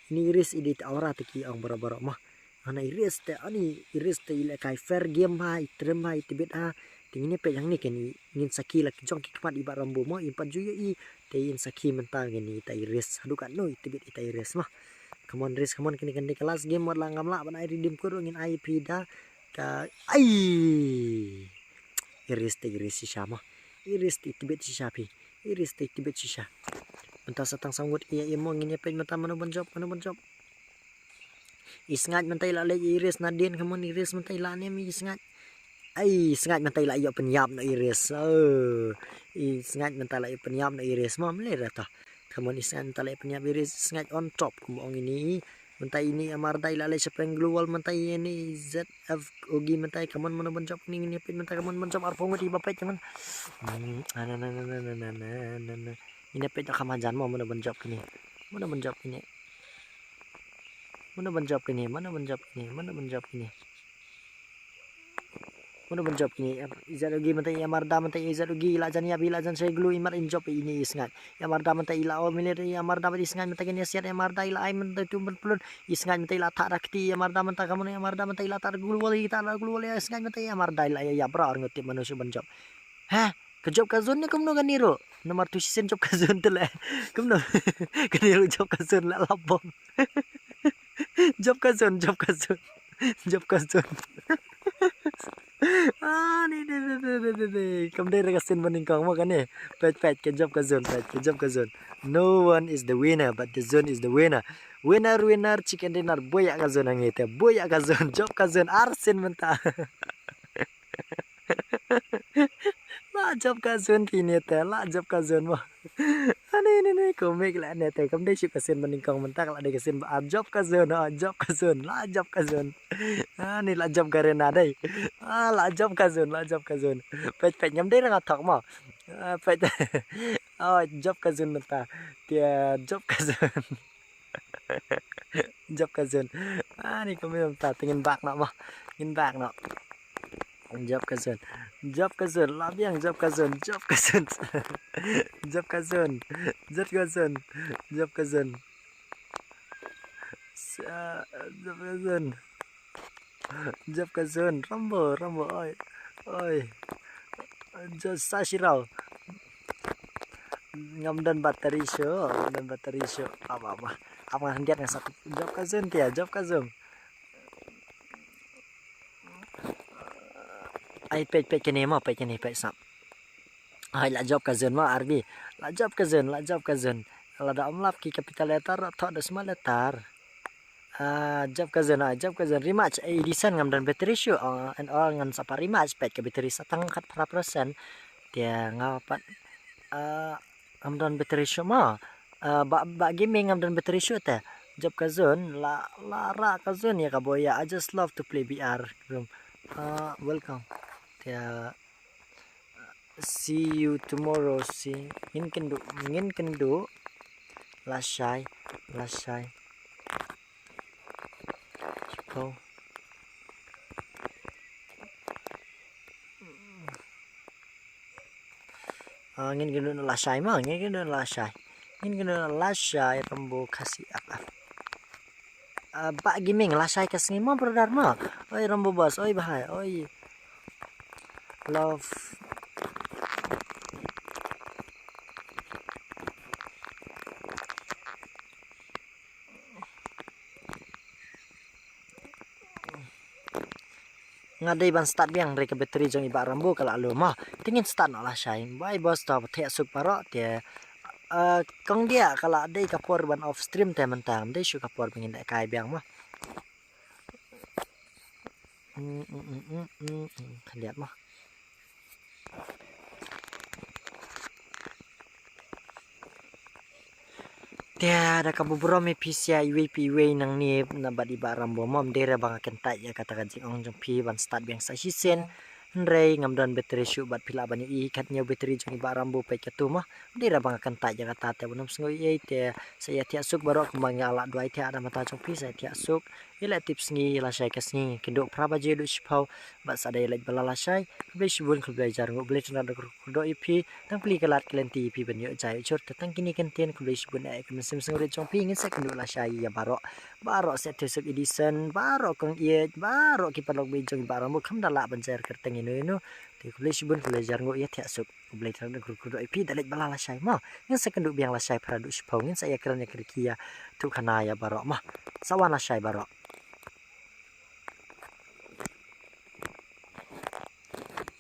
Ini Iris i dei ta aura te ki ong baroh baroh mo. Hana Iris te ani Iris te i lehkai fair game ha i trim ha i tibit ha. Te ngin ïa peit hangne ken i ngin sakhi la ki jong ki khmat i ba Rambo mo i pat ju ïoh i. Te in sakhi mynta ngin i ta Iris haduh katno i tibit i ta Iris mo. Come on Iris come on kine kan dei ka last game wat la ngam lah ban ai redeem code ruh ngin ai phi da. Ka ai Iris te Iris shisha mo. Iris te i tibit shisha phi. Iris te i tibit shisha. Mynta sa tang sa ngut ïa imo ngin ïa peit mynta mano ban jop mano ban jop. I sngaid mynta i la leit Iris nadien ka mon Iris mynta i la ne mi i sngaid. Ai sngaid mynta i la ïoh pynïap na Iris. Oh. I sngaid mynta i la ïoh pynïap na Iris mo mle ra ta. Ka mon i sngaid mynta i la ïoh pynïap Iris sngaid on top kum ong ini. Mynta ini Amarda i la leit shapeng glue wall mynta ini Z F Ogi mynta ka mon mano ban jop ini ini peit mynta ka mon ban jop arphew ngut i ba peit ka mon. Hmm, ana na na na na na na na. Ini peit ka majan mo mano ban jop kini. Mano ban jop kini. Mano ban jop kini, mano ban jop kini, mano ban jop kini. Mano ban jop kini. Izat ugi mynta i Amarda mynta i izat ugi i la jan ïap i la jan shai glue i mar in jop ini i sngaid. I Amarda mynta i la o milir i Amarda mynta i sngaid mynta kini siat i Amarda i la ai mynta tu mynta plun i sngaid mynta i la thak da kti i Amarda mynta ka mon i Amarda mynta i la thak da glue wall i thak da glue wall i sngaid mynta i Amarda i la ïap bra ar ngut tip mano shu ban jop. Ha? Ka jop ka zone ne kumno kane ruh. Namar tu shisien jop ka zone te le. Kumno. Kane ruh jop ka zone la la bom. Jop ka zone, jop ka zone. Jop ka zone. Ah, ni ni ni ni ni ni. Kam dei ra ka sien ba nyngkong mo kane. Peit peit ka jop ka zone, peit ka jop ka zone. No one is the winner, but the zone is the winner. Winner, winner, chicken dinner. Buh ïa ka zone hangne te. Buh ïa ka zone, jop ka zone. Ar sien mynta. La jop ka zone kine te, la jop ka zone mo. Ani ni ni komik la ne te, kam dei shu ka sien ba nyngkong mynta ka la dei ka sien ba ar jop ka zone, ah, jop ka zone, la jop ka zone. Ani la jop ka rena dei. Ah, la jop ka zone, la jop ka zone. Peit peit ngam dei rang athok mo. Ah, peit. Oh, jop ka zone mynta. Tia jop ka zone. Jop ka zone. Ani kumno mynta te ngin bak noh mo. Ngin bak noh. Jop ka zone. Jop ka zone. La biang jop ka zone. Jop ka zone. Jop ka zone. Jop ka zone. Jop ka zone. Sa, jop ka zone. Jop ka zone. Rambo, Rambo, oi. Oi. Jop sa shirau. Ngam don battery shuh, ngam don battery shuh. Apa apa. Apa ngan diat ngan satu. Jop ka zone tia, jop ka zone. Ai peit peit kane mo, peit kane peit sap. Ai la jop ka zone mo arbi. La jop ka zone, la jop ka zone. La da om lap ki capital letter, thok da small letter. Ah, jop ka zone, ah, jop ka zone. Rematch, eh, Edison ngam don battery shuh. Ah, and all ngan sa pat rematch, peit ka battery sa tang khat phra percent. Tia nga pat, ah, ngam don battery shuh mo. Ah, ba, ba gaming ngam don battery shuh te. Jop ka zone, la, la ra ka zone ïa ka boya. I just love to play B R room. Ah, welcome. Tia See you tomorrow. See. Ngin kynduh, ngin kynduh. Lashai, lashai. Shiphew. Ah, ngin kynduh lashai mo, ngin kynduh lashai. Ngin kynduh lashai Rambo Khasi F F. Ah, ba gaming lashai ka sngi mo brother mo. Oi Rambo boss, oi bahai, oi. Love. Nga dei ban start biang hynrei ka battery jong i Bah Rambo ka la low mo. Te ngin start noh lashai. Bye bos, to thiah suk baroh te. Eh, kong dia ka la dei ka por ban off stream te mynta, ym dei shuh ka por ba ngin lehkai biang mo. Hmm, hmm, hmm, hmm, hmm, hmm, khyndiat mo. Te da kaba burom ïa phi sha iwei pa iwei nangne na bad i Bah Rambo mo, ym dei re ba nga kyntait ïa kata ka jingong jong phi ban start biang sa shisien. Hynrei ngam don battery shuh bad phi lah ban ïohi kat hynñiew battery jong i Bah Rambo peit katu mo. Ym dei re ba nga kyntait ïa kata te ban ym sngew ei ei te sa ïa thiah suk baroh kumba nga la duwai te, da mynta jong phi sa ïa thiah suk. Ïa leh tip sngi, ïa lashai ka sngi, kynduh phra baje duh shiphew bad sa da ïa leit bylla lashai. Khublei shibun, khublei jar nguh, Blei Trai un kyrkhu kyrdoh ïa phi. Tang pli ka lad ka lynti ïa phi ban ïoh jai ïoh jur, te tang kine ki ktien khublei shibun eh ka mynsiem sngewrit jong phi. Ngin sa kynduh lashai ïa baroh. Baroh Seh Thiah Suk Edison, baroh kong ïeit, baroh ki paralok ba ïeit jong i Bah Rambo, kham da lah ban jia kyrteng ïano ïano. Te khublei shibun, khublei jar nguh, ïa thiah suk. Khublei Trai un kyrkhu kyrdoh ïa phi, da leit bylla lashai mo. Ngin sa kynduh biang lashai phra duh shiphew, ngin sa ïa kren ïa kyrkieh ïa thuhkhana ïa baroh mo. Sa wan lashai baroh.